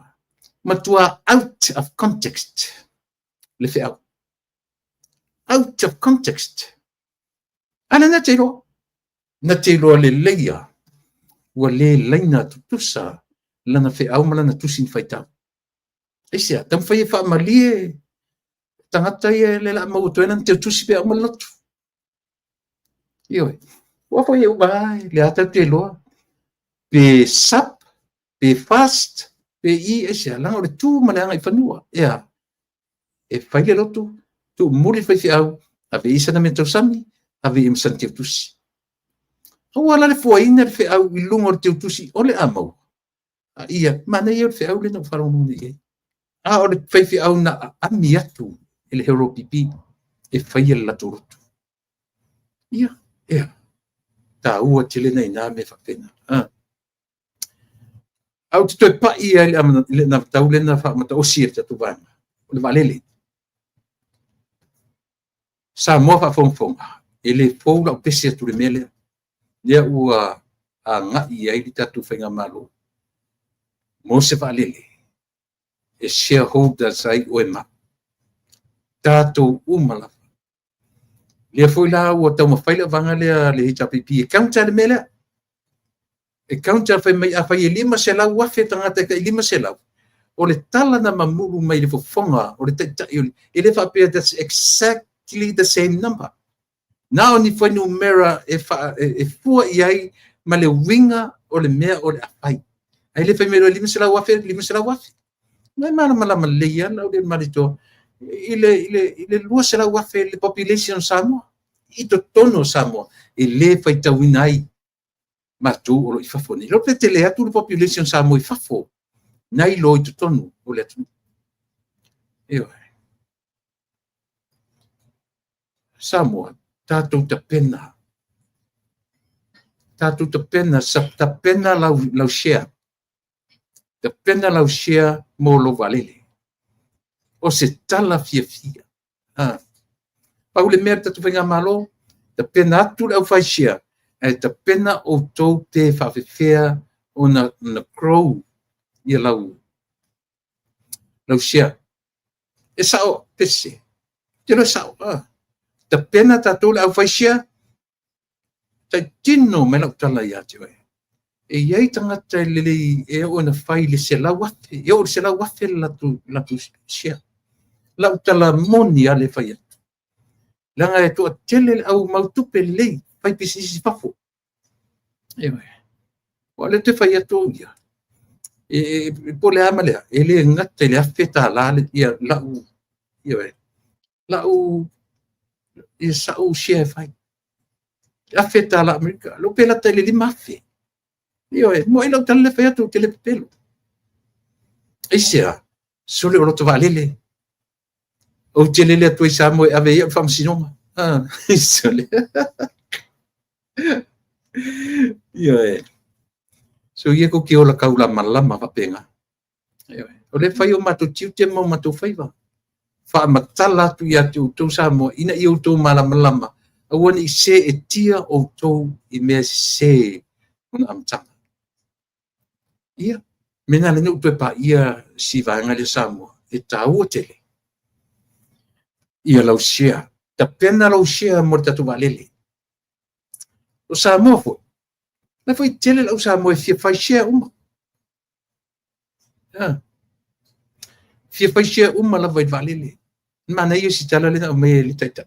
Matua out of context le feau. Out of context. Ana na te iloa. Na te iloa lelei a. Ua le laina tutusa lana feau ma lana tusi na faitau. Aisea, taumafai e faamalie tagata ia le la maua atu ai lana teutusi pe a uma le lotu. Ioe. Ua foi e uma ai, le a tatou te iloa. Pe SUP, pe fast, pe i, aisea, leaga o le tu ma le agaifanua. Ea, e fai le lotu, tuumuli le faifeau, ave i sana mea tausami, Ave i ma sana teutusi. Aua la le fuaina le feau i luga o le teutusi o le a maua. A ia, manaia o le feau lena ua faalogologo nei i ai. A o le faifeau na aami atu e le HRPP e faia le latou lotu. Ia, ea, taua tele nai na mea faapena. A ou te toe pai ai i le anavatau lea na faamataosi e le tatou vaega, o le vaalele. Samoa faafogafoga, e le fou lau pese atu i le mea lea. Lea ua agai i ai le tatou faigamalo mo se vaalele e shareholders ai oe ma au. Tatou uma lava. Lea foi la ua taumafai le vaega lea a le HRPP e counter le mea lea. E counter fai mai afai e 500,000 tagata e tai 500, o le tala na mamulu mai le fofoga o le taitai, e le faapea that's exactly the same number. Na o ni fuainumera e fua i ai ma le uiga o le mea o le a fai. Ae le fai mai loa 500,000, 500,000. Na e malamalama lelei lava lau le malitoa i le 200,000 le population o Samoa i totonu o Samoa e le faitauina ai matou o lo o i fafo nei. Pe tele atu le population o Samoa i fafo nai lo i totonu o le atunuu. Ioe. Samoa, tatou tapena. Tatou tapena, tapena lau share. Tapena lau share mo lou vaalele. O se tala fiafia. Pau le mea le tatou faigamalo, tapena atu le aufai share, ae tapena outou pe faafefea ona grow ia lau share. E sao pese. Te loa sao. Tapena tatou le aufai share, taitino mai lau tala ia te oe. E iai tagata e lelei e oo ina fai le 100,000, e oo i le 100,000 le latou share. Lau tala moni lava le fai atu. Leaga e toatele le au mautupe lelei, fai pisinisi i fafo. Ioe. O lea te fai atu ia. E po o le a ma le a, e le gata i le $1,000 ia lau, ioe, lau ia sau share e fai. $1,000 Amerika, leo pe lata i le 5,000. Ioe, mo i lau tala le fai atu, ou te le pepelo. Aisea, sole o lota vaalele. Ou te lele atu ai Samoa e ave ai au i le faamasinoga. Sole. Ioe. So ia kou te ola kaulamalama faapena. Ioe. O le fai o matou tiute ma o matou faiva. Faamatala atu ia te outou Samoa, ina ia outou malamalama, aua ne i seetia outou i mea sese ona amataga. Ia, me na le ou toe paia si vaega lea Samoa, e taua tele. Ia lau share, tapena lau share mo le tatou vaalele. O Samoa foi, la foi tele lau Samoa e fia fai share uma. Fia fai share uma lava i le vaalele. Manaia si tala lena o mai e le taitai.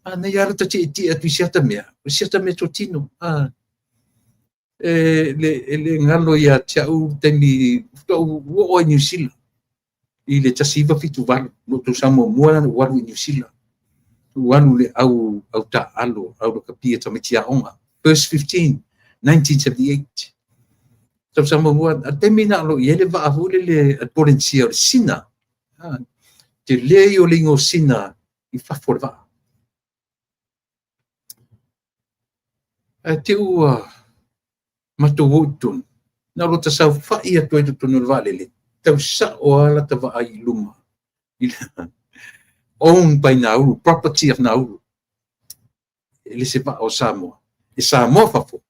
Manaia lava ta tietie atu i se ata mea, o se ata mea totino. E le galo ia te au taimi faatoa ou oo ai i Niu Sila i le 1978, lou tausaga muamua lena na ou alu i Niu Sila. Ou alu i le au taaalo, au lakapi a tamaiti aoga. First 15, 1978. Tausaga muamua, a le taimi na o lo o i ai le vaa foi lele a le Polenisia o le Sina. Tele ia o le igoa o Sina i fafo o le vaa. Ae te ua matou o i totonu, na o lo ta saofai atu ai i totonu o le vaalele, tau sao lava lata vaai i luma. Owned by Nauru, property of Nauru. E le se vaa o Samoa. E Samoa fafo,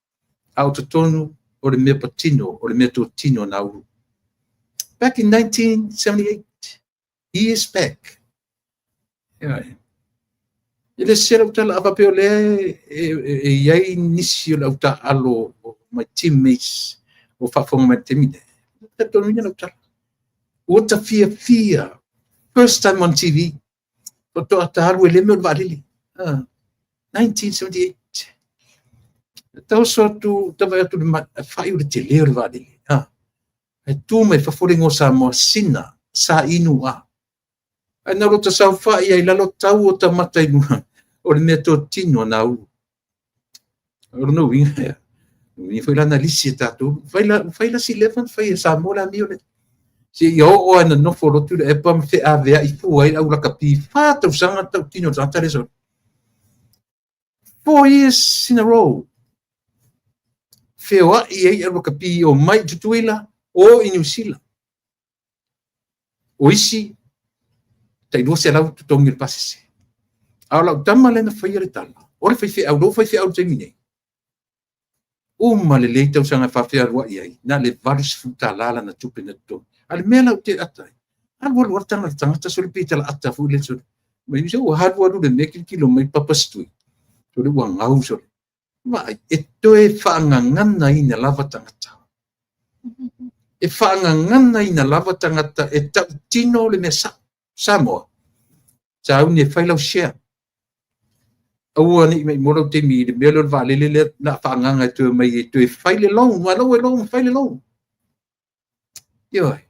a o totonu o le mea patino, o le mea totino a Nauru. Back in 1978, years back. E le sese lau tala, a faapea o lea e i ai nisi o le au taaalo o my teammates o faafofoga mai i le taimi lea, e talitonuina lau tala. Ua ta fiafia, first time on TV, faatoa ta alu e le mea o le vaalele. 1978. Ta oso atu, ta vaai atu i le fai o le tele o le vaalele. E tu mai fafo le igoa o Samoa, Sina, sa inu a. Ae na o lota saofai ai i lalo tau o ta mata i luga. O le meatotino a Nauru. O lona uiga e a? O uiga foi la na lisi e tatou. Ua fai la si leva ona fai e Samoa le amio lea. Seia oo lava ina nofo loa Tuilaepa ma feaveai fua ai le au lakapi i 4 tausaga le tautino o le tagata lea sole. 4 years in a row. Feoai ai au lakapi omai i Tutuila, o i Niu Sila. O isi, tai 200 totogi o le pasese. A o lau tama lea na faia le tala, o le faifeau, lea ua faifeau i le taimi nei. Uma lelei tausaga e faafealuai ai, na o le $80 lana tupe na totogi. A o le mea la ou te ata ai, alu alu lava le taga a le tagata sole pei e talaata foi lele sole. Mai se ua alu alu le mea tilotilo mai papa se tui, sole ua gau sole. Vaai, e toe faagaganaina lava tagata. E faagaganaina lava tagata e tautino le mea sao. Samoa, sauni e fai lau share. Aua ne i maimoa lau taimi i le mea lea o le vaalele lea na faaagaga e toe mai e toe fai le loan, aua o la ua iloa ua fai le loan. Ioe.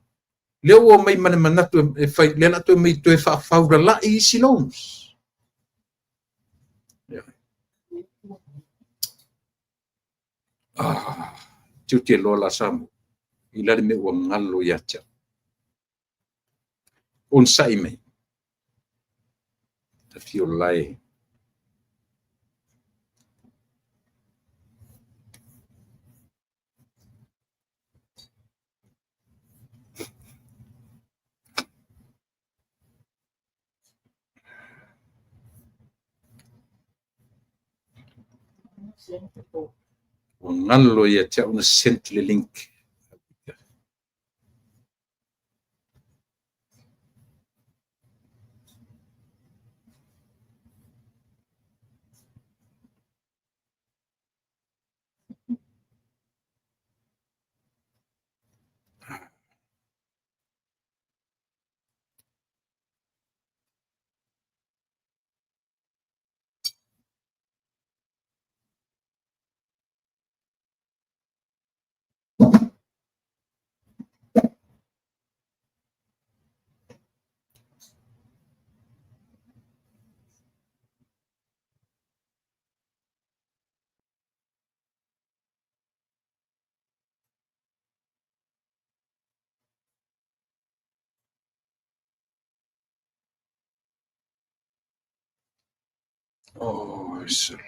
Lea ua omai ma le manatu e fai, lea o le a toe omai e toe faafaulalai isi loans. Ioe. Ah, tiute loa la Samoa i la le mea ua galo ia te au. Onosai mai. Ta fio lae. Ua galo ia te au na sent le link. Oh, sorry.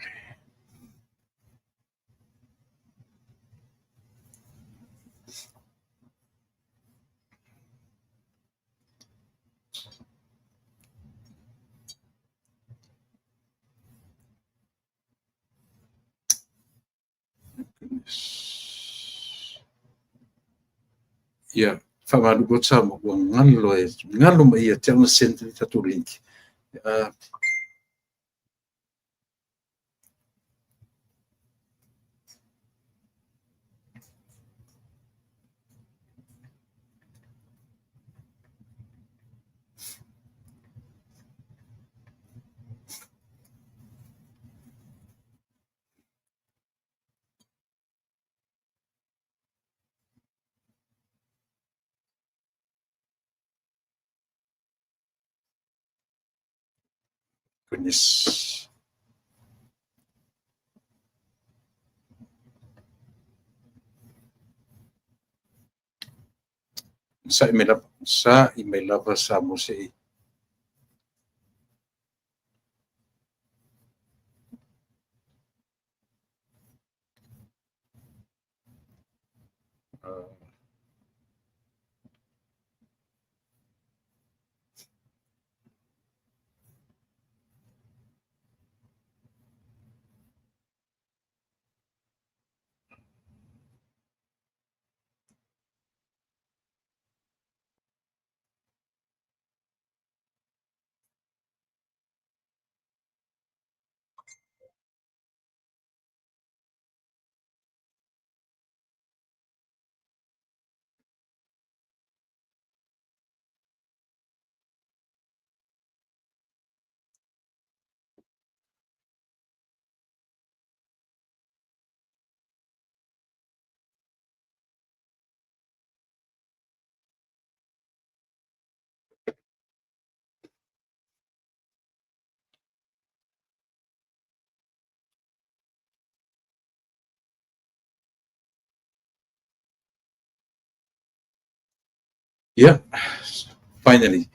Goodness. Ia, faamalu atu Samoa, ua galo e, galo mai ia te au na send le tatou link. Goodness. Sa'i mai lava, sa'i mai lava Samoa se i. Ia, finally,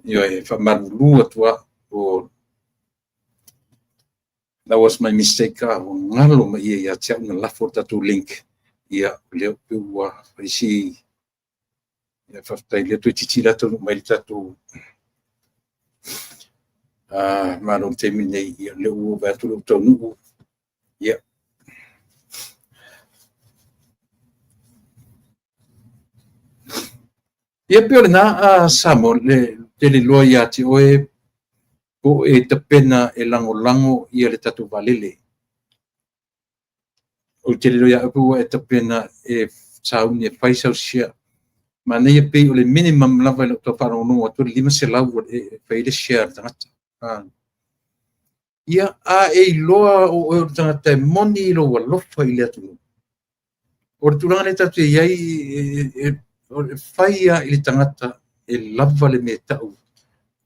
ioe, faamalulu atu lava, o that was my mistake, a ua galo mai ia ia te au na lafo le tatou link. Ia, lea ua fai si, ia, faafetai lea toeitiiti la taunuu mai le tatou malo i le taimi lenei. Ia, lea ua ou vaai atu lea ua taunuu. Ia, ia pei o lena a Samoa, le tele loa ia te oe po o e tapena e lagolago ia le tatou vaalele. O le tele loa ia oe ua e tapena e sauni e fai sau share. Manaia pei o le minimum lava i lau tau faalogologo atu o le 500 e fai ai le share a le tagata. Ia, a e iloa o oe o le tagata e moni lou alofa i le atunuu, o le tulaga lea tatou te i ai, e fai lava i le tagata e lava le mea e tau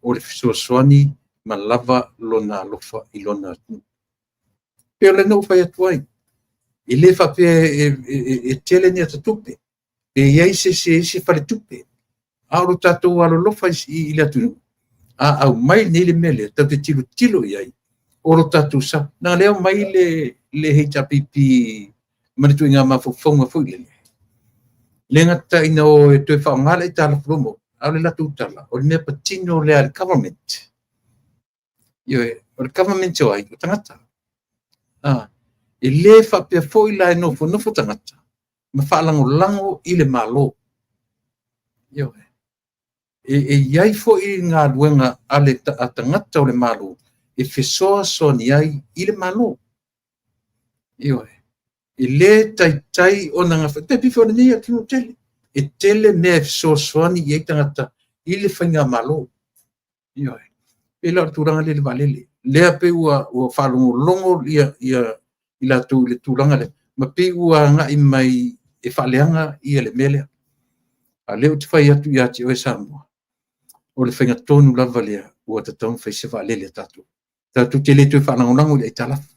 o le fesoasoani ma lava lona alofa i lona atunuu. Pei o lea na ou fai atu ai, e le faapea e tele ni ata tupe, pe i ai se isi faletupe, a o lo tatou alolofa i le atunuu, a aumai nei le mea lea, tatou te tilotilo i ai, o lo tatou sa. Na lea aumai le HRPP ma le ituaiga mafaufauga foi lele, le gata ina o e toe faaaoga le aitalafu lomo, a o le latou tala, o le mea patino lea a le government. Ioe, o le government o ai? O tagata. E le faapea foi la e nofonofo tagata ma faalagolago i le Malo. Ioe. E i ai foi galuega a le a tagata o le Malo e fesoasoani ai i le Malo. Ioe. E le taitai ona gafa, te pifo lenei atunuu tele. E tele mea e fesoasoani i ai tagata i le faigamalo. Ioe. Pei la o le tulaga lea i le vaalele. Lea pei ua faalogologo ia i latou i le tulaga lea, ma pei ua agai mai e faaleaga ia le mea lea. A o lea ou te fai atu ia te oe Samoa, o le faiga tonu lava lea ua tatau ona fai se vaalele a tatou. Tatou te le toe faalagolago i le aitalafu.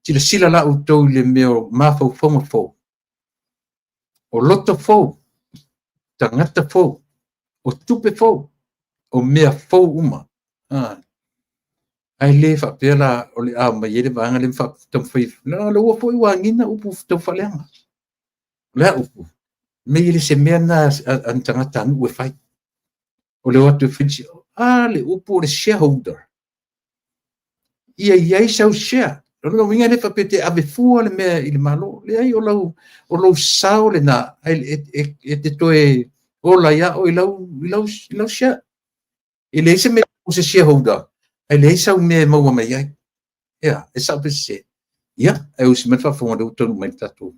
Silasila la outou i le mea o mafaufauga fou, o loto fou, tagata fou, o tupe fou, o mea fou uma. Ae le faapea la o le a omai ai le vaega lea ma taumafai. Leaga ua foi ua agiga upu tau faaleaga. O le a upu? Mei e le se mea lena a ni tagatanuu e fai. O le o atu e fai, a le upu o le shareholder. Ia i ai sau share. O lona uiga e le faapea e te ave fua le mea i le Malo. Leai, o lou sao lena, e te toe ola ai lava oe i lau share. E leai se mea o se shareholder, ae leai sau mea e maua mai ai. Ia, e sao pe sese? Ia, ae usi mai le faafofoga lea ua taunuu mai le tatou.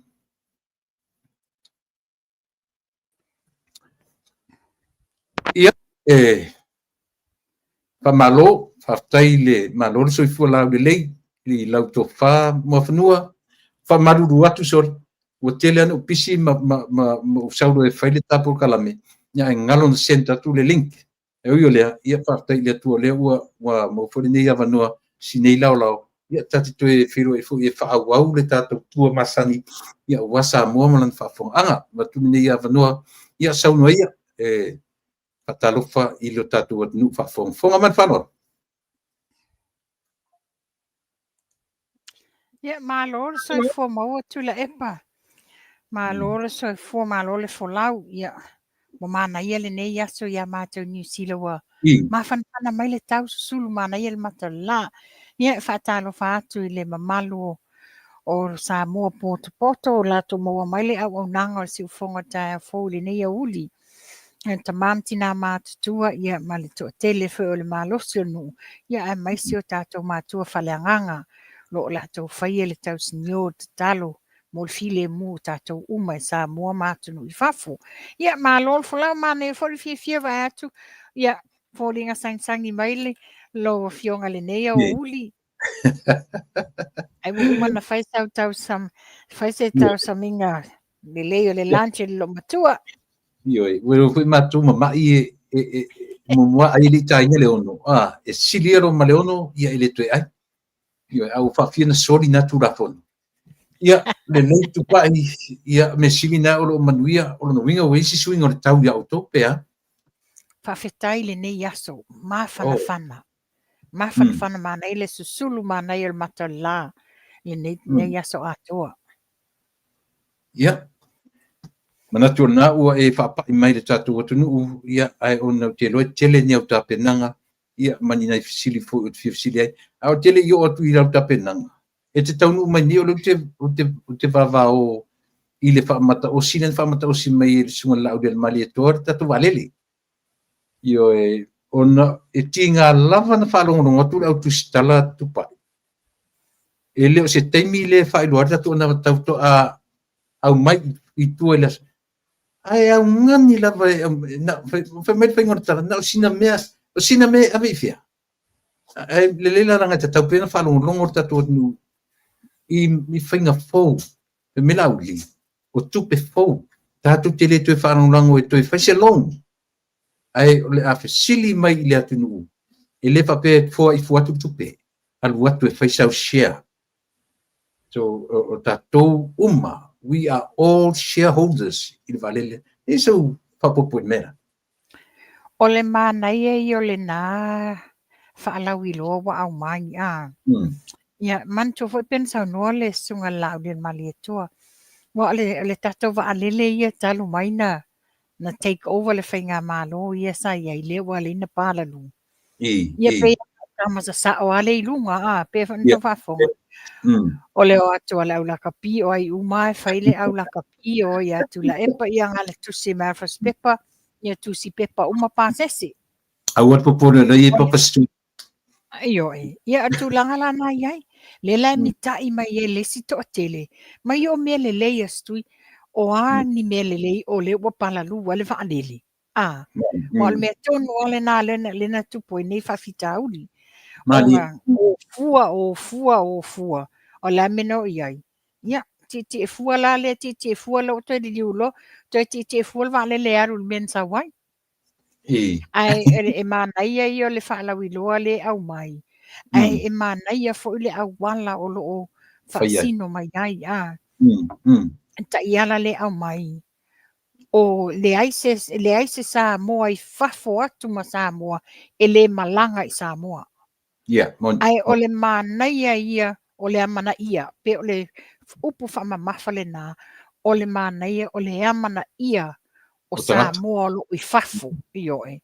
Ia, e faamalo, faafetai le malo le soifua laulelei i lau tofa Muafanua. Faamalulu atu, sorry, ua tele lava na ou pisi ma ou sau loa e fai le ta polokalame, ia ae galo na send atu le link. E ui o lea, ia faafetai i le Atua o lea ua maua foi lenei avanoa, si nei laolao, ia ta te toe feiloai foi e faaauau le tatou tua masani, ia aua Samoa ma lana faafofogaaga. Avatu lenei avanoa, ia saunoa ia, e faatalofa i lo tatou atunuu faafogafoga ma le faaaloalo. Ia, malo le soifua maua Tuilaepa. Malo le soifua, malo le folau. Ia, ua manaia lenei aso ia matou i Niu Sila, ua mafanafana mai le tau susulu, manaia le mata o le la. Ia, e faatalofa atu i le mamalu o Samoa potopoto o latou maua mai le auaunaga o le siufofoga o le taeao fou i lenei aoauli. Tama ma tina matutua, ia, ma le toatele foi o le malosi o le nuu, ia, aemaise o tatou matua faaleagaga o lo o latou faia le tausinio, le tatalo mo le filemu o tatou uma i Samoa ma atunuu i fafo. Ia, malo le folau, manaia foi le fiafia vaai atu, ia, foliga sagisagi mai le lou afioga lenei aoauli. Ai ua uma na fai sau tausam, fai se tausamiga lelei o le lunch i le loomatua. Ioe, ua iloa foi matou mamai e muamua ai e le i taina le ono, a, e sili ia loa ma le ono, ia e le toe ai. Ioe, a ua faafia na soli na Tulafono. Ia, lelei Tupai, ia, mea sili lena o lo o manuia, o lona uiga ua i ai se suiga o le tau ia outou pe a? Faafetai i lenei aso, mafanafana. Mafanafana manaia le susulu manaia o le mata o le la i lenei aso atoa. Ia, manatu o lena ua e faapai mai i le tatou atunuu, ia, ae ona ou te iloa e tele ni au tapenaga, ia, ma ni nai fesili foi ou te fia fesili ai. Ae ou te le i oo atu i lau tapenaga, e te taunuu mai nei o lea ou te vavao i le faamataosi lea na faamataosi mai e le Susuga i le Laaulialemalietoa le tatou vaalele. Ioe, ona e tiga lava na faalogologo atu le au tusitala Tupai. E le o se taimi lea e faailoa ai le tatou anavatau faatoa aumai i tua i le aso. Ae augani lava e fai mai le faiga o le tala, na o sina mea, o sina mea e ave i fea? Ae lelei la leaga e tatau pea ona faalogologo le tatou atunuu i faiga fou, fai mai Laauli, o tupe fou, tatou te le toe faalagolago e toe fai se loan, ae o le a fesili mai i le atunuu, e le faapea e foai fua atu le tupe, alu atu e fai sau share. So, o tatou uma, we are all shareholders i le vaalele. E i ai sau faaopoopo i le mea lea? O le manaia ia o lena faalauiloa ua aumai a. Ia, manatua foi pei ona saunoa le Susuga i le Laaulialemalietoa, aua o le tatou vaalele ia talu mai na take over le faigamalo ia sa i ai lea ua ala ai ona palalu. Ia pei tama sasao lava lea i luga, a, pei foi ona tau faafofoga. O le o atu a le au lakapi, o ai uma lava e fai le au lakapi, o ia Tuilaepa, ia na o le tusi mai lava o le fasipepa, ia tusi pepa uma pasese. Aua le popole o la e i ai Papa Street. Ioe, ia o le tulaga la na i ai. Lea la e mitai mai ai le isi toatele, mai o mea lelei a Stui, o a ni mea lelei o lea ua palalū ai le vaalele. A, aua o le mea tonu lava lena lea na tupu ai nei faafitauli. Ona o fua, o fua, o fua, o le a le mea na oo i ai? Ia, tietie fua la lea, tietie fua la ua toe liliu loa, toe tietie fua le vaalele e alu i le mea na sau ai. Ae e manaia ia o le faalauiloa lea e aumai, ae e manaia foi le auala o lo o faasino mai ai. A, taiala lea e aumai, o leai se, leai se Samoa i fafo atu ma Samoa e le malaga i Samoa. Yeah, mon. Ae o le manaia ia o le amanaia, pe o le upu faamamafa lena, o le manaia o le amanaia o Samoa o lo o i fafo, ioe.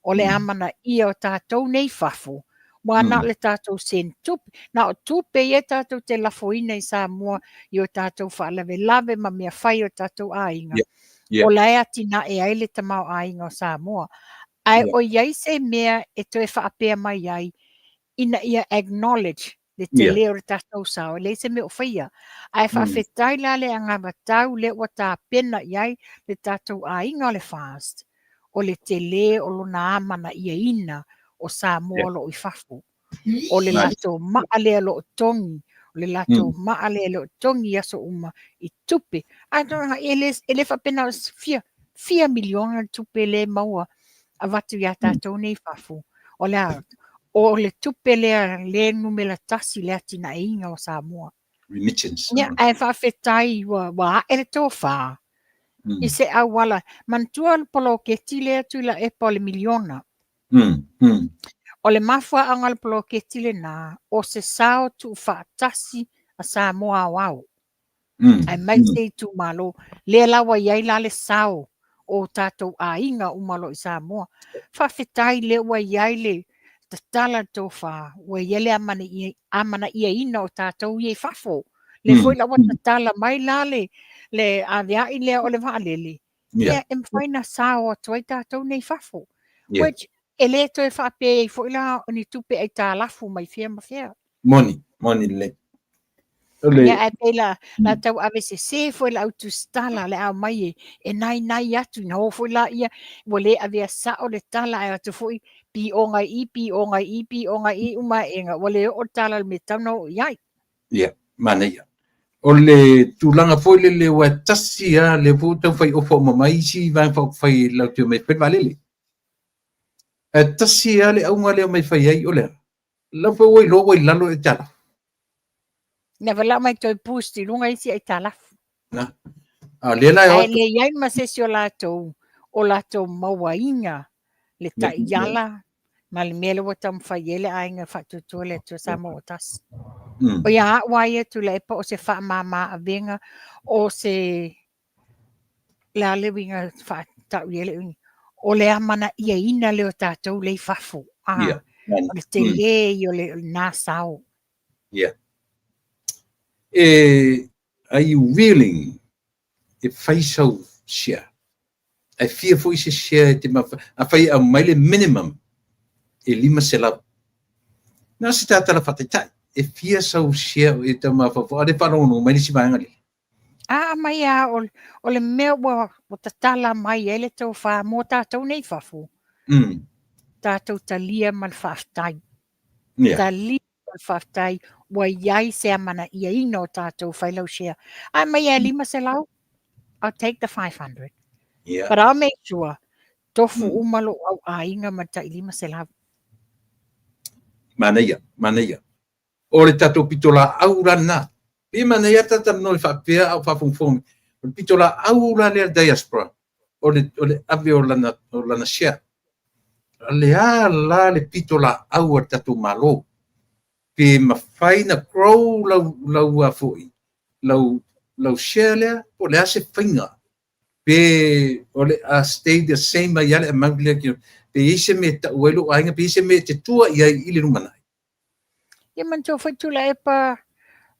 O le amanaia o tatou nei i fafo, aua na o le tatou send tupe, na o tupe ia tatou te lafoina i Samoa i o tatou faalavelave ma mea fai o tatou aiga, o la e atinae ai le tamaoaiga o Samoa. Ae o i ai se mea e toe faapea mai ai ina ia acknowledge le tele o le tatou sao, e leai se mea o faia. Ae faafetai la le anavatau lea ua tapena i ai le tatou aiga o le FAST, o le tele o lona amanaiaina o Samoa o lo o i fafo. O le latou maa lea o lo o togi, o le latou maa lea o lo o togi i aso uma i tupe. Ae e le faapea na o fia, fia miliona le tupe lea e maua avatu ia tatou nei i fafo. O le a? O le tupe lea lea e numera tasi i le atinaeina o Samoa. Remittance. Ia, ae faafetai ua ae le tofa i se auala. Manatua le poloketi lea Tuilaepa o le miliona. O le mafuaaga o le poloketi lena, o se sao tuufaatasi a Samoa aoao. Aemaise itumalo. Lea la ua i ai la le sao o tatou aiga uma o lo o i Samoa. Faafetai lea ua i ai le tatala le tofa, ua i ai le amanaiaina o tatou ia i fafo. Lea foi la ua tatala mai la le aveai lea o le vaalele, ia e mafai ona sao atu ai tatou nei i fafo. Which e le toe faapea ai foi la o ni tupe aitalafu mai fea ma fea. Moni, moni lelei. Ia, ae pei la, la tau ave sese foi le au tusitala le aumai e nainai atu, ina o foi laia, ua le avea sao le tala, ae o atu foi pioga i i, pioga i i, pioga i i, uma aega, ua le oo le tala i le mea e tatau ona oo i ai. Ia, manaia. O le tulaga foi lele aua e tasi lava, lea foi ua tau fai ofa uma mai isi Vaega Faaupufai latou te omai e fai le vaalele. Ae tasi lava le auga lea e omai e fai ai, o le a? La foi ua iloa ua i lalo aitalafu. Never la mai toe boost i luga isi aitalafu. Na. A lea la e Ae le i ai ma se isi o latou, o latou mauaina le taiala ma le mea lea ua taumafai ai le aiga faatuatua le Atua Samoa ua tasi. O ia au a ia Tuilaepa o se faamama avega, o se le a le uiga faatau i ai le uiga, o le amanaiaina lea o tatou lea i fafo. Yeah. O le tele ia o lena sao. Yeah. E, are you willing e fai sau share? Ae fia foi se share e te mafai, afai e aumai le minimum e 500. Na o se tatala faataitai, e fia sau share e tau mafaufau, a le faalogologo mai le isi vaega lea. A mai a o le mea ua tatala mai ai le tofa mo tatou nei i fafo. Tatou talia ma le faafetai. Talia ma le faafetai ua i ai se amanaiaina o tatou fai lau share. A mai e 500, I'll take the 500. But I'll make sure tofu uma lou au aiga ma le tai 500. Manaia, manaia. O le tatou pitolaau la lena. Pe manaia ta talanoa i faapea a o faafogafoga mai. O le pitolaau la lea diaspora, o le ave o lana share. O le a la le pitolaau a le tatou Malo? Pe mafai na grow lau a foi, lau share lea, po o le a se faiga? Pe o le a stay the same ai lava le amount lea, pe i ai se mea e tau ai lou aiga, pe i ai se mea e te tua i ai i le lumanai? Ia manatua foi Tuilaepa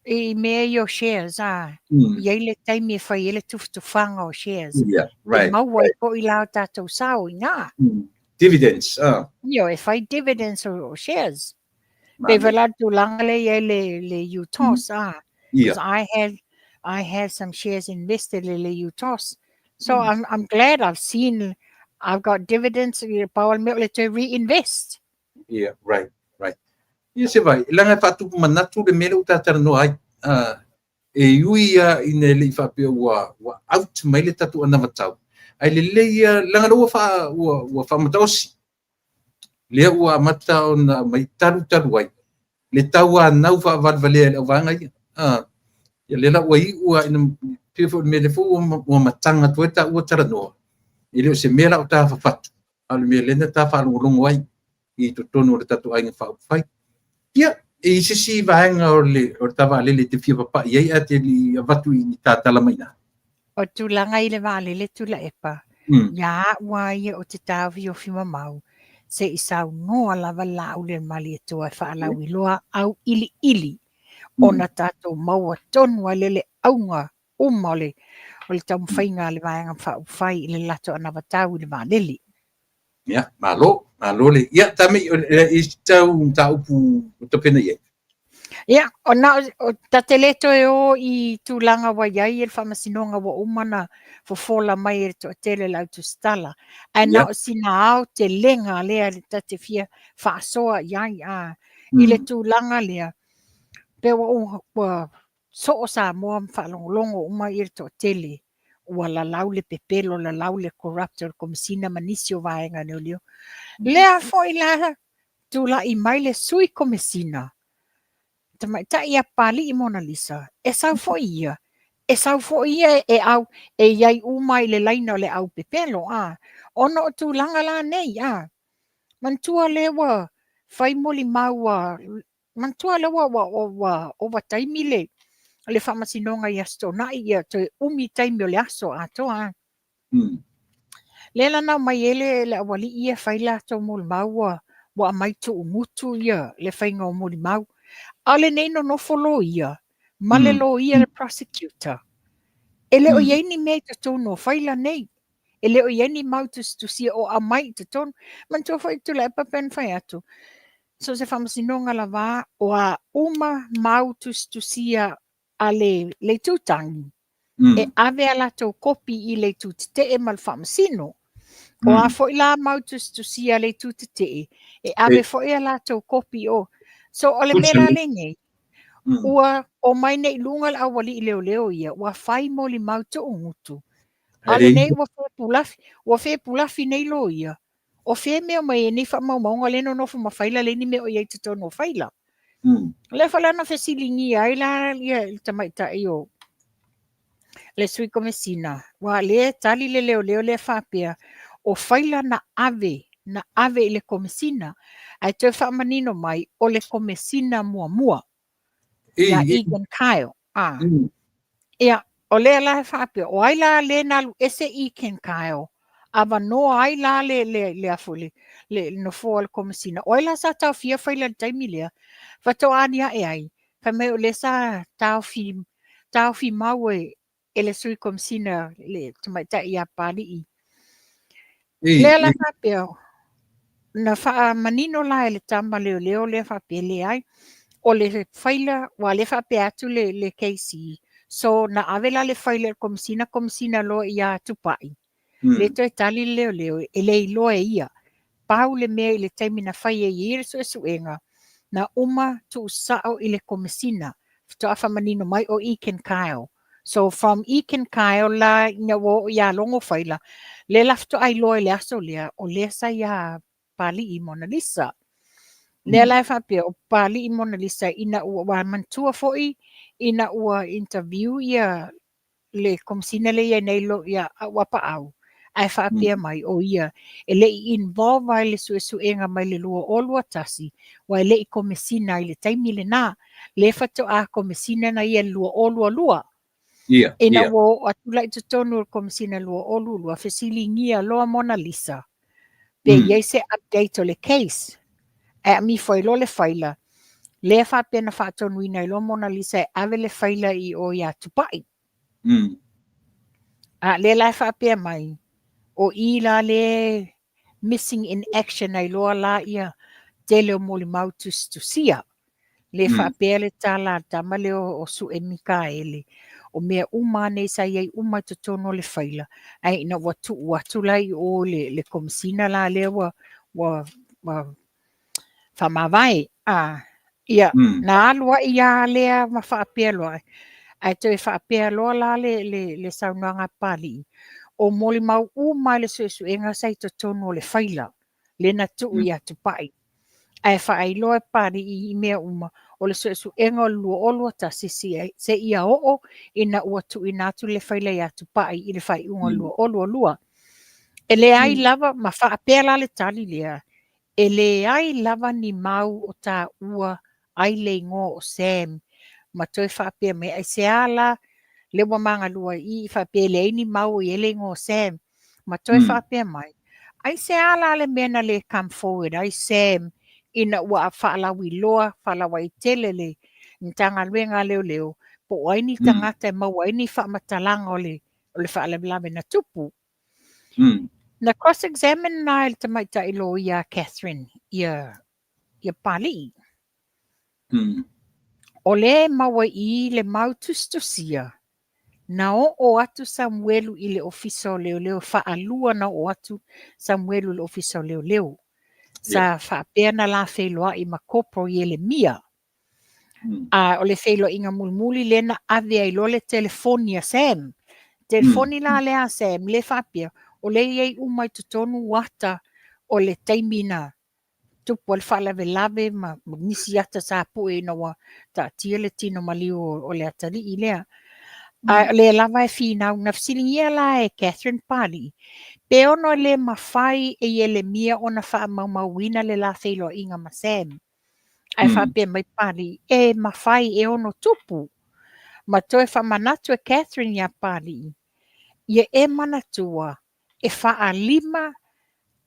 i mea ia o shares, a i ai le taimi e fai ai le tufatufaga o shares. Yeah, right. E maua ai foi la o tatou sao i ina. Dividends, ah. Ioe, e fai dividends o shares. Pei foi la le tulaga lea e i ai le UTOS, ah. Because I had some shares invested i le UTOS. So I'm glad I've seen, I've got dividends, pau o le mea o le toe reinvest. Yeah, right, right. Ia se vai, leaga e faatupu manatu le mea lea ua ta talanoa ai. E ui lava ina e le i faapea ua out mai le tatou anavatau, ae lelei lava, leaga lea ua faamataosi, lea ua amata ona aumai talu talu ai le tauanau faavalevalea i le auvaega ia. Ia lea la ua iu lava ina, pei foi o le mea lea foi ua mataga atu ai taua talanoa, e le o se mea la o ta fafatu, a o le mea lea na ta faalogologo ai i totonu o le tatou aiga faaupufai. Ia, e i ai se isi vaega o le ta vaalele e te fia papai ai ae te le i avatu i ta tala mai ina? O tulaga i le vaalele Tuilaepa, ia au lava ia o te taofiofi mamao, se i saunoa lava le Laauli a le Malietoa e faalauiloa auiliili ona tatou maua tonu ai lea le auga uma o le taumafaiga a le Vaega Faaupufai i le latou anavatau i le vaalele. Ia, malo, malo le. Ia, Tami, i tau mataupu o tapena i ai? Ia, o na, o, ta te le toe o i tulaga ua i ai le faamasinoga ua uma na fofola mai e le toatele o le au tusitala. Ae na o sina aotelega lea ta te fia faasoa i ai, a, i le tulaga lea, pe ua soo Samoa ma faalogologo uma i le toatele ua lalau le pepelo, lalau le corrupt o le Komesina ma nisi o vaega leoleo. Lea foi la tulai mai le sui Komesina, tamaitai ia Papalii Monalisa, e sau foi ia, e sau foi ia e au, e i ai uma i le laina o le au pepelo, a, ona o tulaga la nei, a, manatua lea ua fai molimau a manatua lea ua ova taimi le faamasinoga i Aso Toonai, ia toe umi taimi o le aso atoa. Lea la na aumai ai le aualii ia fai latou molimau ua aumai tuugutu ia le faiga o molimau. A o lenei nonofo loia ma le loia le prosecutor. E le o i ai ni mea i totonu o faila nei. E le o i ai ni mau tusitusia o aumai i totonu. Manatua foi Tuilaepa pei ona fai atu, so se faamasinoga lava o a uma mau tusitusia a le itu tagi, e ave a latou kopi i le itu tetee ma le faamasino. O a foi la mau tusitusia a le itu tetee, e ave foi a latou kopi o. So o le mea la lenei, ua omai nei i luga le aualii leoleo ia, ua fai molimau tuugutu. A lenei ua fepulafi, ua fepulafi nei loia. O fea mea mai ai nei faamaumauga lea nonofo ma faila leai ni mea o i ai i totonu o faila. Lea foi la na fesiligia ai la ia le tamaitai o le Sui Komesina, ua lea e tali le leoleo lea faapea, o faila na ave, na ave i le Komesina, ae toe faamanino mai, o le Komesina muamua, ia Egan Kyle. Ah. Ia, o lea la e faapea, o ai la le na alu ese Egan Kyle, avanoa ai la le, le, le, afu, le, le nofoa o le Komesina. O ai la sa taofia faila i le taimi lea, faatoa aniae ai, fai mai o lea sa taofi, taofi mau e, e le Sui Komesina le tamaitai ia Papalii. Lea la faapea, na faamanino la e le tama leoleo lea faapea, leai, o le faila, ua lea faapea atu le, le KC, so na ave la le faila i le Komesina, Komesina loa ia Tupai. Le toe tali le leoleo, e le iloa e ia. Pau le mea i le taimi na fai ai e ia le suesuega, na uma tuusao i le Komesina, faatoa faamanino mai o Egan Kyle. So from Egan Kyle la ina ua oo ia Logo faila, lea la faatoa iloa i le aso lea, o lea sa ia Papalii Monalisa. Lea la e faapea, o Papalii Monalisa ina ua, ua manatua foi ina ua interview ia le Komesina lea i ai nei lo, ia Auapaau, ae faapea mai o ia e le i involve ai le suesuega mai le 2021, ua e le i Komesina i le taimi lena. Le faatoa Komesina na ia i le 2022. Ina ua oo atu la i totonu o le Komesina 2022, fesiligia loa Monalisa pe i ai se update o le case. Ae amifo ai loa le faila, lea faapea na faatonuina ai loa Monalisa e ave le faila i o ia Tupai. A lea la e faapea mai, o i la le missing in action ai loa la ia tele o molimau tusitusia. Le faapea le tala a le tama lea o Sue Mikaele, o mea uma nei sa i ai uma i totonu o le faila, ae ina ua tuu atu la i o le, le Komesina la lea ua, ua, ua faamavae. A, ia, na alu ai ia lea ma faapea loa, ae toe faapea loa la le, le, le saunoaga a Papalii, o molimau uma i le suesuega sa i totonu o le faila, le na tuu ia Tupai. Ae faailoa e Papalii i mea uma, o le suesuega o le 2021 seia oo ina ua tuuina atu le faila ia Tupai i le faaiuga o le 2022. E leai lava, ma faapea la le tali lea, e leai lava ni mau o taua ai le igoa o Sam, ma toe faapea mai, aisea la le ua magalua i i faapea e leai ni mau o i ai le igoa o Sam, ma toe faapea mai, aisea la le mea na le come forward ai Sam ina ua faalauiloa, faalauaitele le Matagaluega a Leoleo, po o ai ni tagata e maua ai ni faamatalaga o le, o le faalavelave na tupu. Na cross-examine na e le tamaitai loia a Catherine ia, ia Papalii. O lea e maua i i le mau tusitusia, na oo atu Samuelu i le Ofisa o Leoleo, faalua na oo atu Samuelu i le Ofisa o Leoleo. Sa faapea na la feiloai ma Corporal Ielemia. A o le feiloaiga mulimuli lea na ave ai loa le telefoni a Sam. Telefoni la lea a Sam, le faapea, o lea e i ai uma i totonu ata o le taimi na tupu ai le faalavelave ma nisi ata sa pue ina ua taatia le tino maliu o le atalii lea. A o lea lava e finau, na fesiligia la e Catherine Papalii, pe ono e le mafai e Ielemia ona faamaumauina le la feiloaiga ma Sam. Ae faapea mai Papalii, e mafai e ono tupu. Ma toe faamanatu e Catherine iā Papalii, ia e manatua e faalima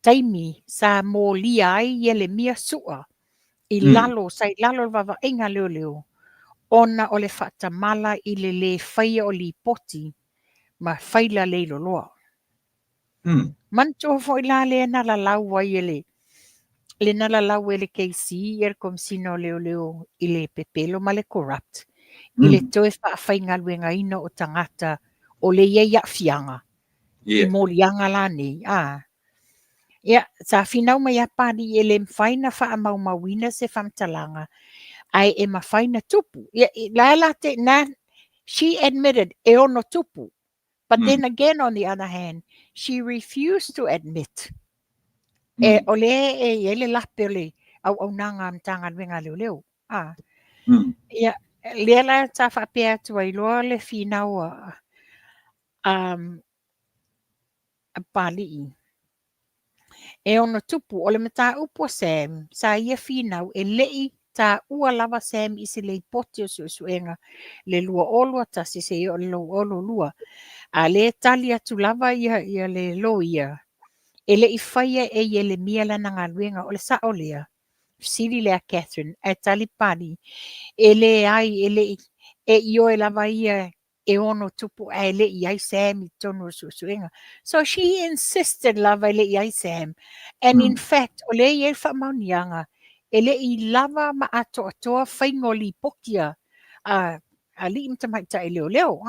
taimi sa molia ai Ielemia Su'a i lalo, sa i lalo o le vaavaaiga a leoleo, ona o le faatamala i le lē faia o lipoti ma faila leiloloa. Manatua foi la lea na lalau ai e le le na lalau e le KC ia le Komesina o Leoleo i le pepelo ma le corrupt i le toe faafaigaluegaina o tagata o le i ai aafiaga i moliaga la nei. A. Ia, sa finau mai a Papalii e le mafai na faamaumauina se faamatalaga, ae e mafai na tupu. Ia, la la te, na, she admitted e ono tupu. But then again, on the other hand, she refused to admit. E, o le e i ai le lape o le auaunaga a Matagaluega a Leoleo. A. Ia, lea la sa faapea atu ai loa le finau a Papalii. E ono tupu, o le mataupu a Sam, sa ia finau e le i taua lava Sam i se lipoti o suesuega i le 2021 seia oo i le 2022. A lea e tali atu lava ia le loia, e le i faia e Ielemia lana galuega. O le sao lea? Fesili lea a Catherine, ae tali Papalii, e leai, e le i, e ioe lava ia e ono tupu ae le i ai Sam i totonu o le suesuega. So she insisted lava e le i ai Sam. And in fact, o lea e i ai le faamaoniaga, e le i lava ma atoatoa faiga o lipoti a alii ma tamaitai leoleo.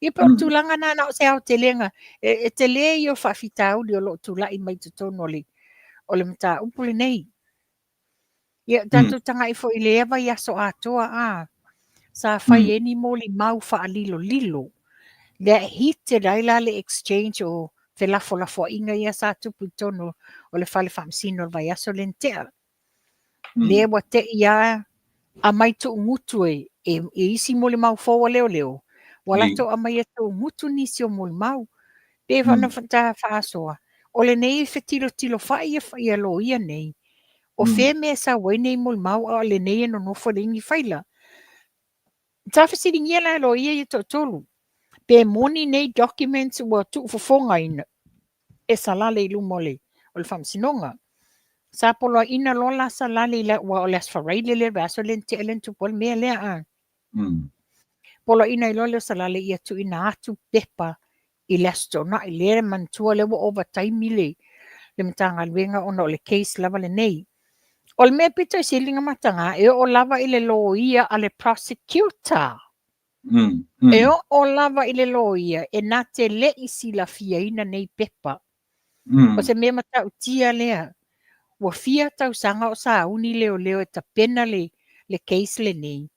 Ia pei o le tulaga lena na o se aotelega, e tele ia o faafitauli o lo o tulai mai totonu o le mataupu lenei. Ia, tatou tagai foi i lea vaiaso atoa, a, sa fai ai ni molimau faalilolilo, lea e heated ai la le exchange o felafolafoaiga ia sa tupu i totonu o le fale faamasino o le vaiaso lea na tea. Lea ua tei lava aumai tuugutu e isi molimau fou a leoleo, ua latou aumaia tuugutu nisi o molimau. Pei ona faasoa, o lenei e fetilotilo fai ia loia nei, o fea mea e sau ai nei molimau a o lenei e nonofo e leai ni faila. Sa fesiligia la e loia ia toatolu, pe moni nei documents ua tuufofogaina e Salale i luma o le faamasinoga. Sa poloaiina loa la Salale i aua o le Aso Faraile lea, le vaiaso lea na tea lea na tupu ai le mea lea. A. Poloaiina ai loa lea o Salale ia tuuina atu pepa i le Aso Toonai. Lea e manatua lea ua ova taimi le Matagaluega ona o le case lava lenei. O le mea pito i sili ona mataga, e oo lava i le loia a le prosecutor. E oo lava i le loia e na te le i silafiaina nei pepa. O se mea matautia lea. Ua fia tausaga o sauni leoleo e tapena le case lenei.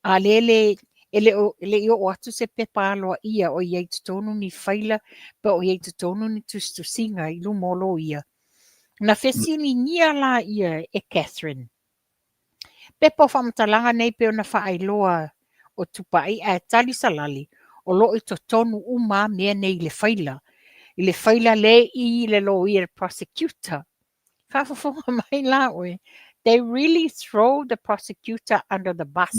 A lea le e le i oo atu se pepa aloaia o i ai totonu ni faila pe o i ai totonu ni tusitusiga i luma o loia. Na fesiligia la ia e Catherine. Pepa o faamatalaga nei pei ona faailoa o Tupai ae tali Salale o lo o i totonu uma mea nei i le faila. I le faila le i le loia le prosecutor. Faafofoga mai la oe. They really throw the prosecutor under the bus.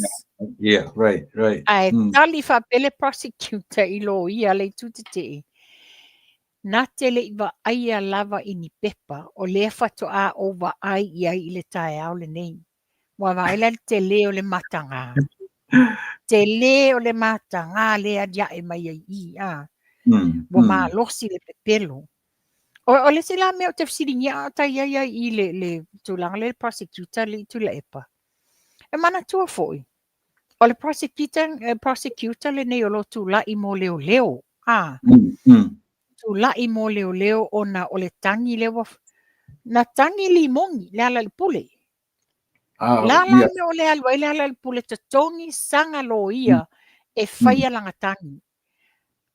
Yeah, right. Ae tali faapea le prosecutor i loia le itu tetee. Na te le i vaaia lava i ni pepa o lea faatoa ou vaai i ai i le taeao lenei. Ua vaai la le tele o le mataga. Tele o le mataga le aliae mai ai i a. Ua malosi le pepelo. O le isi la mea o te fesiligia a tai ai ai i le tulaga le prosecutor le Tuilaepa. E manatua foi, o le prosecutor lenei o lo tulai mo leoleo. A. Tulai mo leoleo ona o le tagi lea ua na tagi limogi le ala i le pule. La la mea o le alu ai le ala i le pule totogi saga loia e faia lana tagi.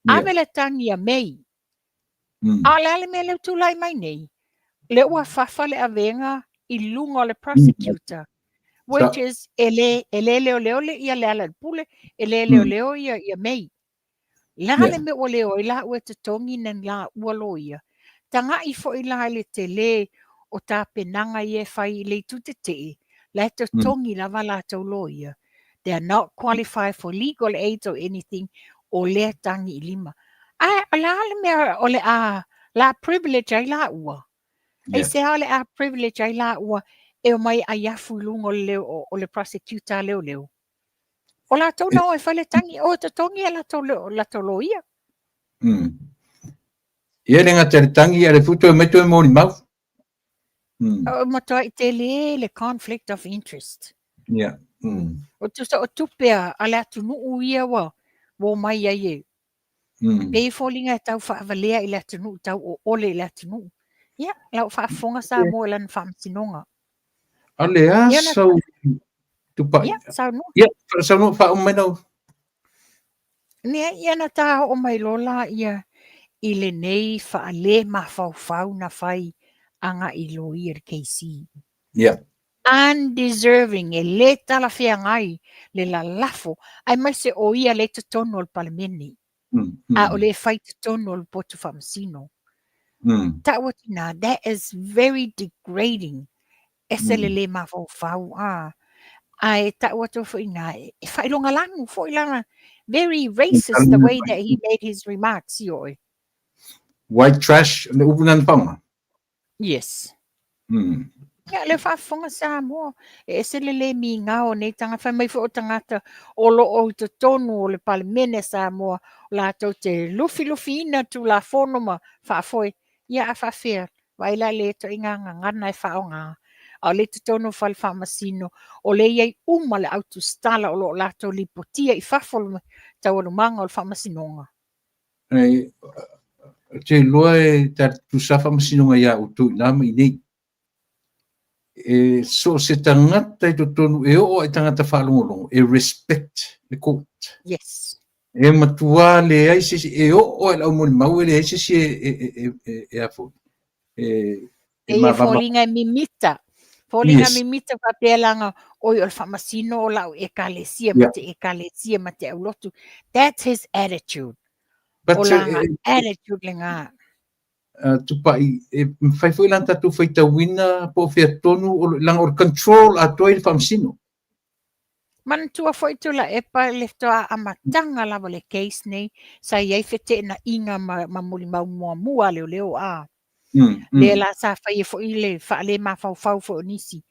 Ave le tagi a Mei. A o le a le mea lea ua tulai mai nei? Le ua fafa le avega i luga o le prosecutor, which is e le leoleo le ia le ala i le pule, e le leoleo ia Mei. La le mea ua leo ai la ua totogi na la ua loia. Tagai foi la i le tele o tapenaga ia e fai i le itu tetee, la e totogi lava latou loia. They are not qualified for legal aids or anything, o lea tagi i lima. Ae o le a le mea o le a la privilege ai la ua. E se a le a privilege ai la ua e o mai ai afu i luga o le prosecutor leoleo. O latou na o e fai le tagi, o totogi e latou loia. Ia le gata le tagi a le futo e mai toe molimau. O matua i tele le conflict of interest. Yeah. O tusa o tupe a le atunuu ia ua o mai ai e. Pe foliga e tau faavalea i le atunuu, tau o ole i le atunuu. Ia, lau faafofoga Samoa i lana faamasinoga. A le a sau Tupai. Ia, saunoa. Ia, saunoa faauma mai lau. Nea ia na tā oo mai loa la ia i lenei faale mafaufau na fai aga i loia le KC. Yeah. Undeserving, e lē talafeagai le lalafo, aemaise o ia lea i totonu o le Palemene, a o lea e fai i totonu o le potu faamasino. Tau atu i ina, that is very degrading. Ese le lē mafaufau, a. Ae tau atu foi i ina, e faailogalanu foi lana, very racist the way that he made his remarks, ioe. White trash, le upu lena na faaaoga? Yes. Ia, lea faafofoga Samoa, e ese le lē migao o nei tagata, fai mai foi o tagata o lo o i totonu o le Palemene a Samoa, o latou te lufilufiina Tulafono ma faafoe. Ia, a faafefea, vaai la i le ituaiga gagana e faaaoga, a o lea i totonu o fale faamasino, o lea e i ai uma le au tusitala o lo o latou lipotia i fafo o le taualumaga o le faamasinoga. Ou te iloa e tutusa faamasinoga ia outou i ina ma i inei. E so o se tagata i totonu e oo lava i tagata faalogologo e respect le court. Yes. E matua leai se isi, e oo lava i le aumolimau e leai se isi e a foi, e E ia foliga e mimita. Foliga yes. mimita faapea laga oi o le faamasino o lau ekalesia ma te ekalesia ma te aulotu. That's his attitude. But, o lana attitude lena. Tupai, e mafai foi la ona tatou faitauina po o fea tonu, leaga o le control atoa i le faamasino. Manatua foi Tuilaepa i le faatoa amataga lava o le case nei, sa i ai feteenaiga ma molimau muamua a leoleo a. Lea la sa faia foi le faalemafaufau foi o nisi.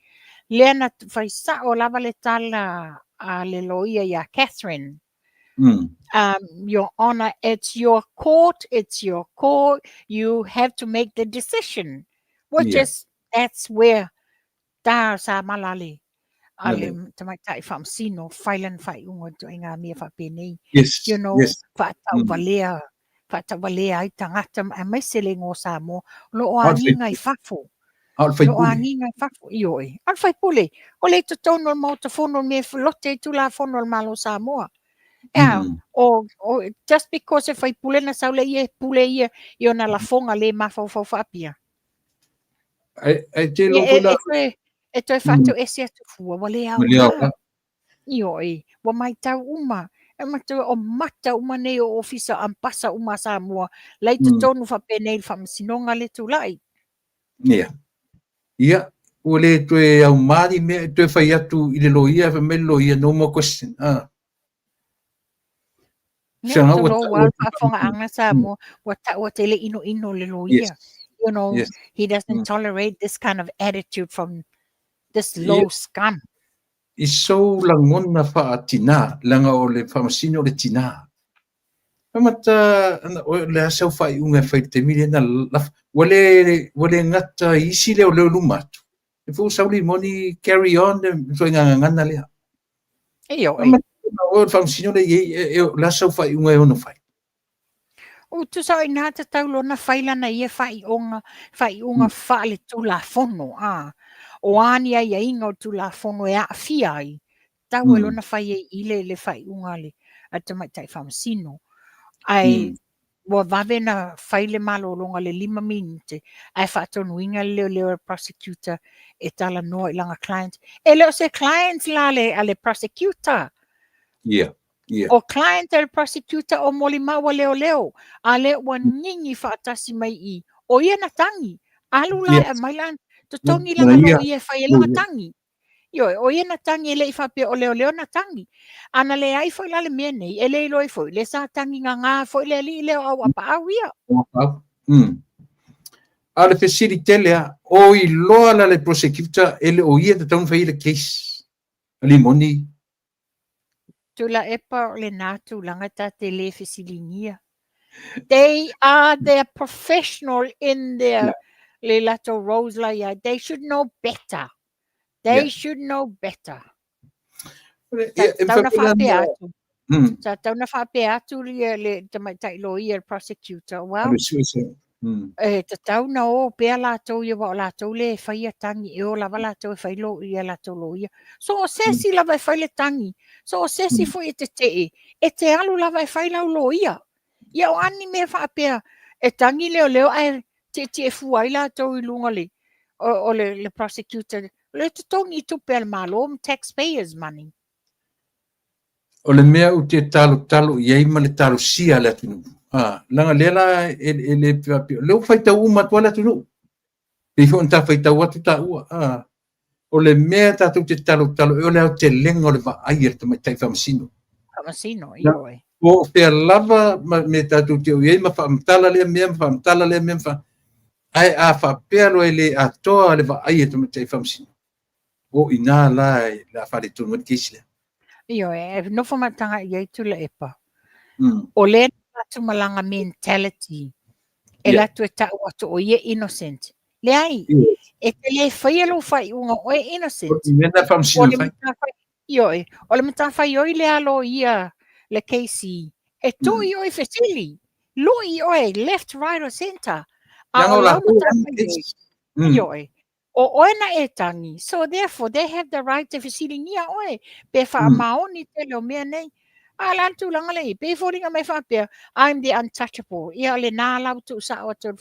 Lea na fai sao lava le tala a le loia ia Catherine. Your Honor, it's your court, it's your court, you have to make the decision. Which is, that's where tā sa mala le a le tamaitai faamasino fai lana faaiuga i ituaiga mea faapenei. Yes, You know, yes. Faatauvalea, faatauvalea ai tagata aemaise le igoa o Samoa, o lo o agiga i fafo. A o le O lo o agiga i fafo, ioe. A o le faipule, o lea i totonu o le Maota Fono le mea e lote ai Tulafono a le Malo o Samoa. Ea, o, just because e faipule na sau lea ia e pule ia i ona lafoga le mafaufau faapea. Ai te iloa foi la. E toe faatoese atu fua, ua le aoga. Ioe, ua matau uma, e matua o mata uma nei o ofisa ambasa uma a Samoa, la i totonu faapenei le faamasinoga le tulai. Ia. Ia, ua le toe aumā ni mea e toe fai atu i le loia, fai mai le loia, no more question. Ah. Ia, tulou lava le faafofogaaga Samoa, ua taua tele inoino le loia. Yes. You know, Yes. he doesn't tolerate this kind of attitude from this low scum. I sou lagona faatinā, leaga o le faamasino o le tinā. Amata, o le a sau faaiuga e fai i le taimi lea na lafa. Ua le, ua le gata i isi leoleo luma atu. E foi ua sau limoni carry on le ituaiga gagana lea. Ioe. Amata, o le faamasino lea i ai, o le a sau faaiuga e ono fai. Ua tusa o inā tatau loa ona fai lana ia faaiuga, faaiuga faaletulafono, a. O a ni aiaiga o le Tulafono e aafia ai, tatau ai loa ona fai ai i le faaiuga a le tamaitai faamasino. Ae ua vave ona fai le malologa i le 5 minute, ae faatonuina le leoleo e le prosecutor e talanoa i lana client. E le o se client la a le prosecutor. Yeah. Yeah. O client a le prosecutor o molimau a leoleo, a lea ua nini faatasi mai i, o ia na tagi, alu la e aumai lana, totogi lana loia e fai ai lana tagi. Ioe, o ia na tagi e le i faapea o leoleo na tagi. A na leai foi la le mea nei, e le iloa ai foi, lea sa tagi gaga foi le alii lea o Auapaau ia. Auapaau. A o le fesili tele lava, o iloa la le prosecutor e le o ia e tatau ona fai le case a Limoni? Tuilaepa o lena tulaga ta te le fesiligia. They are their professional in their le latou roles la iai. They should know better. They should know better. Sa tatau na faapea atu. Sa tatau na faapea atu le tamaitai loia, le prosecutor. Well, e tatau na o pea latou ia, aua o latou lea e faia tagi, e o lava latou e fai lo, ia latou loia. So o se isi lava e fai le tagi, so o se isi foi e tetee, e te alu lava e fai lau loia. Ia o a ni mea faapea, e tagi leoleo ae tietie fua ai latou i luga le, o le prosecutor. O le totogi i tupe a le Malo ma taxpayers money. O le mea ou te talotalo i ai ma le talosia a le atunuu, a, leaga lea la e, e le faapea, lea ua faitau uma atu lava le atunuu. Pei foi ona ta faitau atu taua, a, o le mea tatou te talotalo i ai o le aotelega o le vaai a le tamaitai faamasino. Faamasino, ioe. Po o fea lava ma mea tatou te o i ai ma faamatala lea mea ma faamatala lea mea ma fa... Ae a faapea loa e le atoa le vaai a le tamaitai faamasino, o i ina la e le a faaletonu ai le case lea. Ioe, e nofo ma taga'i i ai Tuilaepa. O lea na atu ma lana mentality e alu atu e ta'u atu o ia innocent. Leai, e te le faia lou faaiuga o oe innocent. O le mea faamasino fai. Ioe, o le matafaioi lea a loia le KC, e tui oe i fesili, lui oe left, right or center. A o lau matafaioi, ioe, o oe na e tagi, so therefore they have the right e fesiligia oe, pe faamaoni tele o mea nei. A la le tulaga lea i, pei e foliga mai faapea, I'm the untouchable. Ia o lenā la ua tuusao atu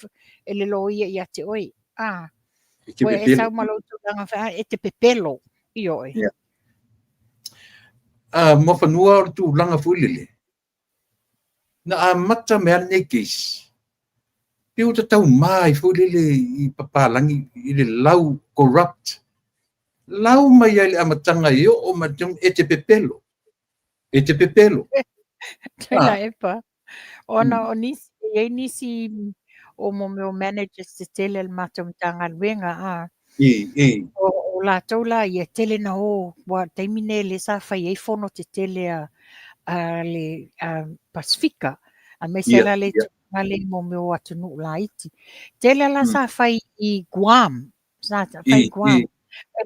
e le loia ia te oe. A, ua e sau ma lou tulaga fa, e te pepelo, ioe. Yeah. A, Muafanua o le tulaga foi lele, na amata mai lava lenei case, pei ua tatauma ai foi lele i papalagi i le lau corrupt. Lau mai ai le amataga e oo mai e te pepelo. E te pepelo. Tuilaepa. Ona o nisi, e i ai nisi o mo mea o managers tetele a le matou Matagaluega, a. I, i. O, o latou la ia, tele na o, ua taimi nei lea sa fai ai fono tetele a, a le a Pasifika, aemaise la le tulaga lea mo mea o atunuu laiti. Tele la sa fai i Guam, sa fai i Guam.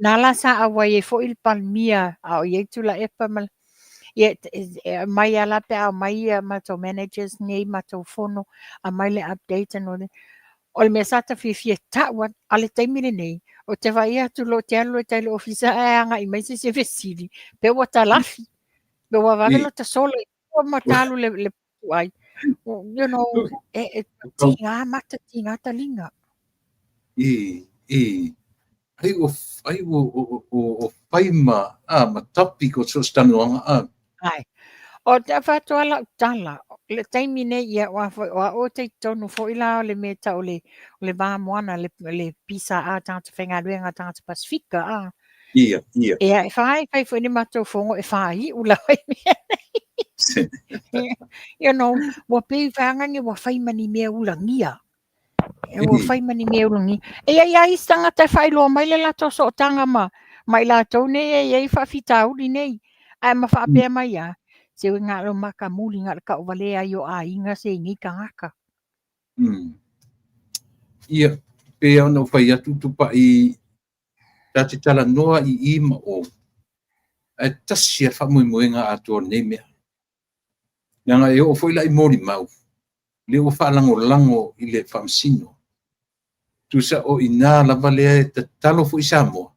Na la sa auai ai foi le Palemia a o i ai Tuilaepa ma ia, e aumai lava la pe a omai ia matou managers nei matou fono, aumai le update and all that. O le mea sa ta fiafia e ta'u atu, a o le taimi lenei, ou te vaai atu loa ou te alu loa i tai i le ofisa ae agai mai se isi e fesili, pe ua talafi, pe ua vave lota sola i tua ma ta alu le, le ai. You know, e, e tigā mata, tigā taliga. I, i, ai ua, ai ua, o, o, o fai ma, a, ma topic o so se talanoaga, a. Ai. O te avatu lava lau tala, le taimi nei, ia, o a foi, o au ou te i totonu foi la o le mea e tau o le, o le va moana, le, le PSA tagata faigaluega tagata Pasifika, a. Ia, ia. Ia, e fai, fai foi ni matou fono e fāi'u lava i mea nei. You know, ua pei faagaga ua fai ma ni mea ulagia. Ua fai ma ni mea ulagia. E i ai lava isi tagata e faailoa mai le latou sootaga ma, ma i latou nei e i ai faafitauli nei. Ae ma faapea mai lava, se ua na o le makamuli, na o le taʻuvalea ai o aiga se i nei tagata. Ia, pei ona ou fai atu Tupai, ta te talanoa i i ma o, ae tasi lava le faamoemoega atoa o lenei mea. Leaga e oo foi la i molimau, lea ua faalagolago i le faamasino. Tusa o i ina lava lea e tatalo foi Samoa,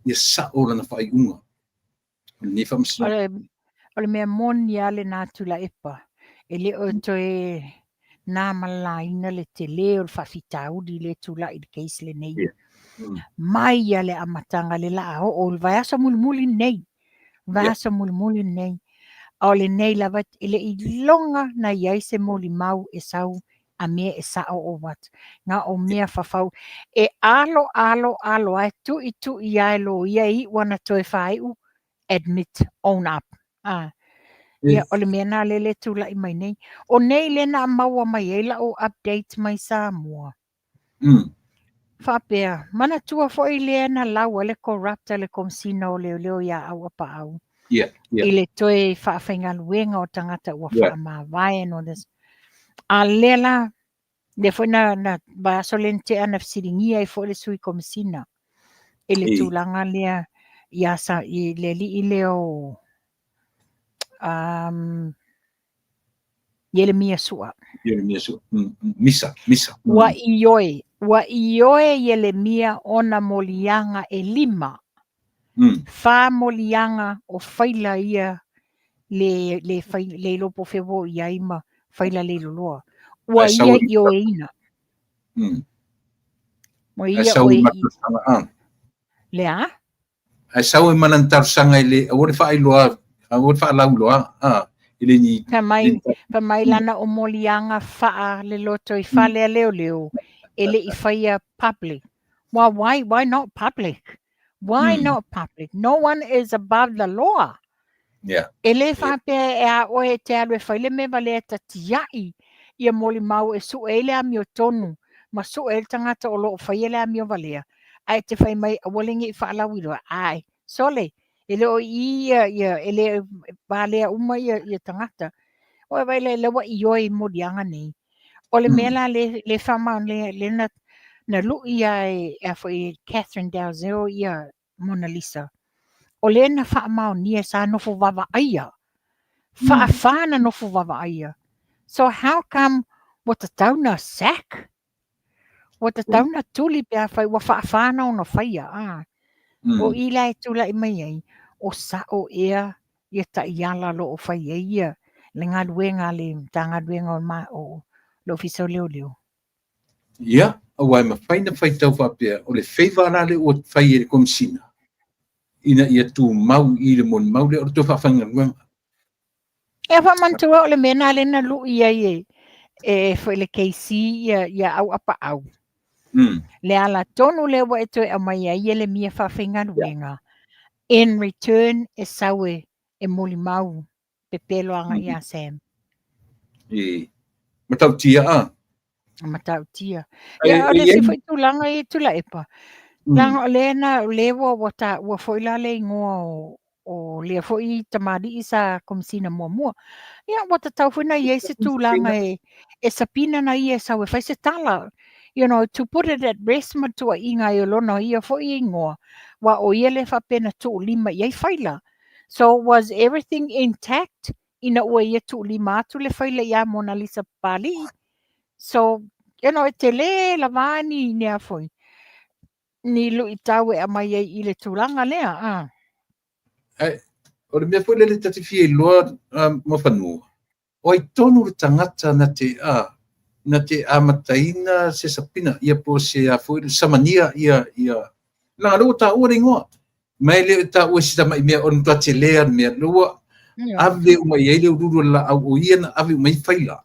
ia sao lana faaiuga o lenei faamasino. O le mea moni lava lenā Tuilaepa, e le o toe na ma le laina le tele o le faafitauli lea e tulai i le case lenei. Mai lava le amataga le laa oo i le vaiaso mulimuli lenei, vaiaso mulimuli lenei. A o lenei lava e le i iloga na i ai se molimau e sau a mea e sa'o or what. Na o mea fafau. E alo, alo, alo lava e tuitui lava e loia e iu ana toe faaiu, admit, own up. Ah. Ia, o le mea lena lea e tulai mai nei. O nei lea na maua mai ai lau update mai Samoa. Faapea, manatua foi lea na lau ai le corrupt a le Komesina o Leoleo ia Auapaau. Yeah. I le toe faafaigaluega o tagata ua faamavae and all this. A lea la, lea foi na, na vaiaso lea na tea na fesiligia ai foi le sui Komesina i le tulaga lea ia sa, i le alii lea o Ielemia Su'a. Ielemia Su'a. Misa, Misa. Ua ioe, ua ioe Ielemia ona moliaga e lima. Fa moliaga o faila ia le, le, fai, le iloa po o fea ua oo i ai ma faila le iloloa. Ua ia ioeina. Ua ia oe i... Le a? Ae sau ai ma lana talosaga i le aua le faailoa, aua le faalauiloa, a, i le ni... Fai mai, fai mai lana o moliaga faa le loto i fale a leoleo e le i faia public. Well, why not public? Why not public? No one is above the law. E le faapea e a oe e te alu e fai le mea valea e ta tiai ia molimau e sue ai le amiotonu ma sue ai le tagata o lo o faia le amio valea, ae te fai mai aua le ne i faalauiloa. Ai, sole, e le o i i ia, ia, e le valea uma ia, ia tagata. Ua e vaai la, lea ua ioe i moliaga nei. O le mea la le, le faamaonia, le na, na lui lava e, a foi e Catherine Dalzell ia Mona Lisa, o lea na faamaonia sa nofo vaavaaia, faafā na nofo vaavaaia. So how come ua tatau na sack? Ua tatau na tuli pe afai ua faafā na ona faia, a. O i la e tulai mai ai, o sa'o ea ia taiala o lo o fai ai ia le galuega a le Matagaluega o le o le Ofisa o Leoleo. Ia, aua e mafai ona faitau faapea, o le favour la lea ua fai e le Komesina ina ia tumau i le molimau lea o le toe faafaigaluega. Ia faamanatua o le mea lena lea na lui ai e e foi le KC ia ia Auapaau. Le ala tonu lea ua e toe aumai ai Ielemia faafaigaluega in return e sau e e molimau pepelo agai ia Sam. E matautia a. Matautia. Ia o le isi foi tulaga i Tuilaepa. Leaga o lea na o lea ua ua taua foi la le igoa o o lea foi tamalii sa Komesina muamua. Ia ua tatau foi na i ai se tulaga e e subpoena na ia e sau e fai se tala. You know, to put it at rest ma tuuaiga ai o lona ia foi igoa, aua o ia lea faapea na tuulima i ai faila. So was everything intact ina ua ia tuulima atu le faila ia Mona Lisa Papalii? So, you know, e tele lava ni nea foi, ni luitau e aumai ai i le tulaga lea. A. Ae, o le mea foi lele ta te fia iloa Muafanua, o ai tonu le tagata na te, a, na te amataina se subpoena, ia po o se a foi, samania ia, ia, leaga o lea ua taua le igoa, ma e le o taua i se tamai mea, o le matua tele lava o le mea, lea ua ave uma i ai le uluulu o le laau, o ia na ave uma i ai faila.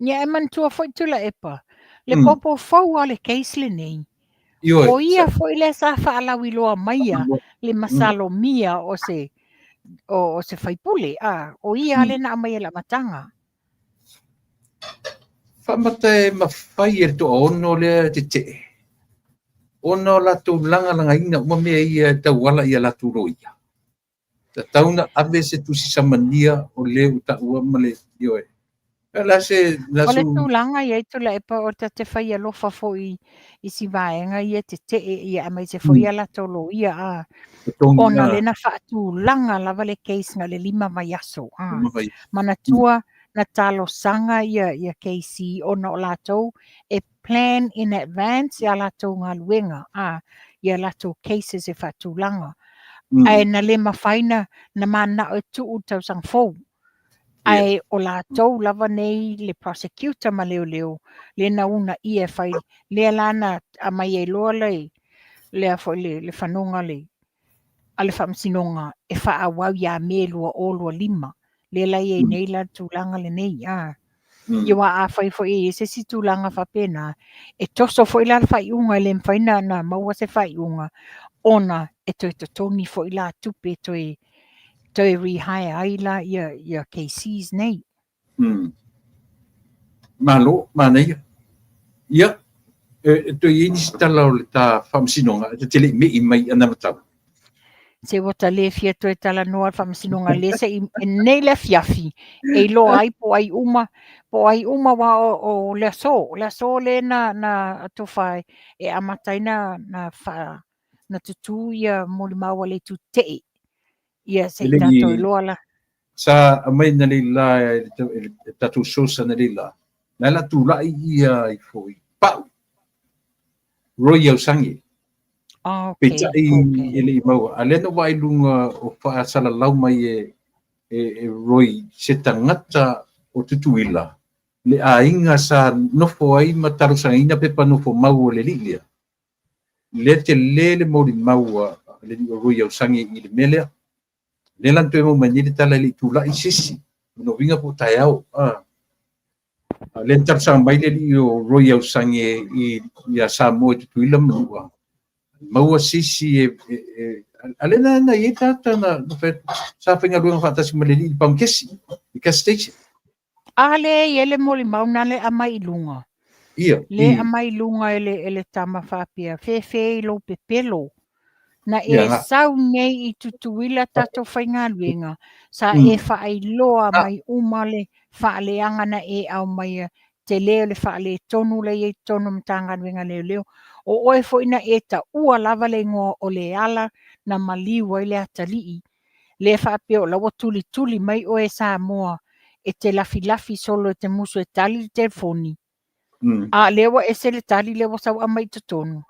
Ia e manatua foi Tuilaepa, le popo fou lava o le case lenei, o ia foi lea sa faalauiloa maia le masalomia o se o se faipule, a, o ia lea na aumaia i le amataga. Faamata e mafai e le toaono lea e tetee ona o latou lagalagaina uma mea ia e tauala i a latou loia. Tatau na ave se tusi samania o le ua taua ma le ioe. O le a se O le tulaga i ai Tuilaepa o ta te fai alofa foi i si vaega ia tetee ia aemaise foi a latou loia a ona lea na faatulaga lava le case na le 5 vaiaso a manatua na talosaga ia ia KC ona o latou e plan in advance ia latou galuega a ia latou cases e faatulaga ae na le mafai na na mananao e tuu le tausaga fou ae o latou lava nei le prosecutor ma leoleo lea na uunaia e fai lea la na aumai ai loa le lea foi le le fanoga le a le faamasinoga e faaauau ia Me 2025 lea la i ai nei la le tulaga lenei a. Ia aua afai foi e i ai se isi tulaga faapena, e toso foi la le faaiuga e le mafai na na maua se faaiuga ona e toe totogi foi la tupe e toe toe rehire ai la ia ia KCs nei. Malo, manaia. Ia, e toe i ai nisi tala o le ta faamasinoga, e ta te le i me'i mai i anavatau. Se ua ta le fia toe talanoa le faamasinoga lea se i nei le afiafi e iloa ai po o ai uma po o ai uma aua o, o le aso, le aso lea na, na atofa e, e amata ai na, na, faa, na tutū ia molimau a le itu tetee. Ia se i tatou iloa la. Sa aumai analeila e le tatou source analeila, na la tulai ia ifo i Pau, Roy Ausangi. Ah, okay, Peitai okay. e le i maua. A lea na ou vaai i luga o faasalalau mai e, e, e Roy se tagata o Tutuila, le aiga sa nofo ai ma talosagaina pepa nofo mau o le alii lea. Lea tele le molimau a le alii o Roy Ausage i le mea lea. Lea la na toe maua mai nei le tala e le i tulai se isi, o lona uiga po o taeao. A o lea na talosaga mai le alii o Roy Ausage ia Samoa i Tutuila ma Manua, maua se isi e, a lea na i ai tagata na fai atu, sa faigaluega faatasi ma le alii i le pamakesi, i gas station. A lea e i ai le molimau na le aumai i luga. Ia. Le aumai i luga e le tama faapea, fefe i lou pepelo. Na e sau nei i Tutuila tatou faigaluega, sa e faailoa mai uma le faaleaga na e aumaia, tele o le faaletonu la e i ai i totonu o Matagaluega a Leoleo. O oe foi na e taua lava le igoa o Leala na maliu ai le atalii. Lea faapea o la ua tulituli mai oe e Samoa e te lafilafi solo e te musu e tali le telefoni. A lea ua ese le tali lea ua sau aumai i totonu.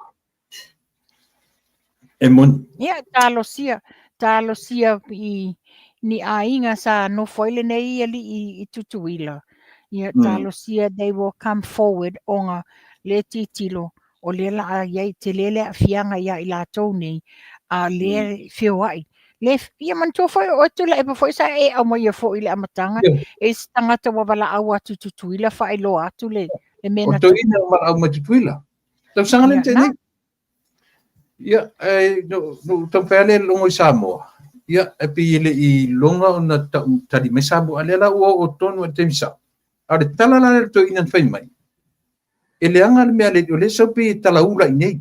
E moni. Ia, talosia, talosia i ni aiga sa nofo ai lenei alii i Tutuila. Ia, talosia they will come forward ona le tilotilo o lea la a i ai tele le aafiaga ia i latou nei, a lea feoai. Le, ia manatua foi o oe Tuilaepa foi sa e aumaia foi i le amataga, e se tagata ua valaau atu i Tutuila faailoa atu le mea na. O toeaiina ua valaau mai Tutuila. Tausaga lea na tea nei. Ia, e, no, no taumafai lava le logo i Samoa. Ia, e pei e le i iloga ona tali mai Samoa. A lea la ua oo tonu i le taimi sao. A o le tala la lea a le toeaina na fai mai, e leaga le mea o lea e sau pei e talaula i inei.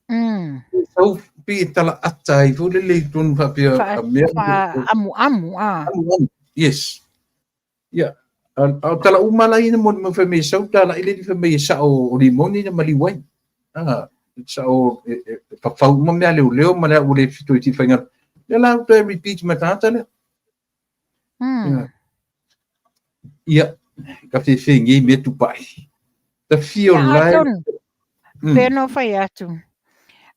E sau pei e talaata ai foi lele i totonu faapea mea. Faaamuamu, a. Amuamu, yes. Ia, a o tala uma la ia na molimau fai mai e sau talai le fai mai e sao o Limoni na maliu ai. A, sao e fafau uma mea leoleo ma le ua le toe fia faigaluega. Lea la ua toe repeat ma tagata lea. Ia, ka fefe nei mea tupai. Ta fia o lae. Pei ona fai atu,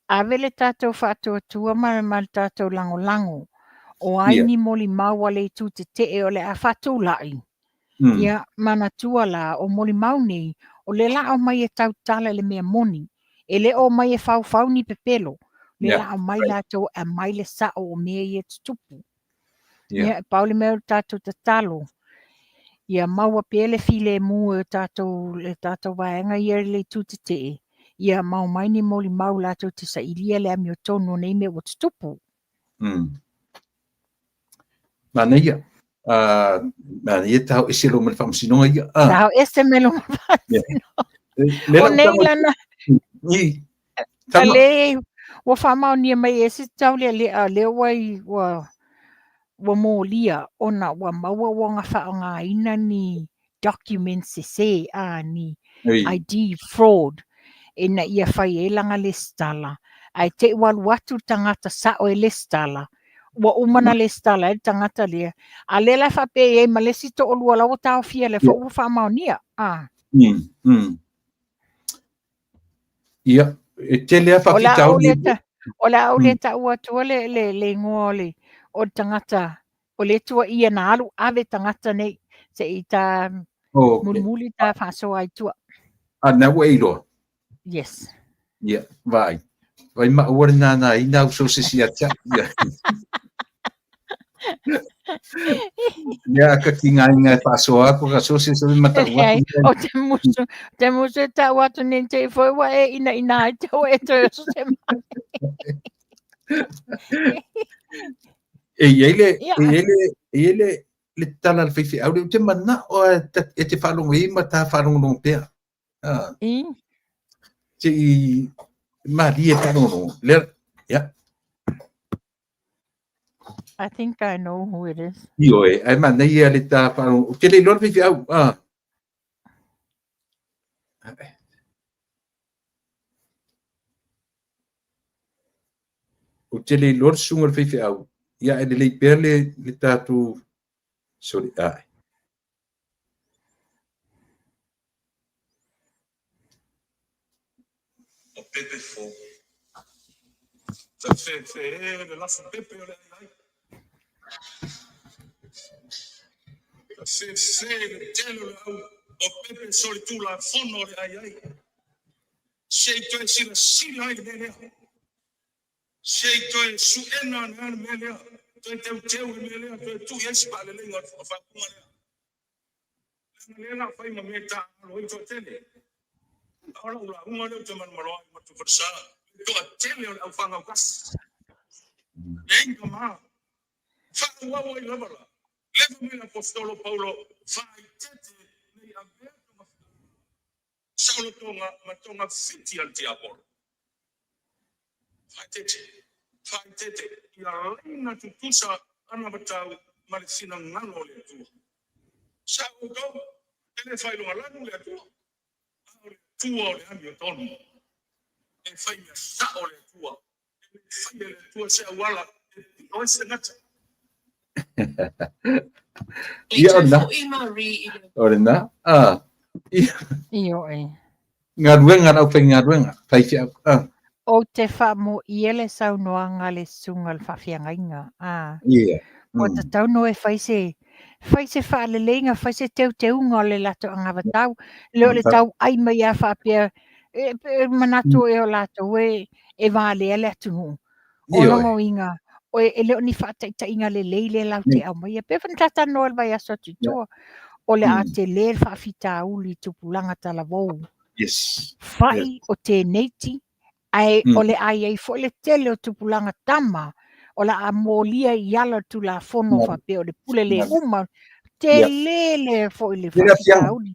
ave le tatou faatuatua ma le tatou lagolago. O ai ni molimau a le itu tetee o le a faatulai. Ia, manatua la, o molimau nei, o lea la aumai e tautala i le mea moni. E le o mai e faufau ni pepelo. Lea la aumai latou e aumai le sao o mea ia e tutupu. Ia, e pau le mea o le tatou tatalo, ia maua pea le filemu e tatou, le tatou vaega ia i le itu tetee, ia maua mai ni molimau latou te sailia le amiotonu o nei mea ua tutupu. Manaia. Manaia tau ese lo ma le faamasinoga ia. Tau ese mai lo ma le faamasinoga. O nei lana. Le ua faamaonia mai e se taulealea lea ua ua ua molia ona ua maua ua na faaaogaina ni documents sese a ni ID fraud ina ia fai ai lana lesitala, ae te i ua alu atu le tagata sao e lesitala, ua uma na lesitala ai le tagata lea, a lea la e faapea i ai ma le isi toalua la ua taofia lea foi ua faamaonia. Ia, e tele lava faafitauli. O le a ou le taua atua le igoa o le tagata o le tuuaia na alu ave tagata nei se i ta mulimuli ta faasoa ai tua. A na ua e iloa? Yes. Ia, vaai. Vai maua le nānāina au so se si ia te au. Ia. Ia, ka ki ngā inga e faasoa aku, ka so se se mata ua. O te musu, te musu e tau atu nei te i foi ua e ina ina ai te ua e toe oso se mai. E i ai le, e i ai le, e i ai le tala a le faifeau lea, ou te manao e te faalogo i ai ma ta faalogologo pea. Se i malie faalogologo. Lea, ia. I think I know who it is. Ioe, ae manaia le ta faalogologo. Ou te le iloa le faifeau. Ou te le iloa le susuga i le faifeau, ia ae lelei pea le tatou, sorry, ae. O pepe fou. Ta fefe e le lafu pepe o le ai ai. Ta fefe le tele o le au o pepe solitulafono o le ai ai. Se i toe silasila ai le mea lea. Se i toe su'ena ane lava le mea lea, toe teuteu le mea lea, toe tuu i ai se faaleleiga o le faaupuga lea. Leaga lea o le a fai ma mea e taaalo ai le toatele. A o lau lauga lea ou te malomaloa ai ma Falesa, le toatele o le aufaigaugasi, leai ni tama. Faaauau ai lava la, lea fai mai le Aposetolo Paulo, faaeteete ne i avea saolotoga ma togafiti a le tiapolo. Faaeteete, faaeteete, ia laina tutusa anavatau ma le finagalo o le Atua. Sa outou, e le faailogalanu le Atua, a o le Atua o le amiotonu. E fai mea sao le Atua, e le faia e le Atua se auala e pio ai se tagata. Ia o lena. O lena. Ah. Ioe. Galuega a le aufaigaluega, faifeau. Ah. Ou te faamoia le saunoaga a le susuga i le faafeagaiga. Ah. Yeah. Ua tatau no e fai se fai se faaleleiga, fai se teuteuga o le latou anavatau. Le o le tauai mai a faapea e, e manatu e o latou e e valea le atunuu. O lona uiga, e le o ni faataitaiga lelei lea latou te aumaia. Pei foi ona talatalanoa i le vaiaso atu i tua, o le a tele le faafitauli i tupulaga talavou. Yes. Fai o teneiti, ae o le a i ai foi le tele o tupulaga tama o le a molia i ala o le Tulafono faapea o le pule le uma. Tele le foi le faafitauli.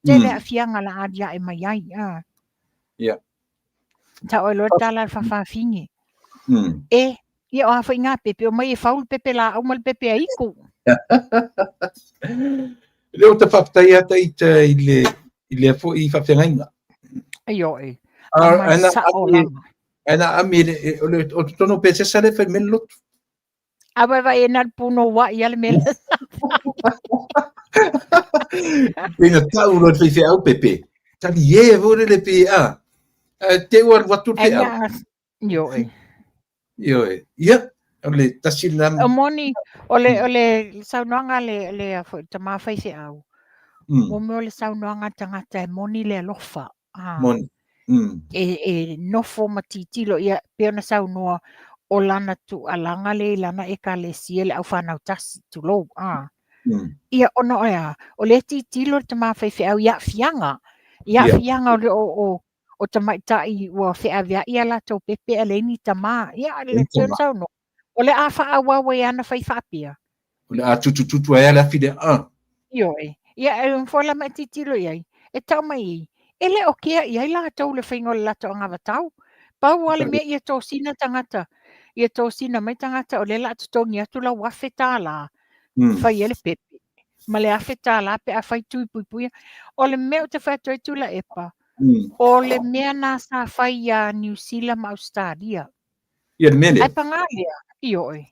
Tele aafiaga o le a aliae mai ai. Yeah. Tau ai loa le tala a le faafafine. E, ia o a foi ngā pepe, o mai e fau le pepe lāau ma le pepe a iku. Le o te whawhitai ata i te, i le, i le foi i whawhiangainga. Ai o e. A mai sa o lama. Ana ami le, o le, o te tono pesesa le whai mele lotu. A vai vai e nā puno wa i ale mele. Ina tau lo te whai au pepe. Tali e vore le pe a. Te ua watu te au. Io e. Io e. Ia, o le tasi la. O moni, o le, o le saunoaga le, le foi, tama whai wheau. Mo mea o le saunoaga tangata e moni le alofa. Ah. Moni. E, e nofo ma titilo ia pe ona saunoa o lana tuualaga le i lana ekalesia le auwhanau tasi tulou. Ah. Ia ona o ea, o le titilo le tama faifeau i aafiaga, i aafiaga o le o, o, o tamaitai ua feaveai a latou pepe a leai ni tama. Ia, le pei ona saunoa, o le a faaauau ai ana fai faapea. O le a tutututu ai le afi lea. Ah. Ioe. Ia, e foi la mai titilo i ai. E tau mai i, e le o kea i ai latou le faiga o le latou anavatau. Pau lava le mea ia tosina tagata, ia tosina mai tagata o lea o le a totogi atu lau $1,000 fai ai le pepe, ma le $1,000 pe a fai tui puipuia. O le mea ou te fai atu ai Tuilaepa, o le mea na sa fai ia Niu Sila ma Ausetalia. Ia le mea lea. Ae paga lea, ioe.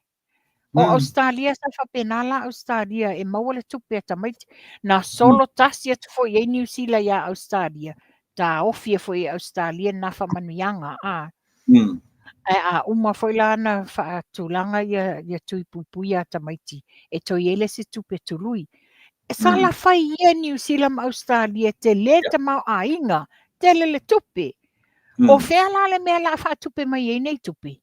O Ausetalia sa faapena la Ausetalia e maua le tupe a tamaiti. Na solo tasi atu foi i ai Niu Sila ia Ausetalia, taofi ai foi e Ausetalia na faamanuiaga. A. Ae a uma foi la na faatulaga ia, ia tui puipuia a tamaiti, e toe i ai le isi tupe tului. E sa la fai ia Niu Sila ma Ausetalia, tele le tamaoaiga, tele le tupe. O fea la le mea o le a faatupe mai ai nei tupe?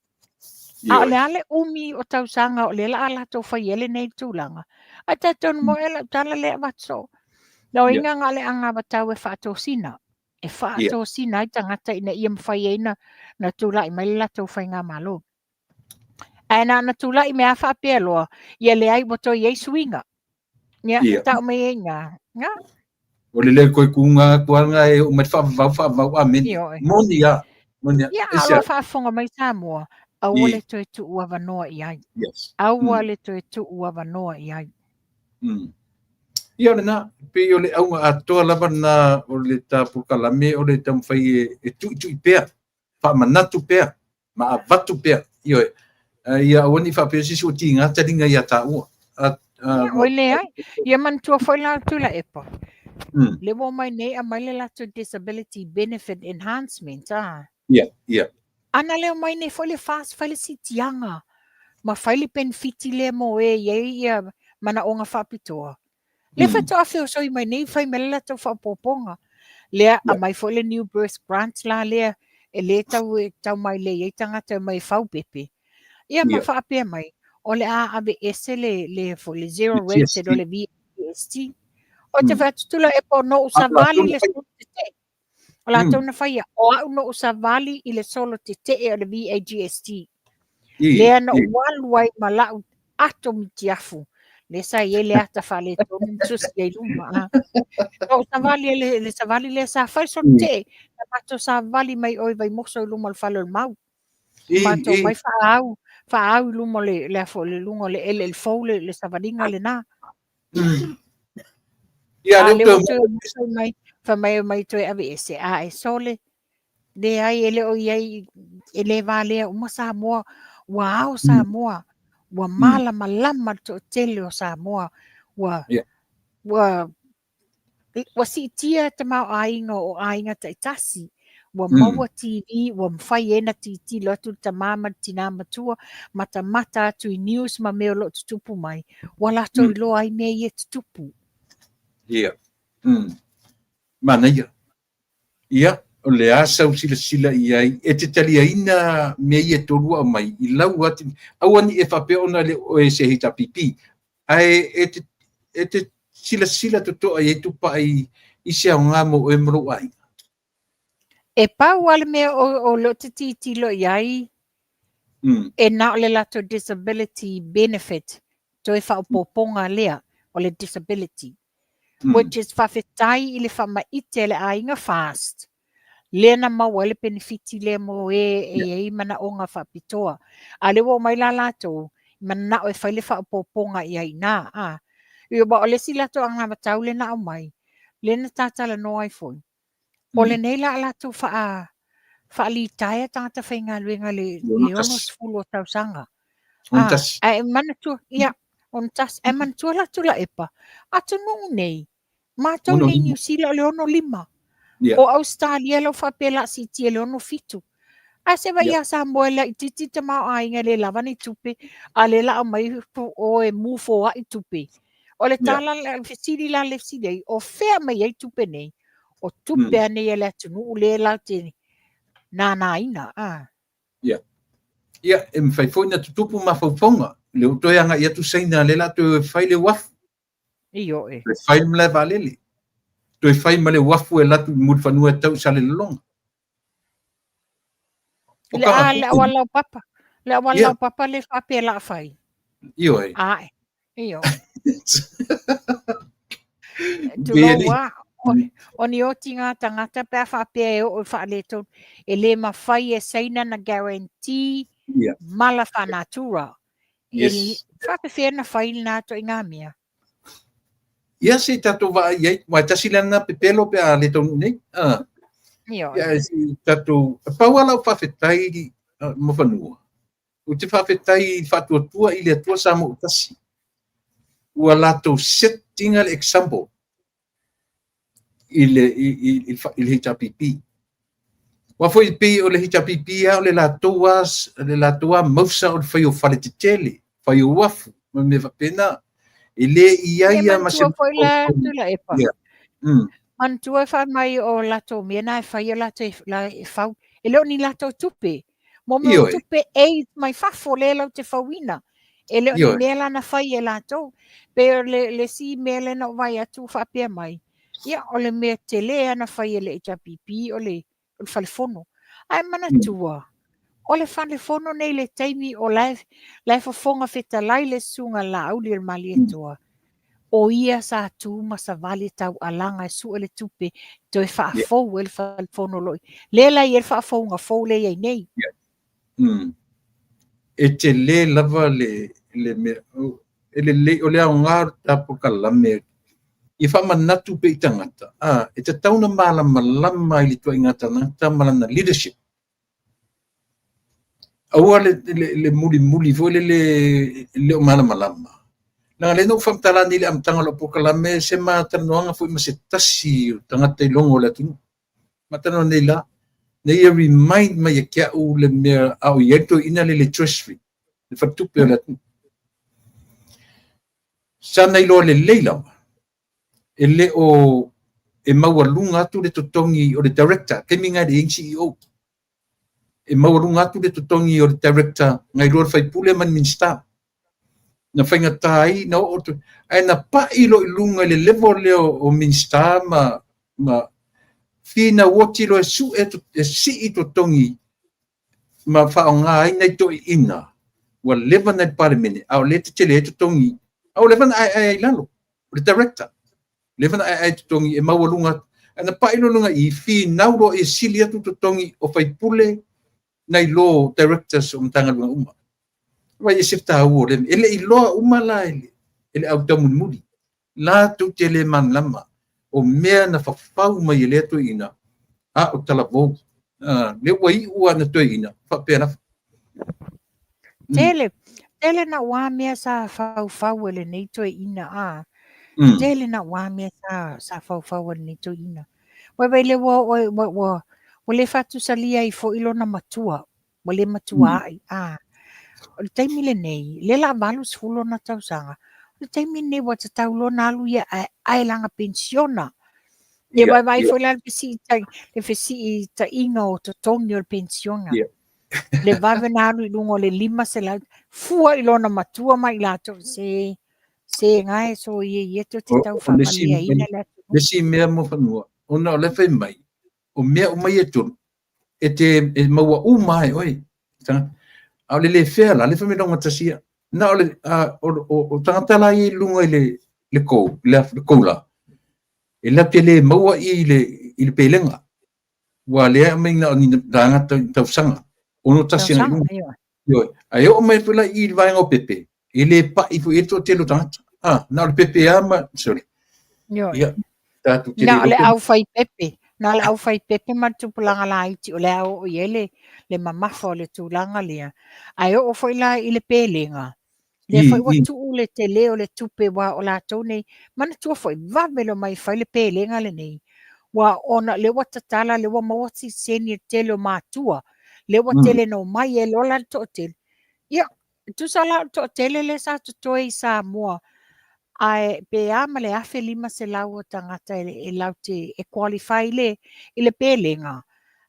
A o le a le umi o tausaga o lea o le a latou faia lenei tulaga? Ae talitonu moi o lau tala lea e avatu soo. Lona uiga na o le anavatau e faatosina. E faatosina ai tagata ina ia mafai ai na tulai mai le latou faigamalo. Ae na ona tulai mai lava faapea loa, ia leai ua toe i ai suiga. Ia, yeah. tau mai ai ngā. Ngā. O le le koe kūngā atu anga e o mai whaavavau, whaavavau, amen. Moni a. Moni a. Ia, a o lo o faafofoga mai Samoa, aua le toe tuu avanoa i ai. Yes. Aua le toe tuu avanoa i ai. Ia o lena, pei o le auga atoa lava lena o le ta polokalame o le taumafai e, e tuitui pea, faamanatu pea, ma avatu pea. Ioe, ia aua ne i faapea se isi ua tiga taliga ia taua. Ia, oi leai. Ia manatua foi la Tuilaepa. Le ua omai nei aumai le latou disability benefit enhancement, a. Ia, ia. Ana le omai nei foi le FAS fai le siitiaga ma fai le penefiti lea mo e i ai ia manaoga faapitoa. Lea faatoa feosoi mai nei fai mai le latou faaopoopoga. Lea aumai foi le new birth grant la lea e e lē tau e tau mai lelei ai tagata e omai e fau pepe. Ia ma faapea mai, o le a aveese le le foi le zero rated o le VST. O te fai atu Tuilaepa o noʻu savali le solo tetee. O latou na faia, o au noʻu savali i le solo tetee o le VAGST. Lea na ou alu ai ma la'u ato mitiafu, lea sa i ai le ata faaletonu ma tusi ai luma. A. Ou savali le, le savali lea sa fai solo tetee, na matou savali mai o i Vaimoso i luma o le fale o le Mau. Matou mai faaau, faaau i luma o le, le, afo, le luga o le eleele fou le, le savaliga lena. Ia, A lea ua toe mai, fai mai mai toe aveese, a e sole, leai, e le o i ai, e le valea uma Samoa, ua ao Samoa, ua malamalama le toatele o Samoa, ua, ua, ua siitia tamaoaiga o aiga taitasi, ua maua TV, ua mafai ai ona tilotilo atu le tama ma le tina matua, matamata atu i news ma mea o lo o tutupu mai, ua latou iloa ai mea ia e tutupu. Ia. Manaia. Ia, o le a sau silasila i ai, e te taliaina mea ia e tolu ua aumai i lau ati, aua ne i e faapea ona e le o oe se HRPP, ae e te, e te silasila totoa i ai Tupai i se aoga mo oe ma lou aiga. E pau lava le mea o, o lea ou te tilotilo i ai, e na o le latou disability benefit, toe faaopoopoga lea o le disability. Which is faafetai i le faamaite a le aiga FAST, lea na maua ai le penefiti lea mo e e i ai manaoga faapitoa. A o lea ua omai la latou, mananao e fai le faaopoopoga i ai i ina. A. Aua o le isi latou anavatau lea na aumai, lea na ta talanoa ai foi, o lenei la a latou faa faalitaia tagata faigaluega le 60 o tausaga. A, ae manatua, ia, 61, ae manatua la Tuilaepa, atunuu nei, matou nei Niu Sila o le 65. O Ausetalia lau faapea la siitia i le 67. Ae se vaai ia Samoa e laitiiti tamaoaiga e le lava ni tupe, a lea la aumai o e mu foai tupe. O le tala, le fesili la le fesili ai, o fea mai ai tupe nei? O tupe a nei a le atunuu lea latou te nānāina. Ah. Ia. Ia, e mafai foi ona tutupu mafaufauga. Lea ua toe agai atu Saina, lea la toe fai le uafu. Ioe. Toe fai le malae vaalele. Toe fai ma le uafu e alu atu i Mulifanua e tau i Salelologa. Le, a, le auala laupapa. Le auala laupapa le faapea la fai. Ioe. Ae. Ioe. Tulou a, o ni otiga a tagata pe a faapea e oo i faaletonu, e le mafai e Saina na guarantee mala faanatura. E faapefea na fai lena ituaiga mea? Ia se i tatou vaai i ai, aua e tasi la lena pepelo pe a le taunuu nei. Ioe. Ia se i tatou, pau lava lau faafetai Muafanua, ou te faafetai i le faatuatua i le Atua Samoa ua tasi, ua latou set ina le example i le, i, i, i le HRPP. Aua foi e pei o le HRPP lava o le latou lava, le latou lava mausa o le fai o fale tetele, fai o uafu, ma mea faapena. E le i ai lava ma se... Manatua foi la Tuilaepa. Manatua e fai mai o latou mea na e fai o latou e fau. E le o ni latou tupe. Mo mea o tupe aid mai fafo lea latou te fauina. E le o ni mea la na fai e latou. Pei o le, le isi mea lea na ou vaai atu ua faapea mai, ia o le mea tele lava na fai e le HRPP o le, o le falefono. Ae manatua, o le falefono nei i le taimi o la e, la e fofoga fetalai le Susuga Laauli o le Malietoa, o ia sa tu ma savali taualaga e sue le tupe toe faafou ai le falefono o lo o lea la e i ai le faafouga fou lea e i ai nei. E tele lava le, le mea, e lelei, o le aoga o le ta polokalame, ia faamanatu pea i tagata, a, e tatau ona malamalama i le ituaiga tagata ma lana leadership. Aua le, le, le mulimuli foi lele e le o malamalama. Leaga lea na ou faamatala nei i le amataga o lau polokalame se ma talanoaga foi ma se tasi o tagata i logo o le atunuu. Ma talanoa nei la, na ia remind mai ia te au le mea a o i ai le toeaina lea i le Treasury, le faletupe o le atunuu. Sa na iloa lelei lava e le o e maualuga atu le totogi o le director, taimi lena e le i ai ni CEO. E maualuga atu le totogi o le director nai lo le faipule ma le Minisita. Na faigata ai na oo atu, ae na pai loa i luga i le level lea o Minisita ma finau oti loa e sue e sii totogi ma faaaoga ai nai toeaiina ua leva na i le Palemene, a o lea e tetele ai totogi, a ua leva na aeae ai i lalo, o le director. Leva na aeae totogi e maualuga atu. Ae na pai loa i luga i i, finau loa ia sili atu totogi o faipule nai lo directors o Matagaluega uma. Vaai e se taua o lea mea. E le i iloa uma la e le au taumulimuli. Latou te le malamalama o mea na fafau mai e lea toeaina, a o talavou. Lea ua iu lava na toeaina, faapea lava. Tele, tele na ua mea sa faufau e lenei toeaina a. Tele na ua mea sa faufau e lenei toeaina. Vaivai le ua ua ua ua ua le faatusalia ai foi lona matua, ua le matua ai. A. O le taimi lenei, lea la 80 lona tausaga, o le taimi lenei ua tatau loa ona alu ia ae lana penisiona. Ia vaivai foi la le fesiitaiga o totogi o le penisiona. Le vave na alu i luga o le 500, fua i lona matua ma i latou, se gae so ia ia to te tau faamaliaina le atunuu. Le isi mea mo fanua, ona o le fai mai, o mea uma ia e tolu, e te e maua uma ai oe. A o le le fea la, le fai mai laugatasi ia. Na o le o tagata la ia i luga i le kou, le kou la, e latou te le maua i le pelega. Ua lea e aumai na o ni tagata tausaga, 61 agai i luga. Ioe. Ae oo mai foi la i le vaega o pepe, e le pai foi i ai le toatele o tagata. Ah, na o le pepe lava ma, sorry. Ioe. Ia, tatou te Na o le au fai pepe, na o le au fai pepe ma le tupulaga laiti o le a oo i ai le mamafa o le tulaga lea. Ae oo foi la i le pelega, lea foi ua tuu le tele o le tupe aua o latou nei, manatua foi, vave le omai e fai le pelega lenei. Ua ona lea ua tatala, lea ua maua sitiseni e le tele o matua, lea ua tele na omai ai loa la le toatele. Ia, e tusa la o le toatele lea sa totoe i Samoa, ae pe a ma le 1500 o tagata e laute e qualify i le pelega.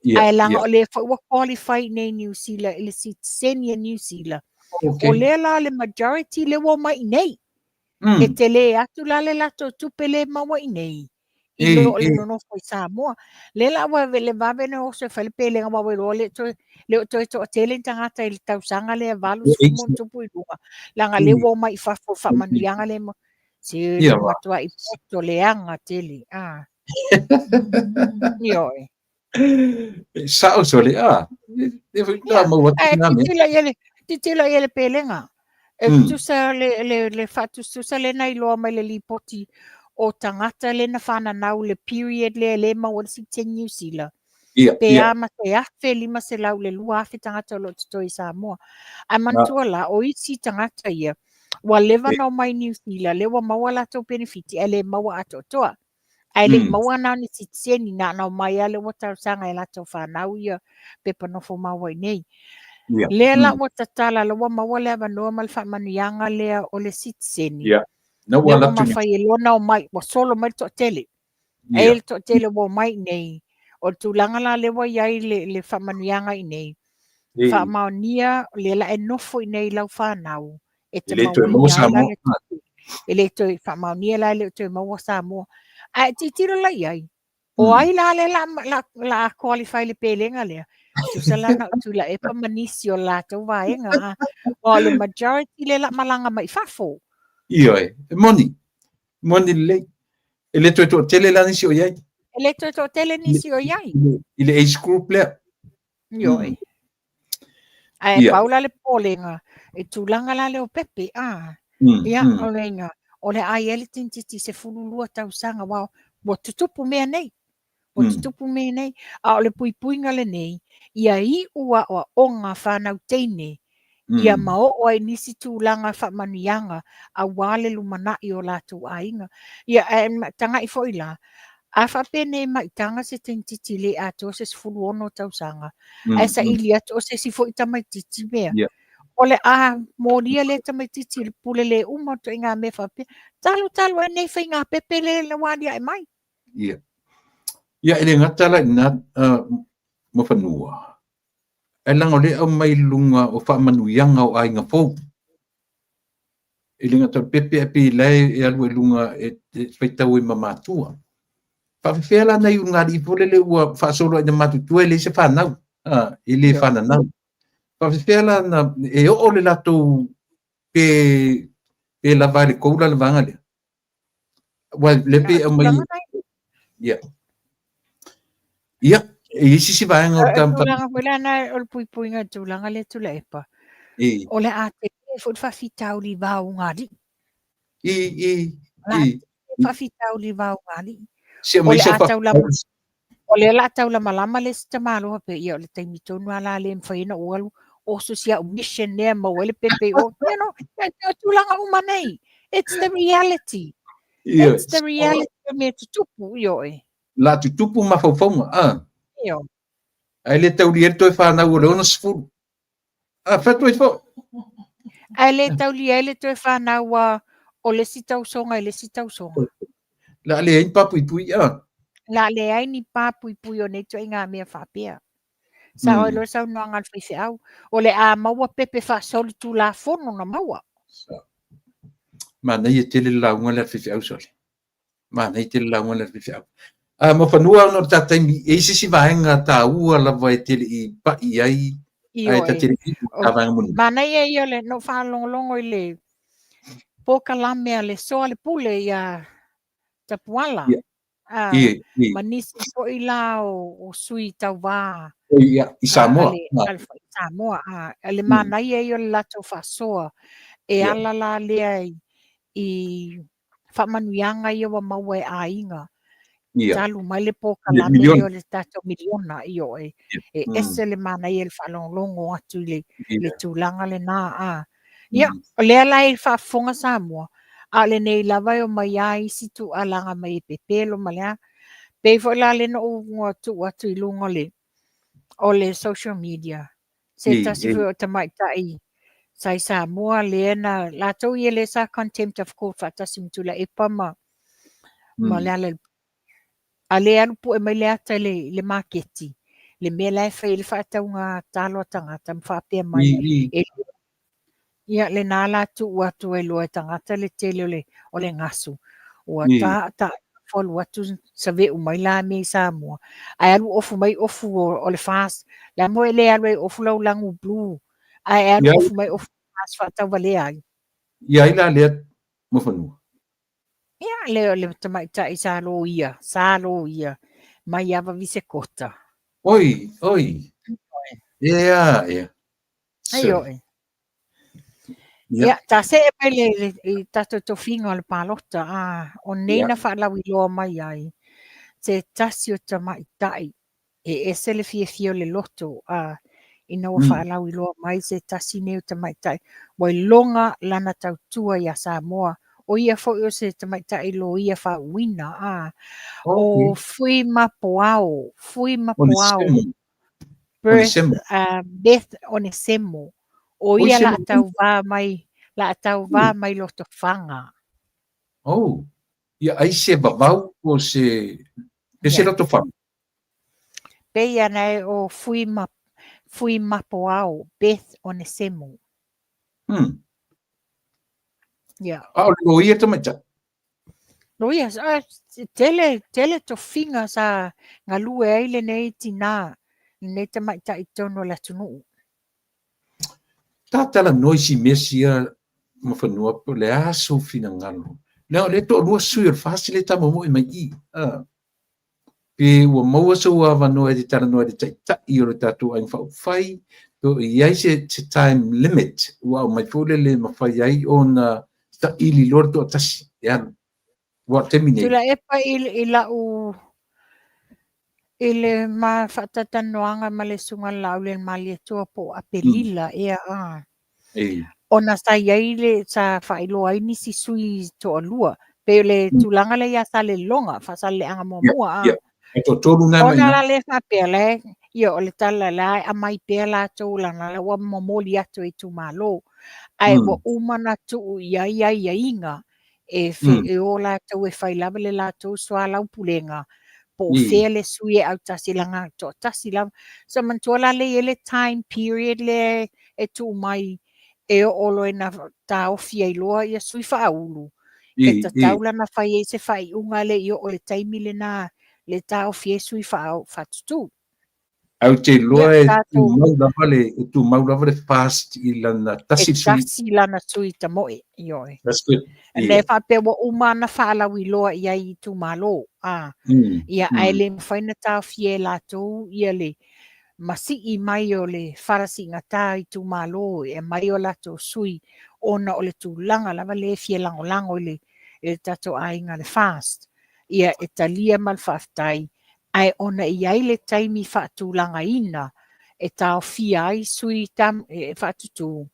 Ae leaga o lea foi ua qualify i inei i Niu Sila i le sitiseni a Niu Sila. O lea la le majority lea ua omai i inei. E tele atu la le latou tupe lea e maua i inei i lo o le nonofo i Samoa. Lea la ua le vave ona oso e fai le pelega aua ua iloa le toe le o toe toatele ni tagata i le tausaga lea 80 ma ona tupu i luga, leaga lea ua omai i fafo i faamanuiaga lea se le matuai poto leaga tele. Ah. Ioe. Sao sole, a. E foi ta maua atu na mea. Titila i le titila i le pelega. E tusa le faatusatusa lea na iloa mai le lipoti o tagata lea na fananau le period lea le maua le sitiseni Niu Sila. Pe a ma se 1500 le 2000 tagata o lo o totoe i Samoa. Ae manatua la, o isi tagata ia, ua leva na omai Niu Sila, lea ua maua latou penefiti, ae le maua atoatoa. Ae le i maua na ni sitiseni, na ona omai lava lea ua talosaga e latou fanau ia pepa nofo mau ai nei. Lea la ua tatala, la ua maua le avanoa ma le faamanuiaga lea o le sitiseni. Na ua Lea ua mafai e loa na omai, ua solo mai le toatele. Ae le toatele ua omai i nei, o le tulaga la lea ua i ai le faamanuiaga i nei, faamaonia lea la e nofo i nei lau fanau, e te mauina ai la le tupe. E le toe faamaonia la e le o toe maua Samoa. Ae tilotilo la i ai, o ai la lea la qualify le pelega lea? Tusa la na o Tuilaepa ma nisi o latou vaega. Aua o le majority lea la malaga mai fafo. Ioe, e moni. Moni lelei. E le toe toatele la nisi o i ai. E le toe toatele nisi o i ai. I le age group lea. Ioe. Ae pau la le popolega, i tulaga la lea o pepe, a. Ia, o le iga, o le a i ai le tamaitiiti 12 tausaga, aua ua tutupu mea nei. Ua tutupu mea nei. A o le puipuiga lenei, ia iu aoaoga fanau teine, ia ma oo ai nisi tulaga faamanuiaga aua le lumanai o latou aiga. Ia, ae tagai foi la, a faapea nei maitaga se tamaitiiti le atoa se 16 tausaga, ae saili atu o se isi foi tamaitiiti mea, o le a molia lea tamaitiiti i le pule le uma o ituaiga mea faapea. Talu talu ai nei faiga pepe lea ua aliae mai. Ia. Ia, e le gata la i lena ma fanua. Ae leaga o lea e aumai i luga o faamanuiaga o aiga fou. E le gata o le pepe ae pei la e alu ai i luga e faitau ai ma matua. Faafefea la nai ulugalii foi lele ua faasolo ina matutua e leai se fanau, e le fananau. Faafefea la na e oo le latou pe pe lava i le tou la le vaega lea? Aua lea pei e aumai. Ia. Ia, e i ai se isi vaega o le tulaga foi lea na o le puipuiga i le tulaga lea Tuilaepa. O le a tele foi le faafitauli i va o ulugalii. I, i, i. Faafitauli i va o ulugalii. O le a taulama, o lea o le a taulamalama le isi tamaloa faapea, ia o le taimi tonu lava la lea e mafai ai ona ou alu oso si au mission lea maua ai le pepe i o. You know, o tulaga uma nei. It's the reality. It's the reality o mea tutupu, ioe. La tutupu mafaufauga, a. Ioe. Ae le taulia ai le toe fanau o le 60. A, fai atu ai foi. Ae le taulia ai le toe fanau a o le isi tausoga i le isi tausoga. La leai ni papuipui, a. La leai ni papuipui o nei ituaiga mea faapea. Sao ai loa le saunoaga a le faifeau, o le a maua pepe faasolitulafono na maua. Manaia tele le lauga lea a le faifeau sole. Manaia tele le lauga lea a le faifeau. A, Muafanua ona o le ta taimi, e i ai se isi vaega taua lava e te le i pai i ai, ae ta te le i ta vaega mulimuli. Manaia ia o le na ou faalogologo i le polokalame a le Soalepule ia Tapuala. Ma nisi foi la o sui tauva i Samoa. Samoa. Le manaia ia o le latou faasoa e ala la lea i faamanuiaga ia ua maua e aiga talu mai le polokalame lea o le tatou miliona, ioe. E ese le manaia i le faalogologo atu i le tulaga lena. Ia, o lea la e faafofoga Samoa, a o lenei lava e omai lava isi tuualaga mai e pepelo ma le a. Pei foi la lea na ou tuu atu i luga o le, o le social media, se tasi foi o tamaitai sa i Samoa lea na, latou ia lea sa contempt of court faatasi ma Tuilaepa ma, ma Lealailepule. A lea e alu pue mai le ata i le, i le maketi, le mea la e fai ai le faatauga talo a tagata ma faapea mai, e, ia lena la tuu atu ai loa e tagata le tele o le, o le gasu. Ua ta, ta alu atu saveu mai la mea i Samoa, ae alu ofu mai ofu o, o le FAST. Le a mo e le alu ai ofu lau lanu blue, ae alu ofu mai ofu FAST faatauvalea ai. Ia ai la lea Muafanua? Ia, le o le tamaitai sa loia, sa loia mai ava Visekota. Oi, oi. Ea, ea. Ai oe. Ia, ta see mai le, le, i tatou tofiga o le palota, a, o nei na faalauiloa mai ai se tasi o tamaitai E ese le fiafia o le loto, a, ina ua faalauiloa mai se tasi nei o tamaitai ua iloga lana tautua iā Samoa, o ia foi o se tamaitai loia faauuina, a, o Fuimapoao, Fuimapoao, Berth, Beth Onesemo, o ia la tauvā mai, la tauvā mai Lotofaga. Oh, ia ai se vavau po se, pe se Lotofaga? Pei ana e o Fuimapoao, Beth Onesemo. Ia. A o le loia tamaitai? Loia, tele, tele tofiga sa galue ai lenei tinā, lenei tamaitai i totonu o le atunuu. Ta talanoa i si mea sia Muafanua po o le a sou finagalo. Leaga o lea e toalua sui o le FAST lea e tamoemoe mai i i. Pe ua maua sou avanoa e te talanoa i le taitai o le tatou Aiga Faaupufai, pe o i ai se, se time limit ua aumai foi lele e mafai ai ona saili loa le toatasi e alu. Aua o le taimi nei. Tuilaepa i, i lau i le ma faatatalanoaga ma le Susuga i le Laaulialemalietoa po o Apelila ea a. Ona sa i ai le, sa faailoa ai nisi sui toalua, pei o le tulaga lea ia Salelologa, Faasaleleaga muamua a. E toatolu na mai Ona la lea faapea la e, ia o le tala la e aumai pea latou leaga la ua momoli atu e itumalo, ae ua uma ona tuu i ai aiaiga e, e o latou e fai lava le latou soalaupulega. Po o fea le sui e autasi leaga toatasi lava. So manatua la lea e i ai le time period lea e tuu mai e oo loa ina taofi ai loa ia sui faaulu, e tatau la ona fai ai se faaiuga lea i oo i le taimi lena le taofi ai sui faatutū. Ae ou te iloa e tumau lava le, e tumau lava le FAST i lana tasi sui. E tasi lana sui tamoe, ioe. That's good. Yeah. Le faapea ua uma ona faalauiloa i ai i itumalo. Ah. Ia, ae le mafai ona taofia e latou ia le masii mai o le farasiigata i itumalo e aumai o latou sui ona o le tulaga lava lea e fia lagolago i le, i le tatou aiga le FAST. Ia, e talia ma le faafetai, ae ona e i ai le taimi faatulagaina e taofia ai sui e faatutū,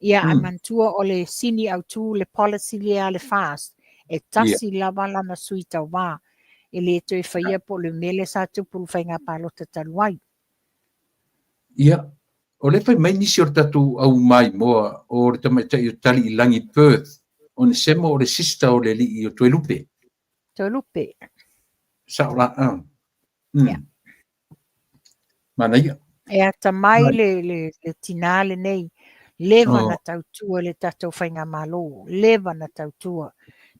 ia ae manatua o le sini autu le policy lea a le FAST, e tasi lava lana sui tauva, e le toe faia po o le mea lea sa tupu i le faiga palota talu ai. Ia, o lea e fai mai nisi o le tatou au maimoa o le tamaitai o Taliilagi Perth, Onesemo o le sister o le alii o Toelupe. Toelupe. Sao la, ah. Manaia. E atamai le tinā lenei, leva na tautua le tatou faigamalo, leva na tautua.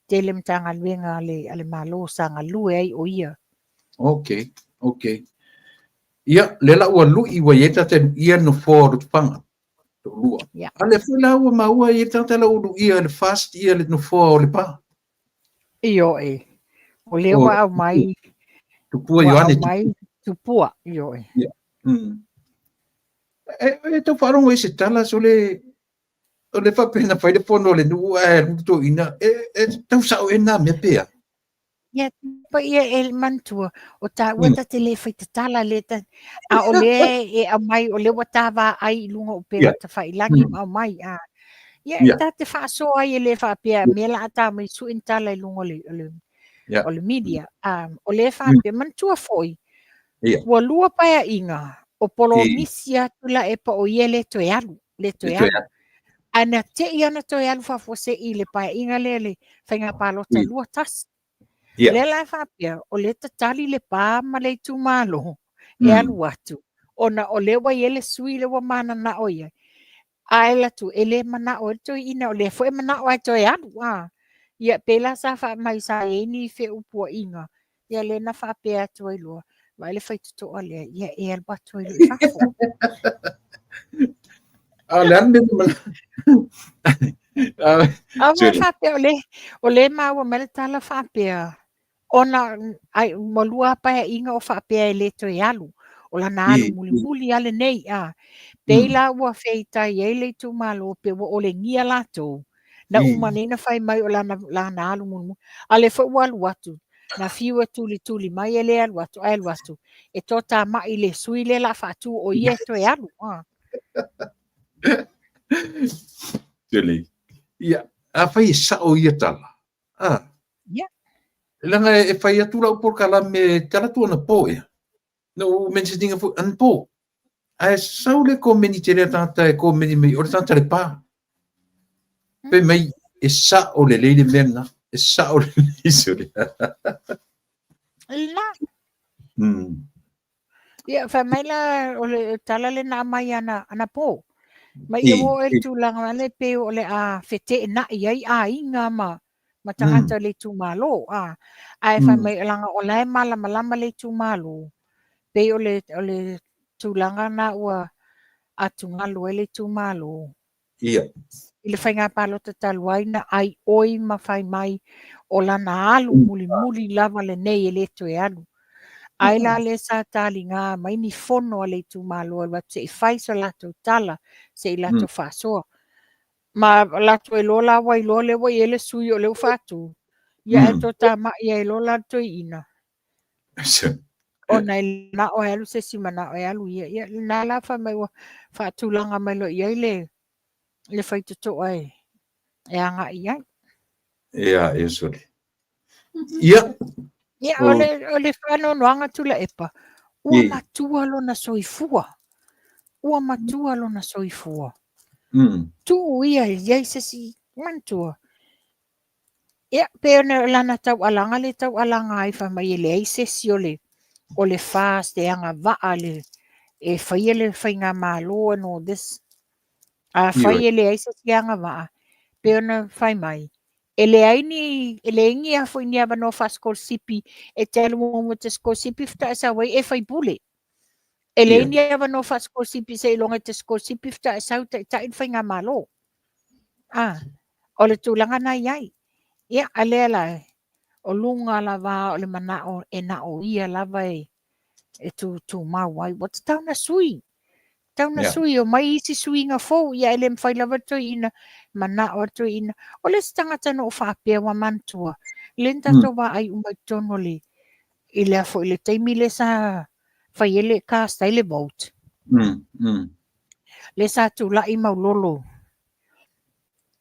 Tele Matagaluega a le Malo sa galue ai o ia. Ok, ok. Ia, lea la ua lui ua i ai tagata e luia le nofoa o Lotofaga. Toalua. Ia. A lea foi la ua maua e i ai tagata la ua luia e le FAST ia le nofoa o Lepa. Ioe. O lea ua aumai. Tupua Ioane. Aumai Tupua, ioe. Ia. E tau faalogo i se tala, so le o le faapea na fai le fono a le nuu ae alu le toeaina, e tau sao ea na mea pe a? Ia, pa ia e manatua, o tāua ta te le fai tatala le ta, a o lea e aumai, o lea ua tā vaai i luga o upega tafailagi ma aumai. A. Ia, e ta te faasoa ai e le faapea, mea la a tā mai sui ni tala i luga o le, o le, o le media. A, o lea faapea, manatua foi, ua lua paeaiga, o polomisi atu la epa o ia le toe alu, le toe alu. Ae na te i ana toe alu faafuasei i le paeaiga lea le faiga palota 21. Lea la e faapea, o lea tatali Lepa ma le itumalo e alu atu, ona o lea ua i ai le sui lea ua mananao i ai. Ae alu atu, e le manao ai le toeaina, o lea foi e manao ai toe alu. A. Ia, pei la sa faamai sa i ai ni feupuaiga, ia lea na faapea atu ai loa, vaai le faitotoa lea, ia e alu atu ai loa i fafo. A le a le mea na A ua faapea, o le maua mai le tala faapea, ona ai, ua lua paeaiga o faapea e le toe alu, o lana alu mulimuli a lenei, a. Pei la ua feitai ai le itumalo, pe ua olegia latou, na uma nei na fai mai o lana, lana alu mulimuli. A lea foi ua alu atu, na fiu e tulituli mai e le alu atu, ae alu atu, e toatamai le sui lea la faatu o ia e toe alu. A. Tele. Ia, afai e sao ia tala, a. Ia. Leaga e fai atu lau polokalame e tala atu anapo ea. Na ou mention ina foi anapo. Ae sau le komeni tele a tagata e komeni mai o le tagata Lepa. Fai mai e sao lelei le mea lena. E sao lelei sole. Lena. Ia, fai mai la, o le tala lena aumai ana, anapo. Mai ia ua oo i le tulaga lea pei o le a feteenai ai aiga ma tagata o le itumalo. A, ae fai mai leaga o la e malamalama le itumalo, pei o le, o le tulaga na ua atugalu ai le itumalo. Ia. I le faiga palota talu ai na aioi ma fai mai o lana alu mulimuli lava lenei e le toe alu. Ai la lea sa taliga mai ni fono a le itumalo alu atu se i fai so latou tala, se i latou faasoa. Ma latou e loa la ua iloa lea ua i ai le sui o lea ua faatu. Ia ae toatamai ai loa la le toeaina. Ona e manao e alu se isi manao e alu ia. Ia lena la fai mai ua faatulaga mai loa i ai le faitotoa e agai i ai. Ia, ia sole. Ia. Ia, o le faanoanoaga Tuilaepa, ua matua lona soifua. Ua matua lona soifua. Tuu ia i ai se isi manatua. Ia, pe ona o lana taualaga le taualaga ai fai mai e leai se isi o le o le FAST e agavaa le e faia le faigamalo and all this. Afai e leai se isi agavaa, pei ona fai mai, e leai ni e leai ni a foi ni avanoa faasikolasipi e te alu muamua e te sikolasipi faatoa e sau ai e faipule. E leai ni avanoa faasikolasipi seiloga e te sikolasipi faatoa e sau taitai le faigamalo. A, o le tulaga na i ai. Ia, a lea la, o luga lava o le manao e na o ia lava e e tumau ai. Ua tatau na sui. Tatau na sui, omai isi suiga fou, ia e le mafai lava le toeaina, manao le toeaina. O le isi tagata na ou faapea ua manatua, lea na tatou vaai uma i totonu o le, i le a foi le taimi lea sa fai ai le cast ai le vote. Lea sa tulai Maulolo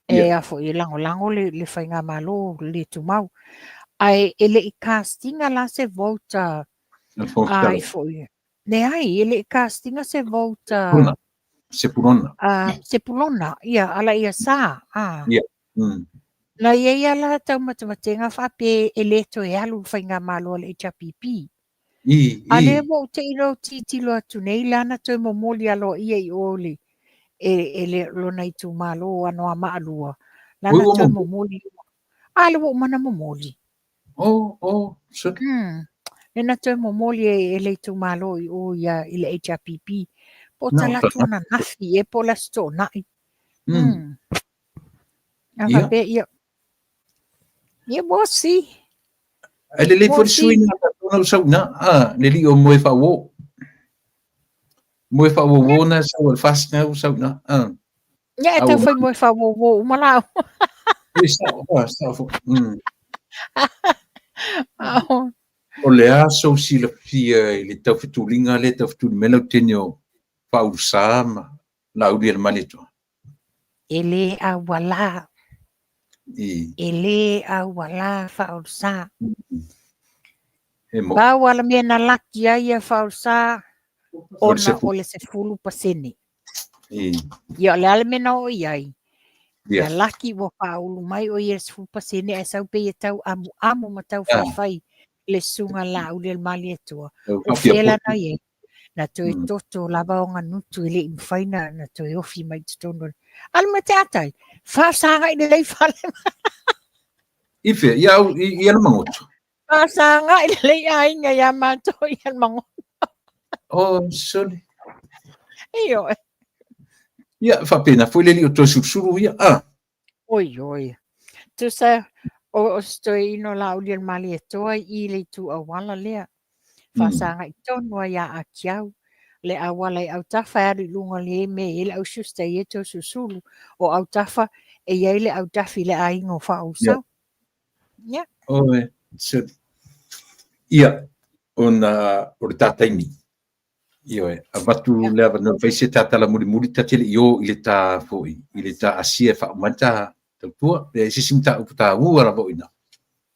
e a foi e lagolago le, le faigamalo le tumau. Ae e le i cast ina la se vote a ai foi. Leai, e le i cast ina se vote a Sepulona. A Sepulona, ia, ala ia sa. A. Yeah. Na i ai lava la taumatematega faapea e le toe alu le faigamalo a le HRPP. I, A lea ua ou te i loa tilotilo atu nei la na toe momoli aloaia i o le e, e le lona itumalo o Anoamaa 2. La na toe momoli. A le ua uma na momoli. Oh, oh, so. Le na toe momoli e, e le itumalo i o ia i le HRPP. Po o talaatu ananafi e po o le Aso Toonai. A faapea, ia, ia, we'll see. Ae lelei foi le sui na tatou na sau na, a, le lii o moe faauo. Moe faauo na sau al fast na sau na, a. Ia, e tau fai moe faauo uma la. E sao, a, sao foi. O le a sou silafia i le taufetuliga lea e taufetuli mai lau teine o Faaulusa ma Laaulialemalietoa? E le auala. E le auala Faaulusa. E mo. Pau lava le mea na laki ai ia Faaulusa ona o le 10%. Ia o le a le mea na oo i ai? Na laki ua faaulu mai o ia i le 10% ae sau pei e tau amuamu ma tau faifai le susuga Laaulialemalietoa. O fea la na i ai? Na toe toto lava ona gutu e le i mafai na, na toe ofi mai i totonu. A le mea te atai, faafesagai lelei fale. I fea, i au, i, i Alamagoto? Faafesagai lelei aiga ia matou i Alamagoto. Oh, sole. Ioe. Ia, faapena foi le alii o Toesulusulu ia. Ah. Oi, oi. Tusa, o, o se toeaina o Laaulialemalietoa i le itu auala lea. Faasagai tonu ai ia Akiau. Le auala i autafa e alu i luga o le mea e i ai le ausiusta e i ai Toesulusulu. O autafa e i ai le autafi i le aiga o Faaulusa. Ia. Oi, ia, ona o le ta taimi. Ioe, avatu le avanoa e fai se ta tala mulimuli ta te le i o i le ta foi, i le ta asia e faauma ai ta tautua. Pe ai se isi mataupu taua lava o i ina.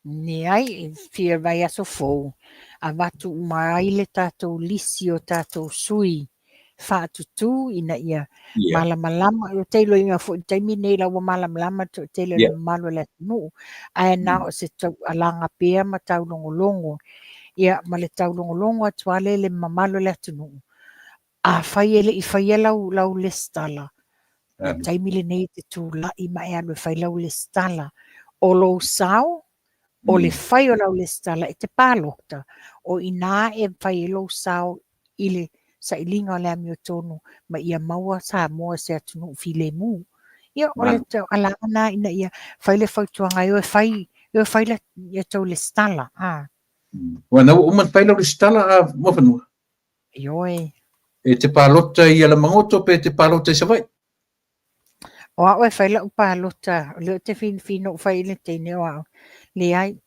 Leai, e fia vaiaso fou, avatu uma ai le tatou lisi o tatou sui faatutū ina ia malamalama. Ou te iloaina foi i le taimi lenei la ua malamalama le toatele o le mamalu o le atunuu, ae na o se taualaga pea ma taulogologo ia ma le taulogologo atu lava lea i le mamalu o le atunuu. Afai e le i faia lau, lau lesitala, o le taimi lenei e te tulai ma e alu e fai lau lesitala. O lou sao, o le fai o lau lesitala e te palota, o i ina e fai ai lou sao i le sailiga o le amiotonu ma ia maua Samoa se atunuu filemu. Ia, o le alaga lena ina ia fai le fautuaga e o e fai, e o e fai la tou lesitala. A. Ua na ua uma ona fai lau lesitala a Muafanua? Ioe. E te palota i Alamagoto pe te palota i Savaii? O au e fai lau palota, o lea ou te finofino fai i le teine o au. Leai,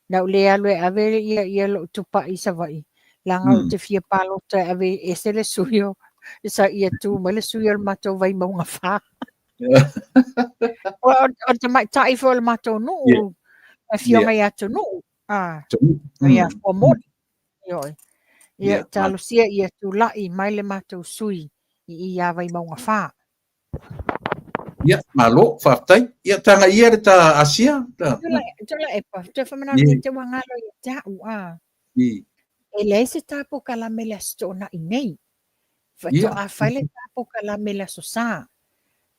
na ou le alu e ave ia, ia lou tupai i Savaii, leaga ou te fia palota e ave ese le sui o, sa ia tu mai le sui o le matou Vaimauga 4. O, o le tamaitai foi o le matou nuu, afioga ia Atunuu, ah, ia Fuamoli. Ioe. Ia talosia ia tulai mai le matou sui i i ia Vaimauga 4. Ia, malo, faafetai. Ia, taga ia le ta Asia. Ta... Tula, tula epa, toe whamanau te te wangalo i te au, a. E leai se ta polokalame i le Aso Toonai nei. Faatoa fai le ta polokalame i le Aso Sa.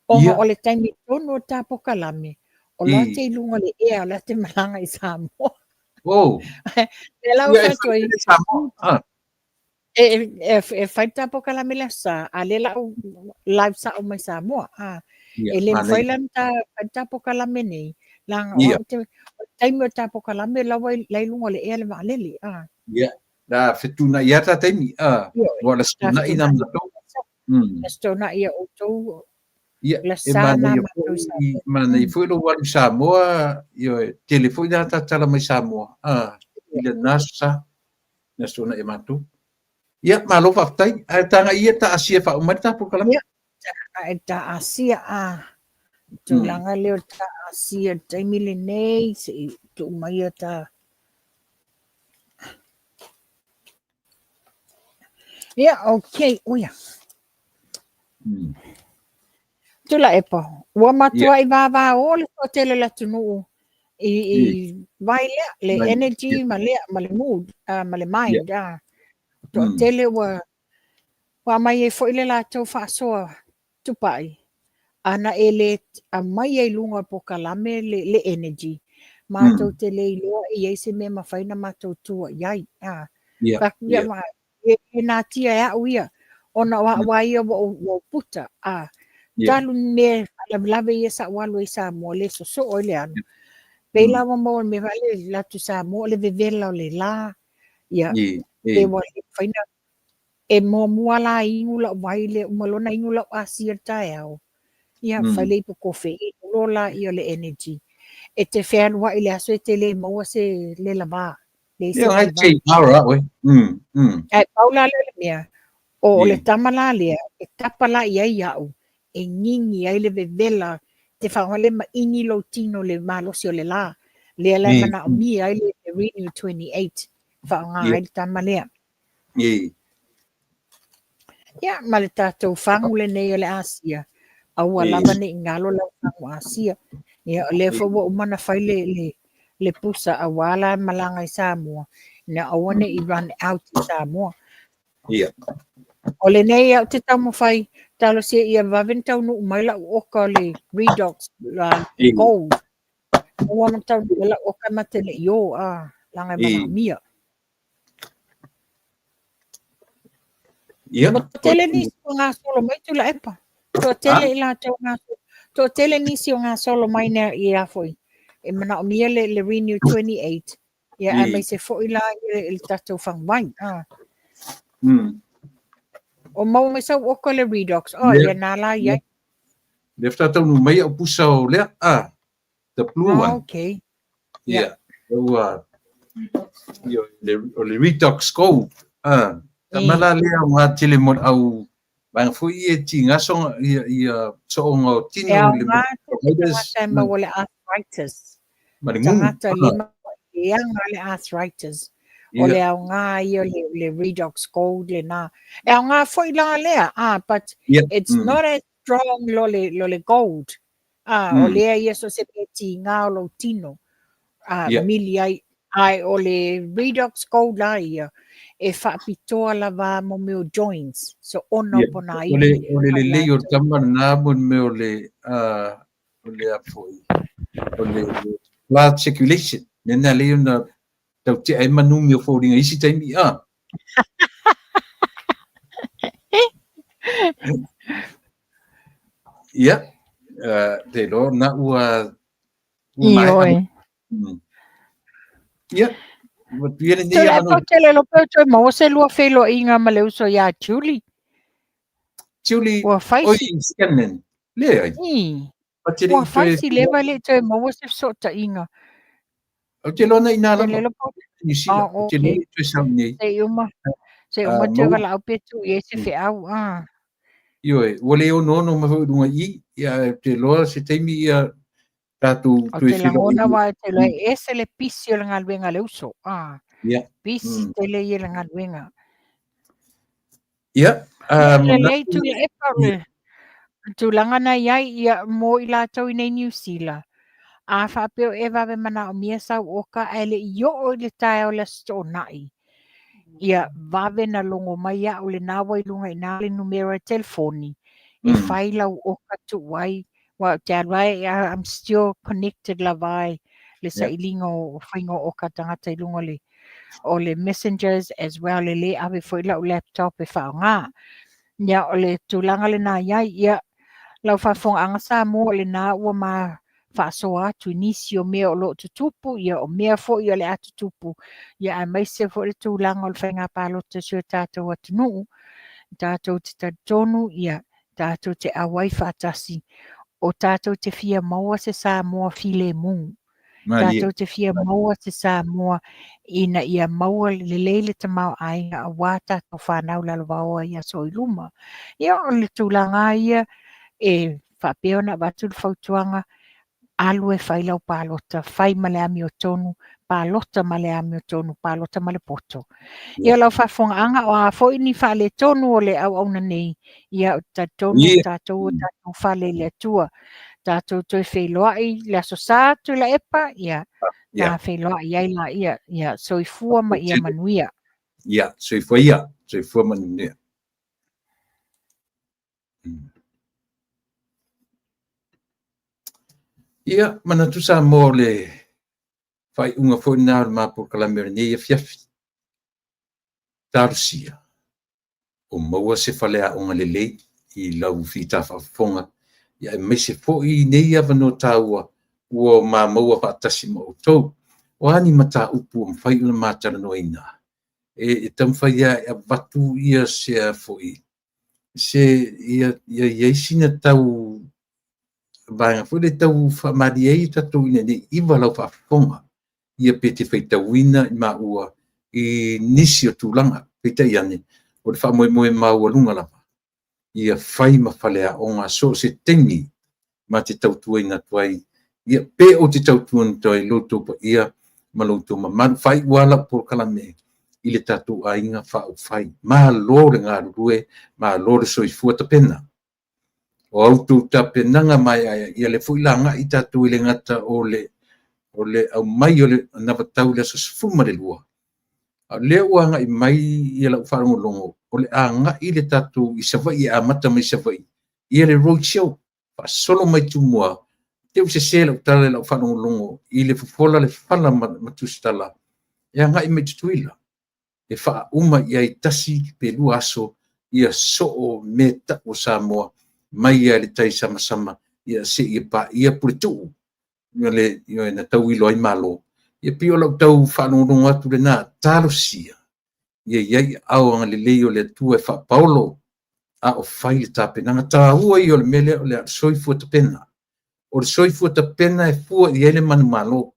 Ona o le taimi tonu o le ta polokalame, o lo te i luga o le ea, o la te malaga i Samoa. Oh. Lea la ua fai atu ai, e fai le ta polokalame i le Aso Sa, a lea la u live sao mai Samoa. E le mafai la ona ta fai le ta polokalame nei, leaga o au te, o le taimi o le ta polokalame la ua la i luga o le ea le vaalele. Ia, la fetuunai lava ta taimi, ua o le Aso Toonai na matou. Aso Toonai ia outou. Ia, e manaia foi, manaia foi lou alu i Samoa, ioe, tele foi na ta tala mai Samoa, i lena Aso Sa, le Aso Toonai a matou. Ia, malo faafetai. Ae tagai ia ta asia faauma ai le ta polokalame. Ia, ae ta asia a tulaga lea o ta asia i le taimi lenei, se i tuu mai ta. Ia, okay, oia. Tuilaepa, ua matuai vavao le toatele o le atunuu i vai lea, le energy ma lea, ma le mood, ma le mind. Toatele ua aumai ai foi le latou faasoa tupai, ana e le aumaia i luga o le polokalame le energy, matou te le iloa e i ai se mea e mafai ona matou tua i ai. E natia e au ia, ona o au a ia ua ou puta, talu ni mea faalavelave ia sa ou alu ai i Samoa, le sosoo ai le alu. Pei la ua maua i le mea foi lea alu atu i Samoa o le vevela o le la, ia, pe ua le mafai ona e muamua la inu lau vai lea, uma loa ona inu lau asia i le taeao, ia fai le ipu kofe, inu loa laia o le energy. E te fealuai i le aso e te le maua se lelava. Le se vaivai. Ae pau la lea o le mea, o le tama la lea, e tapa la i ai au, e gigi ai le vevela, te faaaoga le maini lou tino i le malosi o le la. Lea la e manaomia ai le Renew 28, faaaoga ai le tama lea. Ia, ma le tatou fagu lenei o le Asia, aua lava ne i galo lau fagu Asia. Ia, o lea foi ua uma ona fai le pusa aua la malaga i Samoa, ina aua ne i run out i Samoa. O lenei au te taumafai, talosia ia vave ona taunuu mai lau oka o le Redox Gold. Ua ma taunuu mai lau oka ma te le i o, a, leaga e manaomia. Ia. Ua tele nisi o gasolo mai Tuilaepa. Toatele i latou gasolo. Toatele nisi o gasolo mai nea i a foi. E manaomia le Renew 28. Ia, aemaise foi la i le tatou faguvai. O maua mai sau oka le Redox. Oh, ia nā la i ai. Lea faatoa taunuu mai au pusa o lea. Ah, the blue one. Okay. Yeah. Ua ia, o le Redox Gold. Ah, tama la lea o ngā tele mo au vaega foi ia tiga soga ia ia soonga o tino E aoga te tagata e maua le arthritis. Ma le gugu. Tagata lima e aga le arthritis. O le aoga ia o le Redox Gold lena. E aoga foi la lea, ah, but it's not as strong lo le gold. A, o lea ia so se mea tiga o lou tino, a, mili ai. Ae o le Redox Gold la ia, e faapitoa lava mo mea o joints, so ona o pona iwi. O le lelei o le tama lena mo le mea o le, o le a foi, o le blood circulation, mea na lea ona tau tea ai manumi o foliga i isi taimi, a. Ia, te iloa na ua Ioe. Ia, ua tuia lenei Tole ano. Tele lo pe toe maua se lua feiloaiga ma le uso iā Julie. Julie, Ua fai oi, si. Scanlon. Leai. Ua fai si leva e le i toe maua se fesootaiga. Ou te iloa na i nā lava. New Zealand. Ou te iloa e le i toe sau nei. Se i uma, se i uma toe valaau pe tuu i ai se feau. Ah. Ioe, ua le onoono mai foi i luga i i, ia, ou te iloa se taimi ia tatou toe feiloai. Ou te lagona aua ou te iloa e ese le pisi o le galuega a le uso. Ah. Ia. Pisi tele ia le galuega. Ia, lelei Tuilaepa o le tulaga na i ai ia mo i latou i nei Niu Sila. A faapea o e vave manaomia sau oka ae le i oo i le taeao o le Aso Toonai. Ia vave na logo mai a'u lena ua i luga i ina le numera telefoni e fai lau oka tuu ai, aua ou te alu lava I'm still connected lava i le sailiga o faiga o oka a tagata i luga o le messengers as well, e le ave foi lau laptop e faaaoga. Ia, o le tulaga lena i ai. Ia, lau faafofogaaga Samoa, o lena ua ma faasoa atu i nisi o mea o lo o tutupu, ia o mea foi o le a tutupu, ia aemaise foi le tulaga o le faiga palota o si o tatou atunuu. Tatou te talitonu, ia tatou te auai faatasi, o tatou te fia maua se Samoa filemu. Tatou te fia maua se Samoa ina ia maua lelei le tamaoaiga aua tatou fanau lalovaoa i aso i luma. Ia, o le tulaga ia e faapea ona avatu le fautuaga, alu e fai lau palota, fai ma le amiotonu, palota ma le amiotonu, palota ma le poto. Ia, lau faafofogaaga, o a foi ni faaletonu o le auauna nei, ia, ou te talitonu o tatou o tatou fale i le Atua. Tatou toe feiloai le Aso Sa, Tuilaepa, ia, ta feiloai ai laia. Ia, soifua ma ia manuia. Ia, soifua ia, soifua ma manuia. Ia, manatu Samoa o le faaiuga foi lena o le ma polokalame o lenei afiafi. Talosia, o maua se faleaoga lelei i lau fita faafofoga, ia aemaise foi nei avanoa taua ua ma maua faatasi ma outou. O a ni mataupu ua mafai ona ma talanoaina, e taumafai lava e avatu ia se a foi, se ia i ai sina tau vaega foi lea e tau faamalie ai tatou ina ne i iva lau faafofoga, ia pe te faitauina i maua i nisi o tulaga. Peitai ane, o le faamoemoe maualuga lava, ia fai ma faleaoga so o se taimi ma te tautuaina atu ai, ia pe ou te tautuaina atu ai lo outou paia ma lo outou mamalu. Faaiu lava lau polokalame i le tatou aiga faaupufai. Malo le galulue, malo le soifua tapena. O a outou tapenaga maeaea, ia lea foi lagai tatou i le gata o le aumai o le anavatau i le aso 12, a o lea ua agai mai ia lau faalogologo, o le agai le tatou i Savaii e amata mai Savaii, ia le road show, faasolo mai Tumua, te u sese lau tala i lau faalogologo i le fofola le fala ma Tusitala, e agai mai Tutuila, e faauma i ai 1 pe 2 aso ia soo mea tau o Samoa mai ia le tai samasama, ia seia paia Puletuu, ia le na tauilo ai malo. Ia pei o lau tau faalogologo atu lena, talosia, ia i ai aao agalelei o le Atua e faapaolo, a o fai le tapenaga. Taua ia o le mea lea o le soifua tapena. O le soifua tapena e fua i ai le manumalo.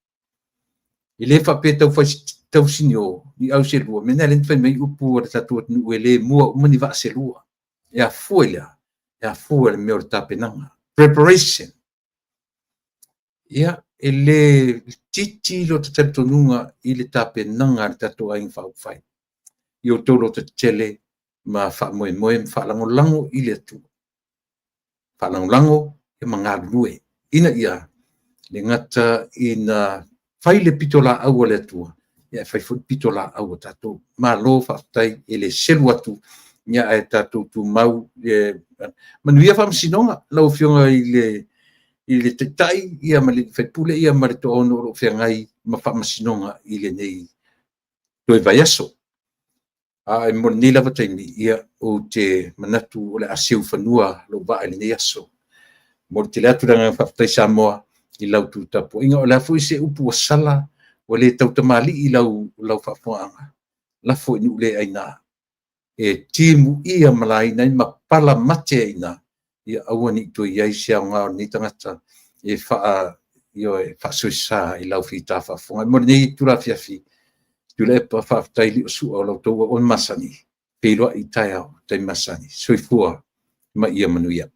E le faapea tau fai tausinio ni au selua, mea na e le fai mai upu a le tatou atunuu e le mua uma ni vaa selua. E afua i le a? E afua i le mea o le tapenaga. Preparation. Ia, e le titi lo te talitonuga i le tapenaga a le tatou aiga faaupufai. I outou loto tetele ma faamoemoe ma faalagolago i le Atua. Faalagolago ma galulue ina ia le gata ina fai le pitolaau a le Atua, ia e fai foi le pitolaau a tatou. Malo faafetai, e le selu atu, ia ae tatou tumau manuia faamasinoga lau Afioga i le Taitai ia ma le Faipule ia ma le toaono o lo o feagai ma faamasinoga i lenei toe vaiaso. A mo lenei lava taimi, ia ou te manatu o le a seu fanua lou vaa i lenei aso. Mo le tele atu le agaga faafetai Samoa i lau tapuaiga. O le a foi se upu ua sala, ua le tautamalii lau faafofogaaga, lafo i nuu le aina, e timuia malaina ai ma pala mate ai i ina, ia aua ne i toe i ai se aoga o lenei tagata e faasoesa i lau fita faafofoga. Mo lenei itula afiafi, Tuilaepa, faafetai liosua o lau tau auauna masani, feiloai i taeao, taimi masani, soifua ma ia manuia.